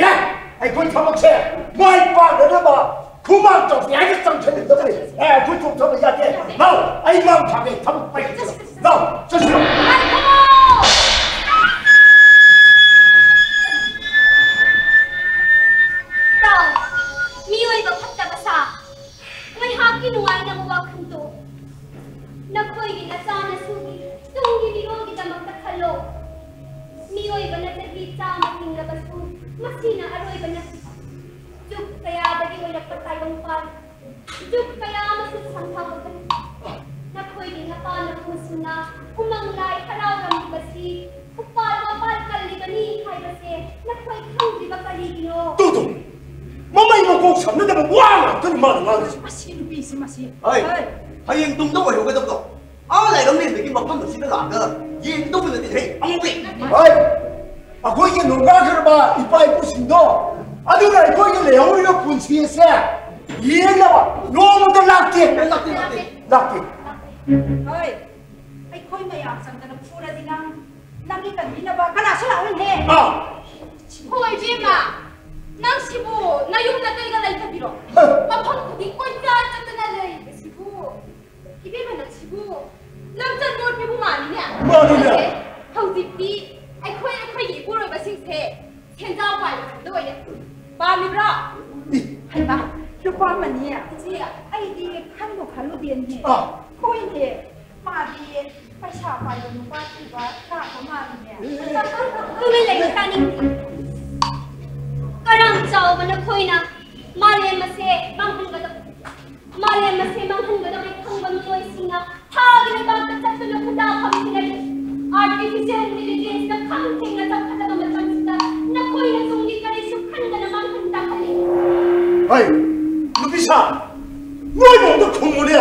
ꯑꯦ, ꯑꯩꯈꯣꯏ ꯊꯕꯛꯁꯦ ꯃꯥꯏ ꯄꯥꯛꯅꯅꯕ ꯈꯨꯃꯥꯡ ꯆꯥꯎꯁꯤ ꯍꯥꯏꯅ ꯆꯪꯁꯤꯜꯂꯨꯗꯕꯅꯤ꯫ ꯑꯦ, ꯑꯩꯈꯣꯏ ꯆꯣꯛꯊꯕ ꯌꯥꯗꯦ꯫ ꯂꯥꯎ, ꯑꯩ ꯃꯥꯡ ꯊꯥꯒꯦ, ꯊꯕꯛ ꯄꯥꯏꯈꯠꯁꯤ꯫ ꯂꯥꯎ, ꯆꯠꯁꯤꯔꯣ? ꯉꯥꯏꯈꯣ! ꯇꯥꯎ꯫ ꯅꯪ ꯋꯥꯈꯜꯗꯣ ꯅꯈꯣꯏꯒꯤ ꯅꯆꯥ ꯅꯁꯨꯒꯤ ꯇꯨꯡꯒꯤ ꯃꯤꯔꯣꯜꯒꯤꯗꯃꯛꯇ ꯈꯜꯂꯣ꯫ ꯃꯤꯑꯣꯏꯕꯅ ꯆꯍꯤ ꯆꯥꯝꯃ ꯍꯤꯡꯂꯕꯁꯨ ꯃꯁꯤꯅ ꯑꯔꯣꯏꯕ ꯅꯠꯇꯦ꯫ ꯖꯨꯒ ꯀꯌꯥꯗꯒꯤ ꯑꯣꯏꯔꯛꯄ ꯇꯥꯏꯕꯪꯄꯥꯟ, ꯖꯨꯒ ꯀꯌꯥ ꯑꯃꯁꯨ ꯁꯝꯊꯍꯧꯒꯅꯤ꯫ ꯅꯈꯣꯏꯒꯤ ꯅꯄꯥ ꯅꯄꯨꯁꯤꯡꯅ ꯎꯃꯪ ꯂꯥꯏ ꯍꯔꯥꯎꯔꯝꯂꯤꯕꯁꯤ ꯎꯄꯥꯜ ꯋꯥꯄꯥꯜ ꯀꯜꯂꯤꯕꯅꯤ ꯍꯥꯏꯕꯁꯦ ꯅꯈꯣꯏ ꯈꯪꯗ꯭ꯔꯤꯕ ꯀꯔꯤꯒꯤꯅꯣ? Two, two. ꯃꯃꯩ ꯃꯀꯣꯛ ꯁꯝꯅꯗꯕ ꯋꯥ ꯉꯥꯛꯇꯅꯤ ꯃꯥꯅ ꯉꯥꯡꯉꯤꯁꯦ꯫ ꯃꯁꯤ ꯅꯨꯄꯤꯁꯤ, ꯃꯁꯤ꯫ ꯍꯣꯏ꯫ ꯍꯣꯏ꯫ ꯍꯌꯦꯡ ꯇꯨꯡꯗ ꯑꯣꯏꯍꯧꯒꯗꯕꯗꯣ ꯑꯥ ꯂꯥꯏꯔꯝꯂꯦꯟꯗꯒꯤ ꯃꯐꯝ ꯑꯁꯤꯗ ꯂꯥꯛꯑꯒ ꯌꯦꯡꯒꯗꯧꯕ ꯅꯠꯇꯦ꯫ ꯍꯦ, ꯑꯉꯧꯕꯤ꯫ ꯍꯣꯏ꯫ ꯑꯩꯈꯣꯏꯒꯤ ꯅꯣꯡꯗꯥꯈ꯭ꯔꯕ ꯏꯄꯥ ꯏꯄꯨꯁꯤꯡꯗꯣ, ꯑꯗꯨꯅ ꯑꯩꯈꯣꯏꯒꯤ ꯂꯩꯍꯧꯔꯤꯕ ꯄꯨꯟꯁꯤ ꯑꯁꯦ ꯌꯦꯡꯅꯕ ꯅꯣꯡꯃꯇ ꯂꯥꯛꯇꯦ꯫ ꯂꯥꯛꯇꯦ, ꯂꯥꯛꯇꯦ꯫ ꯂꯥꯛꯇꯦ꯫ ꯍꯣꯏ꯫ ꯑꯩꯈꯣꯏ ꯃꯌꯥꯝ ꯆꯪꯗꯅ ꯐꯨꯔꯗꯤ ꯅꯪ, ꯅꯪꯒꯤ ꯀꯟꯕꯤꯅꯕ ꯀꯅꯥꯁꯨ ꯂꯥꯛꯑꯣꯏꯅꯦ꯫ ꯑꯥ꯫ ꯍꯣꯏ, ꯏꯕꯦꯝꯃ, ꯅꯪ ꯁꯤꯕꯨ ꯅꯌꯨꯝ ꯅꯀꯩꯒ ꯂꯩꯇꯕꯤꯔꯣ? ꯍ꯫ ꯃꯐꯝ ꯈꯨꯗꯤꯡ ꯀꯣꯏꯆꯠ ꯆꯠꯇꯅ ꯂꯩꯕꯁꯤꯕꯨ, ꯏꯕꯦꯝꯃ, ꯅꯪ ꯁꯤꯕꯨ ꯂꯝꯆꯠ ꯂꯣꯠꯄꯤꯕꯨ ꯃꯥꯜꯂꯤꯅꯦ꯫ ꯃꯥꯜꯂꯤꯅꯦ꯫ ꯅꯠꯇꯦ, ꯍꯧꯖꯤꯛꯇꯤ ꯑꯩꯈꯣꯏ, ꯑꯩꯈꯣꯏꯒꯤ ꯏꯄꯨꯔꯣꯏꯕꯁꯤꯡꯁꯦ ꯁꯦꯟꯖꯥꯎ ꯄꯥꯏꯕ ꯉꯥꯛꯇ ꯑꯣꯏꯔꯦ꯫ ꯄꯥꯝꯃꯤꯕ꯭ꯔꯣ? ꯏ꯫ ꯍꯩꯃꯥ, ꯅꯨꯄꯥ ꯑꯃꯅꯤ? ꯏꯆꯦ꯫ ꯑꯩꯗꯤ ꯈꯟꯕꯨ ꯈꯜꯂꯨꯗꯦꯅꯦ꯫ ꯑꯥ꯫ ꯍꯣꯏꯅꯦ, ꯃꯥꯗꯤ ꯄꯩꯁꯥ ꯄꯥꯏꯕ ꯅꯨꯄꯥ ꯊꯤꯕ ꯂꯥꯛꯄ ꯃꯥꯜꯂꯤꯅꯦ꯫ ꯇꯨꯃꯤꯟ ꯂꯩꯌꯨ, ꯇꯥꯅꯤꯡꯗꯦ꯫ ꯀꯔꯝ ꯆꯥꯎꯕ ꯅꯈꯣꯏꯅ ꯃꯥꯂꯦꯝ ꯑꯁꯦ ꯃꯥꯡꯍꯟꯒꯗꯕ, ꯃꯥꯂꯦꯝ ꯑꯁꯦ ꯃꯥꯡꯍꯟꯒꯗꯕ ꯈꯪꯕ ꯃꯤꯑꯣꯏꯁꯤꯡꯅ ꯊꯥꯒꯤ ꯂꯩꯕꯥꯛꯇ ꯆꯠꯇꯨꯅ ꯈꯨꯟꯗꯥ ꯐꯝꯗꯨꯅ ꯂꯩ꯫ Artificial intelligence ꯅ ꯈꯝ ꯊꯦꯡꯅ ꯆꯥꯎꯈꯠꯂꯕ ꯃꯇꯝꯁꯤꯗ ꯅꯈꯣꯏꯅ ꯇꯨꯡꯒꯤ ꯀꯔꯤꯁꯨ ꯈꯟꯗꯅ ꯃꯥꯡꯍꯟ ꯇꯥꯍꯜꯂꯤ꯫ ꯍꯩ, ꯅꯨꯄꯤ ꯁꯥ, ꯅꯣꯏꯕꯨ ꯑꯝꯇ ꯈꯨꯝꯃꯨꯅꯦ꯫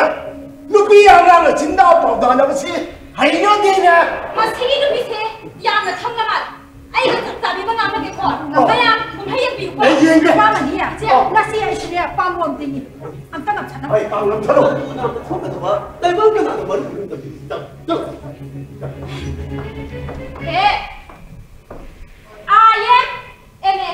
ꯅꯨꯄꯤ ꯑꯉꯥꯡꯅ ꯆꯤꯟꯗꯥ ꯄꯥꯎꯗꯥꯅꯕꯁꯤ ꯍꯩꯅꯗꯦꯅꯦ꯫ ꯃꯁꯤꯒꯤ ꯅꯨꯄꯤꯁꯦ ꯌꯥꯝꯅ ꯈꯪꯕ ꯃꯥꯜꯂꯦ꯫ ꯑꯩꯒ ꯆꯞ ꯆꯥꯕꯤ ꯑꯃ ꯉꯥꯡꯅꯒꯦꯀꯣ꯫ ꯑꯣ꯫ ꯃꯌꯥꯝ ꯑꯗꯨꯝ ꯍꯌꯦꯡꯕꯤꯌꯨꯀꯣ꯫ ꯑꯩ ꯌꯦꯡꯒꯦ꯫ ꯃꯥꯃꯅꯤ, ꯏꯆꯦ, ꯑꯣ꯫ ꯉꯁꯤ ꯑꯩꯁꯨꯅꯦ ꯄꯥꯝꯕꯣꯝ ꯇꯤꯡꯉꯤ꯫ ꯑꯝꯇ ꯉꯝꯁꯥꯟꯅꯧ꯫ ꯑꯩ ꯄꯥꯝ ꯉꯝꯁꯥꯟꯅꯧ꯫ ꯊꯣꯛꯀꯗꯕ ꯇꯥꯏꯕꯪ ꯀꯅꯥꯅ ꯃꯔꯨ ꯑꯣꯏꯅ ꯇꯝꯕꯤꯔꯤ? ꯆꯪ, ꯆꯪ꯫ ꯍꯦ! I am M A.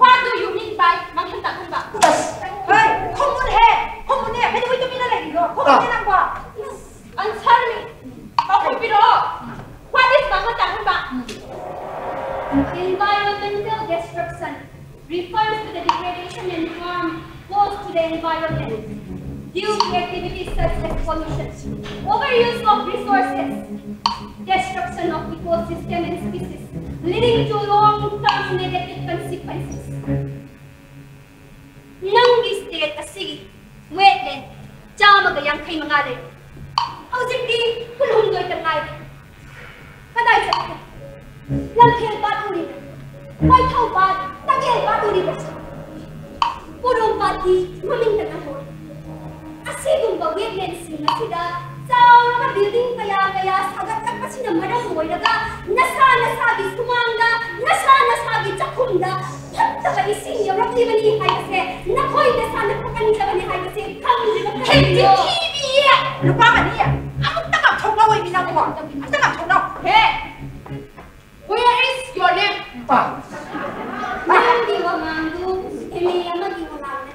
What do you mean by ꯃꯥꯡꯍꯟ ꯇꯥꯛꯍꯟꯕ? ꯑꯁ! ꯍꯣꯏ, ꯈꯨꯝꯃꯨꯅꯦꯍꯦ! ꯈꯨꯝꯃꯨꯅꯦ! ꯀꯩꯗꯧꯕꯩ ꯇꯨꯃꯤꯟꯅ ꯂꯩꯔꯤꯅꯣ? ꯈꯨꯝꯃꯨꯅꯦ ꯑꯥ꯫ ꯅꯪꯕꯣ! Answer me! ꯄꯥꯎꯈꯨꯝ ꯄꯤꯔꯛꯑꯣ! What is ꯃꯥꯡꯍꯟ ꯇꯥꯛꯍꯟꯕ? Environmental destruction refers to the degradation and harm caused to the environment due Activities such as pollution, overuse of resources, destruction of ecosystem and species, leading to long-term negative consequences. ꯅꯪꯒꯤ state ꯑꯁꯤꯒꯤ wetland ꯆꯥꯝꯃꯒ ꯌꯥꯡꯈꯩ ꯃꯉꯥ ꯂꯩ꯫ ꯍꯧꯖꯤꯛꯇꯤ ꯀꯨꯟꯍꯨꯝꯗꯣꯏ ꯇ ꯉꯥꯏꯔꯦ꯫ ꯀꯗꯥꯏ ꯆꯠꯈ꯭ꯔꯦ? ꯂꯝꯐꯦꯜ ꯄꯥꯠ ꯎꯔꯤꯕ꯭ꯔꯥ? ꯋꯥꯏꯊꯧ ꯄꯥꯠ, ꯇꯒꯦꯜ ꯄꯥꯠ ꯎꯔꯤꯕ꯭ꯔꯥ? ꯄꯣꯔꯣꯝ ꯄꯥꯠꯇꯤ ꯃꯃꯤꯡꯗ ꯅꯪꯍꯧꯔꯦ꯫ ꯑꯁꯤꯒꯨꯝꯕ wetlandꯁꯤꯡ ꯑꯁꯤꯗ ꯆꯥꯎꯔꯕ building ꯀꯌꯥ ꯀꯌꯥ ꯁꯥꯒꯠꯂꯛꯄꯁꯤꯅ ꯃꯔꯝ ꯑꯣꯏꯔꯒ ꯅꯁꯥ ꯅꯁꯥꯒꯤ ꯁꯨꯃꯥꯡꯗ, ꯅꯁꯥ ꯅꯁꯥꯒꯤ ꯆꯥꯛꯈꯨꯝꯗ ꯐꯠꯇꯕ ꯏꯁꯤꯡ ꯌꯧꯔꯛꯂꯤꯕꯅꯤ ꯍꯥꯏꯕꯁꯦ ꯅꯈꯣꯏ ꯅꯁꯥꯅ ꯊꯣꯛꯍꯟꯖꯕꯅꯤ ꯍꯥꯏꯕꯁꯦ ꯈꯪꯗ꯭ꯔꯤꯕ ꯍꯦ, ꯀꯔꯤꯒꯤꯅꯣ? ꯆꯤꯟꯊꯤꯕꯤ! ꯅꯨꯄꯥ ꯃꯅꯤ, ꯑꯃꯨꯛꯇ ꯉꯥꯛꯊꯣꯛꯅꯧ ꯑꯣꯏꯃꯤ ꯅꯪꯕꯣ꯫ ꯑꯝꯇ ꯉꯥꯛꯊꯣꯛꯅꯧ꯫ ꯍꯦ! Where is your name? ꯅꯪꯒꯤ ꯋꯥꯉꯥꯡꯗꯨ M A ꯑꯃꯒꯤ ꯋꯥꯉꯥꯡꯅꯦ꯫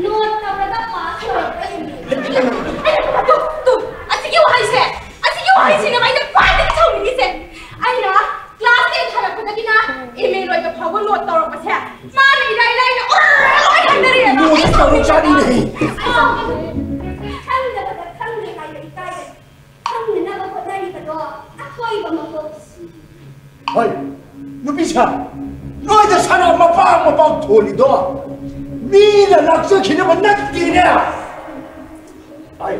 Note ꯇꯧꯔꯒ pass ꯇꯧꯔꯛꯄ M A꯫ ꯇꯨ, ꯇꯨ, ꯑꯁꯤꯒꯤ ꯋꯥꯍꯩꯁꯦ, ꯑꯁꯤꯒꯤ ꯋꯥꯍꯩꯁꯤꯅꯦꯕ ꯑꯩꯅ ꯈ꯭ꯋꯥꯏꯗꯒꯤ ꯁꯥꯎꯅꯤꯡꯉꯤꯁꯦ꯫ ꯑꯩꯅ class ten ꯊꯥꯔꯛꯄꯗꯒꯤꯅ M A ꯂꯣꯏꯕ ꯐꯥꯎꯕ note ꯇꯧꯔꯛꯄꯁꯦ, ꯃꯥꯅ ꯏꯔꯥꯏ ꯂꯥꯏꯅ ꯑꯣꯔ ꯂꯣꯏ ꯍꯥꯏꯅꯔꯦ꯫ ꯅꯣꯏ ꯆꯥꯔꯨ ꯆꯥꯔꯤꯅꯦ꯫ ꯑꯩ ꯁꯥꯎꯅꯤꯡꯉꯦ꯫ ꯈꯪꯗꯕꯗ ꯈꯪꯗꯦ ꯍꯥꯏꯕ ꯏꯀꯥꯏꯕ꯫ ꯈꯪꯅꯅꯕ ꯍꯣꯠꯅꯔꯤꯕꯗꯣ ꯑꯊꯣꯏꯕ ꯃꯄꯣꯛ꯫ ꯍꯣꯏ, ꯅꯨꯄꯤꯁꯥ, ꯅꯣꯏꯗ ꯁꯅꯥ ꯃꯄꯥ ꯃꯄꯥ ꯊꯣꯜꯂꯤꯗꯣ ꯃꯤꯅ ꯂꯥꯛꯆꯈꯤꯅꯕ ꯅꯠꯇꯦꯅꯦ꯫ ꯍꯣꯏ,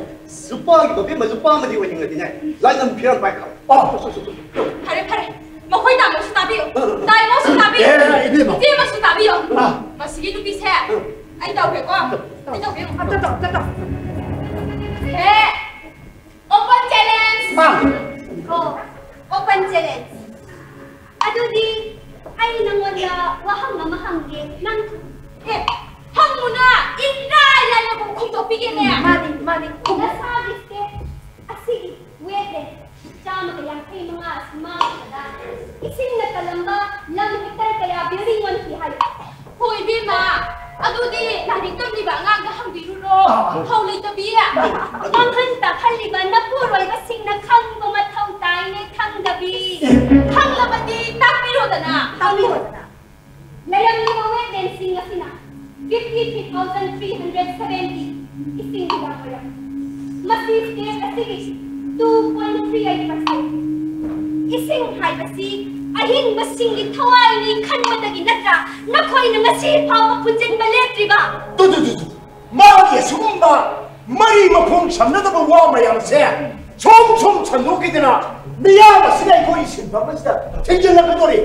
ꯅꯨꯄꯥꯒꯤ ꯃꯕꯦꯝꯃ ꯅꯨꯄꯥ ꯑꯃꯗꯤ ꯑꯣꯏꯅꯤꯡꯉꯗꯤꯅꯦ, ꯂꯥꯏꯅꯝ ꯐꯤꯔꯥꯟ ꯄꯥꯏꯈ꯭ꯔꯣ꯫ ꯑꯣ, ꯁꯣ, ꯁꯣ, ꯁꯣ, ꯁꯣ꯫ ꯐꯔꯦ, ꯐꯔꯦ, ꯃꯈꯣꯏ ꯇꯥꯃꯣꯁꯨ ꯇꯥꯕꯤꯌꯨ, ꯑ, ꯑ, ꯑ꯫ ꯇꯥꯏꯃꯣꯁꯨ ꯇꯥꯕꯤꯌꯨ, ꯑꯦ, ꯏꯕꯦꯝꯃ꯫ ꯏꯆꯦꯃꯁꯨ ꯇꯥꯕꯤꯌꯨ꯫ ꯑ꯫ ꯃꯁꯤꯒꯤ ꯅꯨꯄꯤꯁꯦ ꯑ꯫ ꯑꯩ ꯇꯧꯒꯦꯀꯣ꯫ ꯑ꯫ ꯑꯩ ꯇꯧꯒꯦ꯫ ꯑ, ꯇꯧ, ꯇꯧ, ꯇꯧ, ꯇꯧ꯫ ꯍꯦ! Open challenge! ꯑꯥ꯫ ꯑꯣ, open challenge꯫ ꯑꯗꯨꯗꯤ ꯑꯩ ꯅꯪꯉꯣꯟꯗ ꯋꯥꯍꯪ ꯑꯃ ꯍꯪꯒꯦ, ꯅꯪ, ꯑꯦ, ꯍꯪꯉꯨꯅ, ꯏꯔꯥꯏ ꯂꯥꯏꯅꯕꯨ ꯈꯨꯝꯗꯣꯛꯄꯤꯒꯦꯅꯦ꯫ ꯃꯥꯅꯤ, ꯃꯥꯅꯤ, ꯈꯨꯝꯃꯨ꯫ ꯅꯁꯥꯒꯤ state ꯑꯁꯤꯒꯤ wetland ꯆꯥꯝꯃꯒ ꯌꯥꯡꯈꯩ ꯃꯉꯥ ꯑꯁꯤ ꯃꯥꯡꯈꯤꯕꯗ ꯏꯁꯤꯡꯅ ꯀꯜꯂꯝꯕ ꯂꯝ hectare ꯀꯌꯥ building ꯑꯣꯟꯈꯤ ꯍꯥꯏꯌꯨ꯫ ꯍꯣ, ꯏꯕꯦꯝꯃ, ꯑꯗꯨꯗꯤ ꯂꯥꯏꯔꯤꯛ ꯇꯝꯂꯤꯕ ꯑꯉꯥꯡꯗ ꯍꯪꯕꯤꯔꯨꯔꯣ꯫ ꯑꯥ꯫ ꯍꯧ ꯂꯩꯇꯕꯤ꯫ ꯃꯥꯡꯍꯟ ꯇꯥꯛꯍꯜꯂꯤꯕ ꯅꯄꯨꯔꯣꯏꯕꯁꯤꯡꯅ ꯈꯪꯕ ꯃꯊꯧ ꯇꯥꯏꯅꯦ, ꯈꯪꯗꯕꯤ꯫ ꯈꯪꯂꯕꯗꯤ ꯇꯥꯛꯄꯤꯔꯣꯗꯅ꯫ ꯇꯥꯛꯄꯤꯔꯣꯗꯅ꯫ ꯂꯩꯔꯝꯂꯤꯕ wetlandꯁꯤꯡ ꯑꯁꯤꯅ fifty three thousand three hundred seventy Two point three eight percent꯫ ꯏꯁꯤꯡ ꯍꯥꯏꯕꯁꯤ ꯑꯍꯤꯡꯕꯁꯤꯡꯒꯤ ꯊꯋꯥꯏꯅꯤ ꯈꯟꯕꯗꯒꯤ ꯅꯠꯇ꯭ꯔꯥ ꯅꯈꯣꯏꯅ ꯉꯁꯤ ꯐꯥꯎꯕ ꯐꯨꯟꯖꯤꯟꯕ ꯂꯦꯞꯇ꯭ꯔꯤꯕ? ꯇꯨ, ꯇꯨ, ꯇꯨ, ꯇꯨ꯫ ꯃꯥꯒꯤ ꯑꯁꯤꯒꯨꯝꯕ ꯃꯔꯤ ꯃꯈꯣꯡ ꯁꯝꯅꯗꯕ ꯋꯥ ꯃꯌꯥꯝꯁꯦ ꯁꯨꯝ ꯁꯨꯝ ꯁꯟꯗꯣꯛꯈꯤꯗꯅ ꯃꯤꯌꯥꯝ ꯑꯁꯤꯅ ꯑꯩꯈꯣꯏꯒꯤ ꯁꯤꯟꯐꯝ ꯑꯁꯤꯗ ꯊꯤꯡꯖꯤꯜꯂꯛꯀꯗꯧꯔꯤ꯫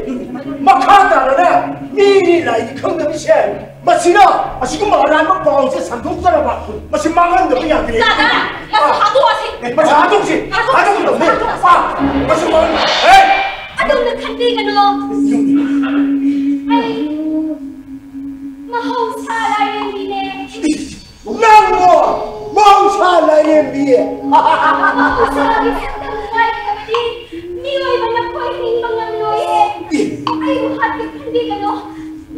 ꯃꯈꯥ ꯇꯥꯅꯅꯦ ꯃꯤꯅꯤ ꯂꯥꯏꯅꯤ ꯈꯪꯗꯕꯤꯁꯦ ꯃꯁꯤꯅ ꯑꯁꯤꯒꯨꯝꯕ ꯑꯔꯥꯟꯕ ꯄꯥꯎꯁꯦ ꯁꯟꯗꯣꯛꯆꯔꯕ ꯃꯁꯤ ꯃꯥꯡꯍꯟꯗꯕ ꯌꯥꯗ꯭ꯔꯦ꯫ ꯇꯥꯗ! ꯃꯁꯤ ꯑꯥ꯫ ꯊꯥꯗꯣꯛꯑꯁꯤ! ꯑꯦ, ꯃꯁꯤ ꯊꯥꯗꯣꯛꯁꯤ! ꯊꯥꯗꯣꯛꯁꯤ! ꯊꯥꯗꯣꯛꯀꯗꯕꯅꯤ! ꯑꯥ! ꯃꯁꯤ ꯃꯥꯡꯍꯟ-, ꯑꯦ! ꯑꯗꯣꯝꯅ ꯈꯟꯕꯤꯒꯅꯨ! ꯑꯩ ꯃꯍꯧꯁꯥ ꯂꯥꯏꯔꯦꯝꯕꯤꯅꯦ! ꯅꯪꯕꯨ ꯃꯍꯧꯁꯥ ꯂꯥꯏꯔꯦꯝꯕꯤ! ꯃꯍꯧꯁꯥꯒꯤ ꯁꯛꯇꯝ ꯉꯥꯏꯔꯕꯗꯤ ꯃꯤꯑꯣꯏꯕꯅ ꯈꯣꯏ ꯍꯤꯡꯕ ꯉꯝꯂꯣꯏꯌꯦ! ꯑꯦ! ꯑꯩꯕꯨ ꯍꯥꯠꯀꯦ ꯈꯟꯕꯤꯒꯅꯨ!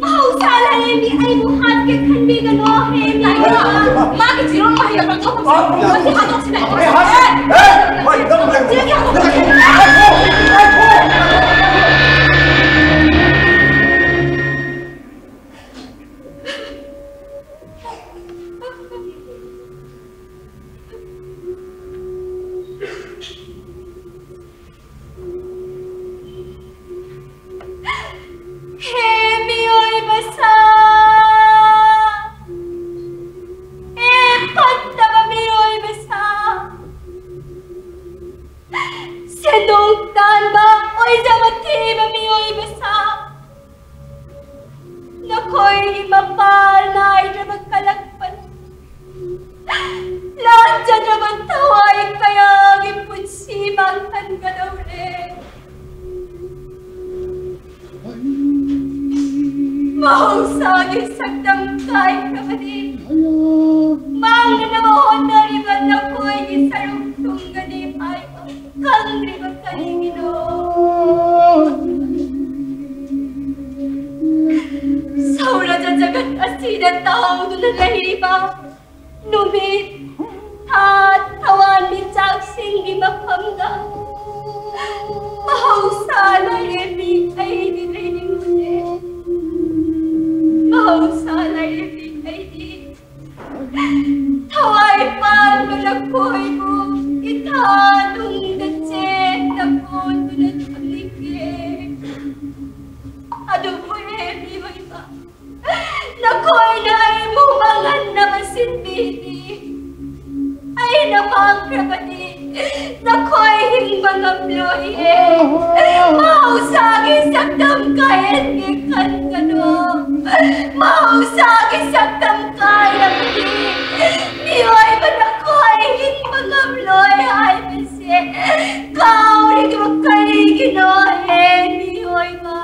ꯃꯍꯧꯁꯥ ꯂꯥꯏꯔꯦꯝꯕꯤ ꯑꯩꯕꯨ ꯍꯥꯠꯀꯦ ꯈꯟꯕꯤꯒꯅꯣ ꯍꯦ ꯃꯤꯑꯣꯏꯕ! ꯃꯥꯒꯤ ꯊꯤꯔꯣꯟ ꯃꯍꯩ ꯑꯃ ꯊꯣꯛꯄ ꯑꯦ, ꯍꯥꯠꯇꯣꯛꯁꯤ! ꯑꯦ, ꯍꯥꯠ-, ꯑꯦ, ꯍꯣꯏ, ꯅꯪ ꯂꯩ-, ꯆꯦꯒꯤ ꯍꯥꯠꯇꯣꯛꯁꯤ! ꯅꯪ ꯂꯩ-, ꯍꯥꯠꯇꯣꯛ-, ꯍꯥꯠꯇꯣꯛ-! ꯍꯦ ꯃꯤꯑꯣꯏꯕ ꯁꯥ! ꯍꯦ ꯐꯠꯇꯕ ꯃꯤꯑꯣꯏꯕ ꯁꯥ! ꯁꯦꯟꯗꯣꯡ ꯇꯥꯟꯕ ꯑꯣꯏꯖꯕ ꯊꯤꯕ ꯃꯤꯑꯣꯏꯕ ꯁꯥ! ꯅꯈꯣꯏꯒꯤ ꯃꯄꯥ ꯅꯥꯏꯗ꯭ꯔꯕ ꯀꯂꯛꯄꯅ ꯂꯥꯟꯖꯗ꯭ꯔꯕ ꯊꯋꯥꯏ ꯀꯌꯥꯒꯤ ꯄꯨꯟꯁꯤ ꯃꯥꯡꯍꯟꯒꯗꯧꯔꯦ꯫ ꯃꯍꯧꯁꯥꯒꯤ ꯁꯛꯇꯝ ꯀꯥꯏꯈ꯭ꯔꯕꯗꯤ ꯃꯥꯡꯅꯅꯕ ꯍꯣꯠꯅꯔꯤꯕ ꯅꯈꯣꯏꯒꯤ ꯁꯔꯨꯛ ꯊꯨꯡꯒꯅꯤ ꯍꯥꯏꯕ ꯈꯪꯗ꯭ꯔꯤꯕ ꯀꯔꯤꯒꯤꯅꯣ? ꯁꯧꯔꯖ ꯖꯒꯠ ꯑꯁꯤꯗ ꯇꯥꯎꯗꯨꯅ ꯂꯩꯔꯤꯕ ꯅꯨꯃꯤꯠ, ꯊꯥ, ꯊꯋꯥꯟꯃꯤꯆꯥꯛꯁꯤꯡꯒꯤ ꯃꯐꯝꯗ ꯃꯍꯧꯁꯥ ꯂꯥꯏꯔꯦꯝꯕꯤ ꯑꯩꯗꯤ ꯂꯩꯅꯤꯡꯕꯅꯦ꯫ ꯃꯍꯧꯁꯥ ꯂꯥꯏꯔꯦꯝꯕꯤ ꯑꯩꯗꯤ ꯊꯋꯥꯏ ꯄꯥꯟꯕ ꯂꯐꯣꯏꯕꯨ ꯅꯈꯣꯏ ꯍꯤꯡꯕ ꯉꯝꯂꯣꯏꯌꯦ꯫ ꯃꯍꯧꯁꯥꯒꯤ ꯁꯛꯇꯝ ꯀꯥꯏꯍꯟꯒꯦ ꯈꯟꯒꯅꯨ꯫ ꯃꯍꯧꯁꯥꯒꯤ ꯁꯛꯇꯝ ꯀꯥꯏꯔꯕꯗꯤ ꯃꯤꯑꯣꯏꯕ ꯅꯈꯣꯏ ꯍꯤꯡꯕ ꯉꯝꯂꯣꯏ ꯍꯥꯏꯕꯁꯦ ꯀꯥꯎꯔꯤꯕ ꯀꯔꯤꯒꯤꯅꯣ ꯍꯦ ꯃꯤꯑꯣꯏꯕ?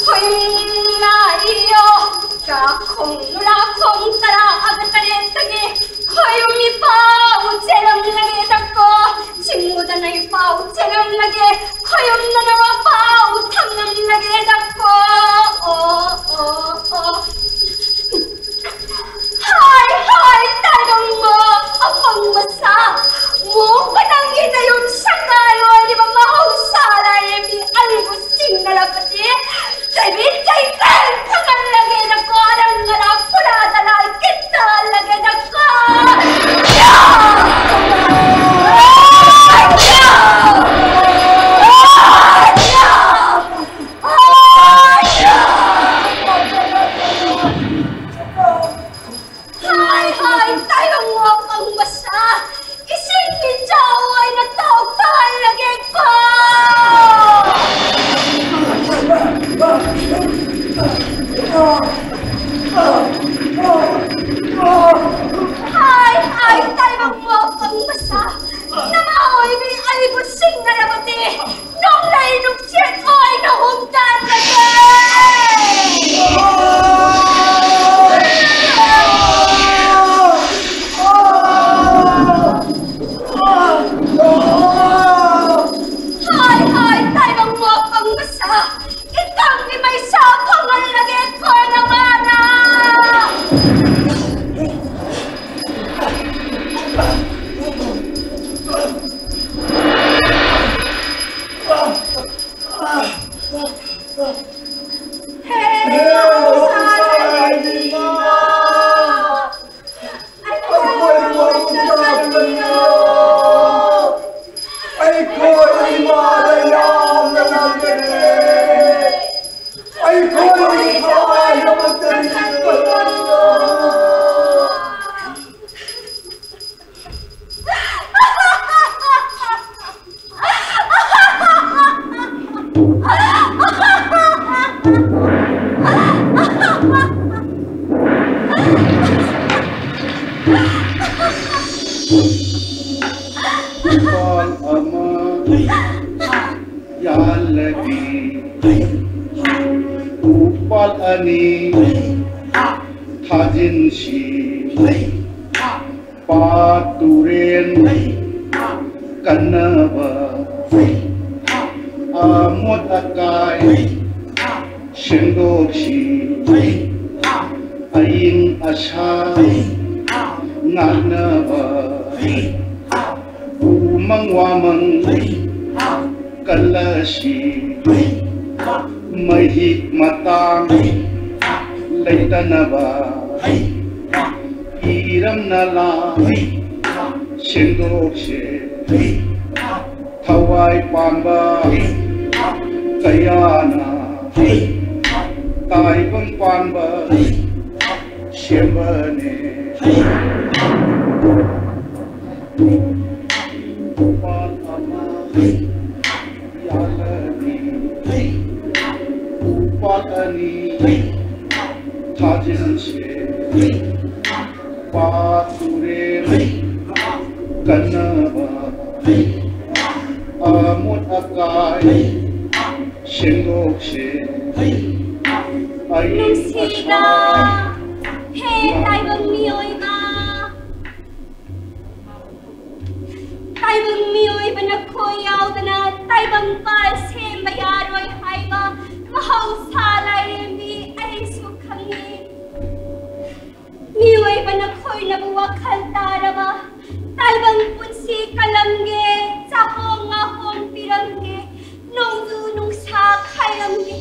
ꯈꯣꯌꯨꯝ ꯂꯥꯛꯏꯌꯣ꯫ ꯆꯥꯛꯈꯣꯡ ꯅꯨꯔꯥꯈꯣꯡ ꯇꯔꯥ ꯑꯒ ꯇꯔꯦꯠꯇꯒꯤ ꯈꯣꯌꯨꯝ ꯏꯄꯥꯎ ꯆꯦꯜꯂꯝꯂꯒꯦꯗꯀꯣ꯫ ꯆꯤꯡꯉꯨꯗꯅ ꯏꯄꯥꯎ ꯆꯦꯜꯂꯝꯂꯒꯦ꯫ ꯈꯣꯌꯨꯝꯗꯅ ꯋꯥꯄꯥꯎ ꯊꯝꯂꯝꯂꯒꯦꯗꯀꯣ꯫ ꯑꯣ, ꯑꯣ, ꯑꯣ꯫ ꯍꯥꯏ, ꯍꯥꯏ, ꯇꯥꯏꯕꯪꯕ ꯑꯄꯪꯕ ꯁꯥ, ꯃꯣꯡꯕ ꯅꯪꯒꯤ ꯅꯌꯨꯝ ꯁꯪꯒꯥꯏ ꯑꯣꯏꯔꯤꯕ ꯃꯍꯧꯁꯥ ꯂꯥꯏꯔꯦꯝꯕꯤ ꯑꯩꯕꯨ ꯁꯤꯡꯅꯔꯕꯗꯤ, ꯆꯩꯕꯤ ꯆꯩꯇꯦꯡ ꯐꯪꯍꯜꯂꯒꯦꯅꯀꯣ, ꯑꯔꯪ ꯑꯔꯥꯛ ꯐꯨꯔꯥ ꯇꯂꯥꯏ ꯀꯤꯠꯇꯍꯜꯂꯒꯦꯅꯀꯣ꯫ ꯌꯥ! ꯌꯥ! ꯌꯥ! ꯍꯦ ꯃꯍꯧꯁꯥ ꯂꯥꯏꯔꯦꯝꯕꯤ ꯏꯃꯥ, ꯑꯩꯈꯣꯏꯕꯨ ꯀꯔꯝꯅ ꯈꯟꯕꯤꯔꯣ? ꯑꯩꯈꯣꯏ ꯏꯃꯥꯗ ꯌꯥꯝꯅ ꯂꯥꯟꯖꯔꯦ꯫ ꯑꯩꯈꯣꯏ ꯊꯋꯥꯏ ꯑꯃꯠꯇ ꯂꯩꯇꯦ꯫ ꯎꯄꯥꯜ ꯑꯃ ꯌꯥꯜꯂꯕꯤ, ꯎꯄꯥꯜ ꯑꯅꯤ ꯊꯥꯖꯤꯟꯁꯤ꯫ ꯄꯥꯠ ꯇꯨꯔꯦꯟ ꯀꯟꯅꯕ, ꯑꯃꯣꯠ ꯑꯀꯥꯏ ꯁꯦꯡꯗꯣꯛꯁꯤ꯫ ꯑꯏꯪ ꯑꯁꯥ ꯉꯥꯛꯅꯕ, ꯎꯃꯪ ꯋꯥꯃꯪ ꯀꯜꯂꯁꯤ꯫ ꯃꯍꯤꯛ ꯃꯇꯥꯡ ꯂꯩꯇꯅꯕ ꯏꯔꯝ ꯅꯂꯥ ꯁꯦꯡꯗꯣꯛꯁꯦ꯫ ꯊꯋꯥꯏ ꯄꯥꯟꯕ ꯀꯌꯥꯅ ꯇꯥꯏꯕꯪ ꯄꯥꯟꯕ ꯁꯦꯝꯕꯅꯦ꯫ ꯎꯄꯥꯜ ꯑꯃ ꯌꯥꯜꯂꯅꯤ, ꯎꯄꯥꯜ ꯑꯅꯤ ꯊꯥꯖꯤꯟꯁꯦ꯫ ꯄꯥꯠ ꯇꯨꯔꯦꯜ ꯀꯟꯅꯕ, ꯑꯃꯣꯠ ꯑꯀꯥꯏ ꯁꯦꯡꯗꯣꯛꯁꯦ꯫ ꯑꯏꯪ ꯅꯨꯡꯁꯤꯗ, ꯑꯁꯥ ꯍꯦ ꯇꯥꯏꯕꯪ ꯃꯤꯑꯣꯏꯕ, ꯇꯥꯏꯕꯪ ꯃꯤꯑꯣꯏꯕꯅ ꯈꯣꯏ ꯌꯥꯎꯗꯅ ꯇꯥꯏꯕꯪ ꯄꯥꯜ ꯁꯦꯝꯕ ꯌꯥꯔꯣꯏ ꯍꯥꯏꯕ ꯃꯍꯧꯁꯥ ꯂꯥꯏꯔꯦꯝꯕꯤ ꯑꯩꯁꯨ ꯈꯪꯏ꯫ ꯃꯤꯑꯣꯏꯕꯅ ꯈꯣꯏꯅꯕꯨ ꯋꯥꯈꯜ ꯇꯥꯔꯕ ꯇꯥꯏꯕꯪ ꯄꯨꯟꯁꯤ ꯀꯜꯂꯝꯒꯦ, ꯆꯥꯍꯣꯡ ꯉꯥꯍꯣꯡ ꯄꯤꯔꯝꯒꯦ, ꯅꯣꯡꯖꯨ ꯅꯨꯡꯁꯥ ꯈꯥꯏꯔꯝꯒꯦ꯫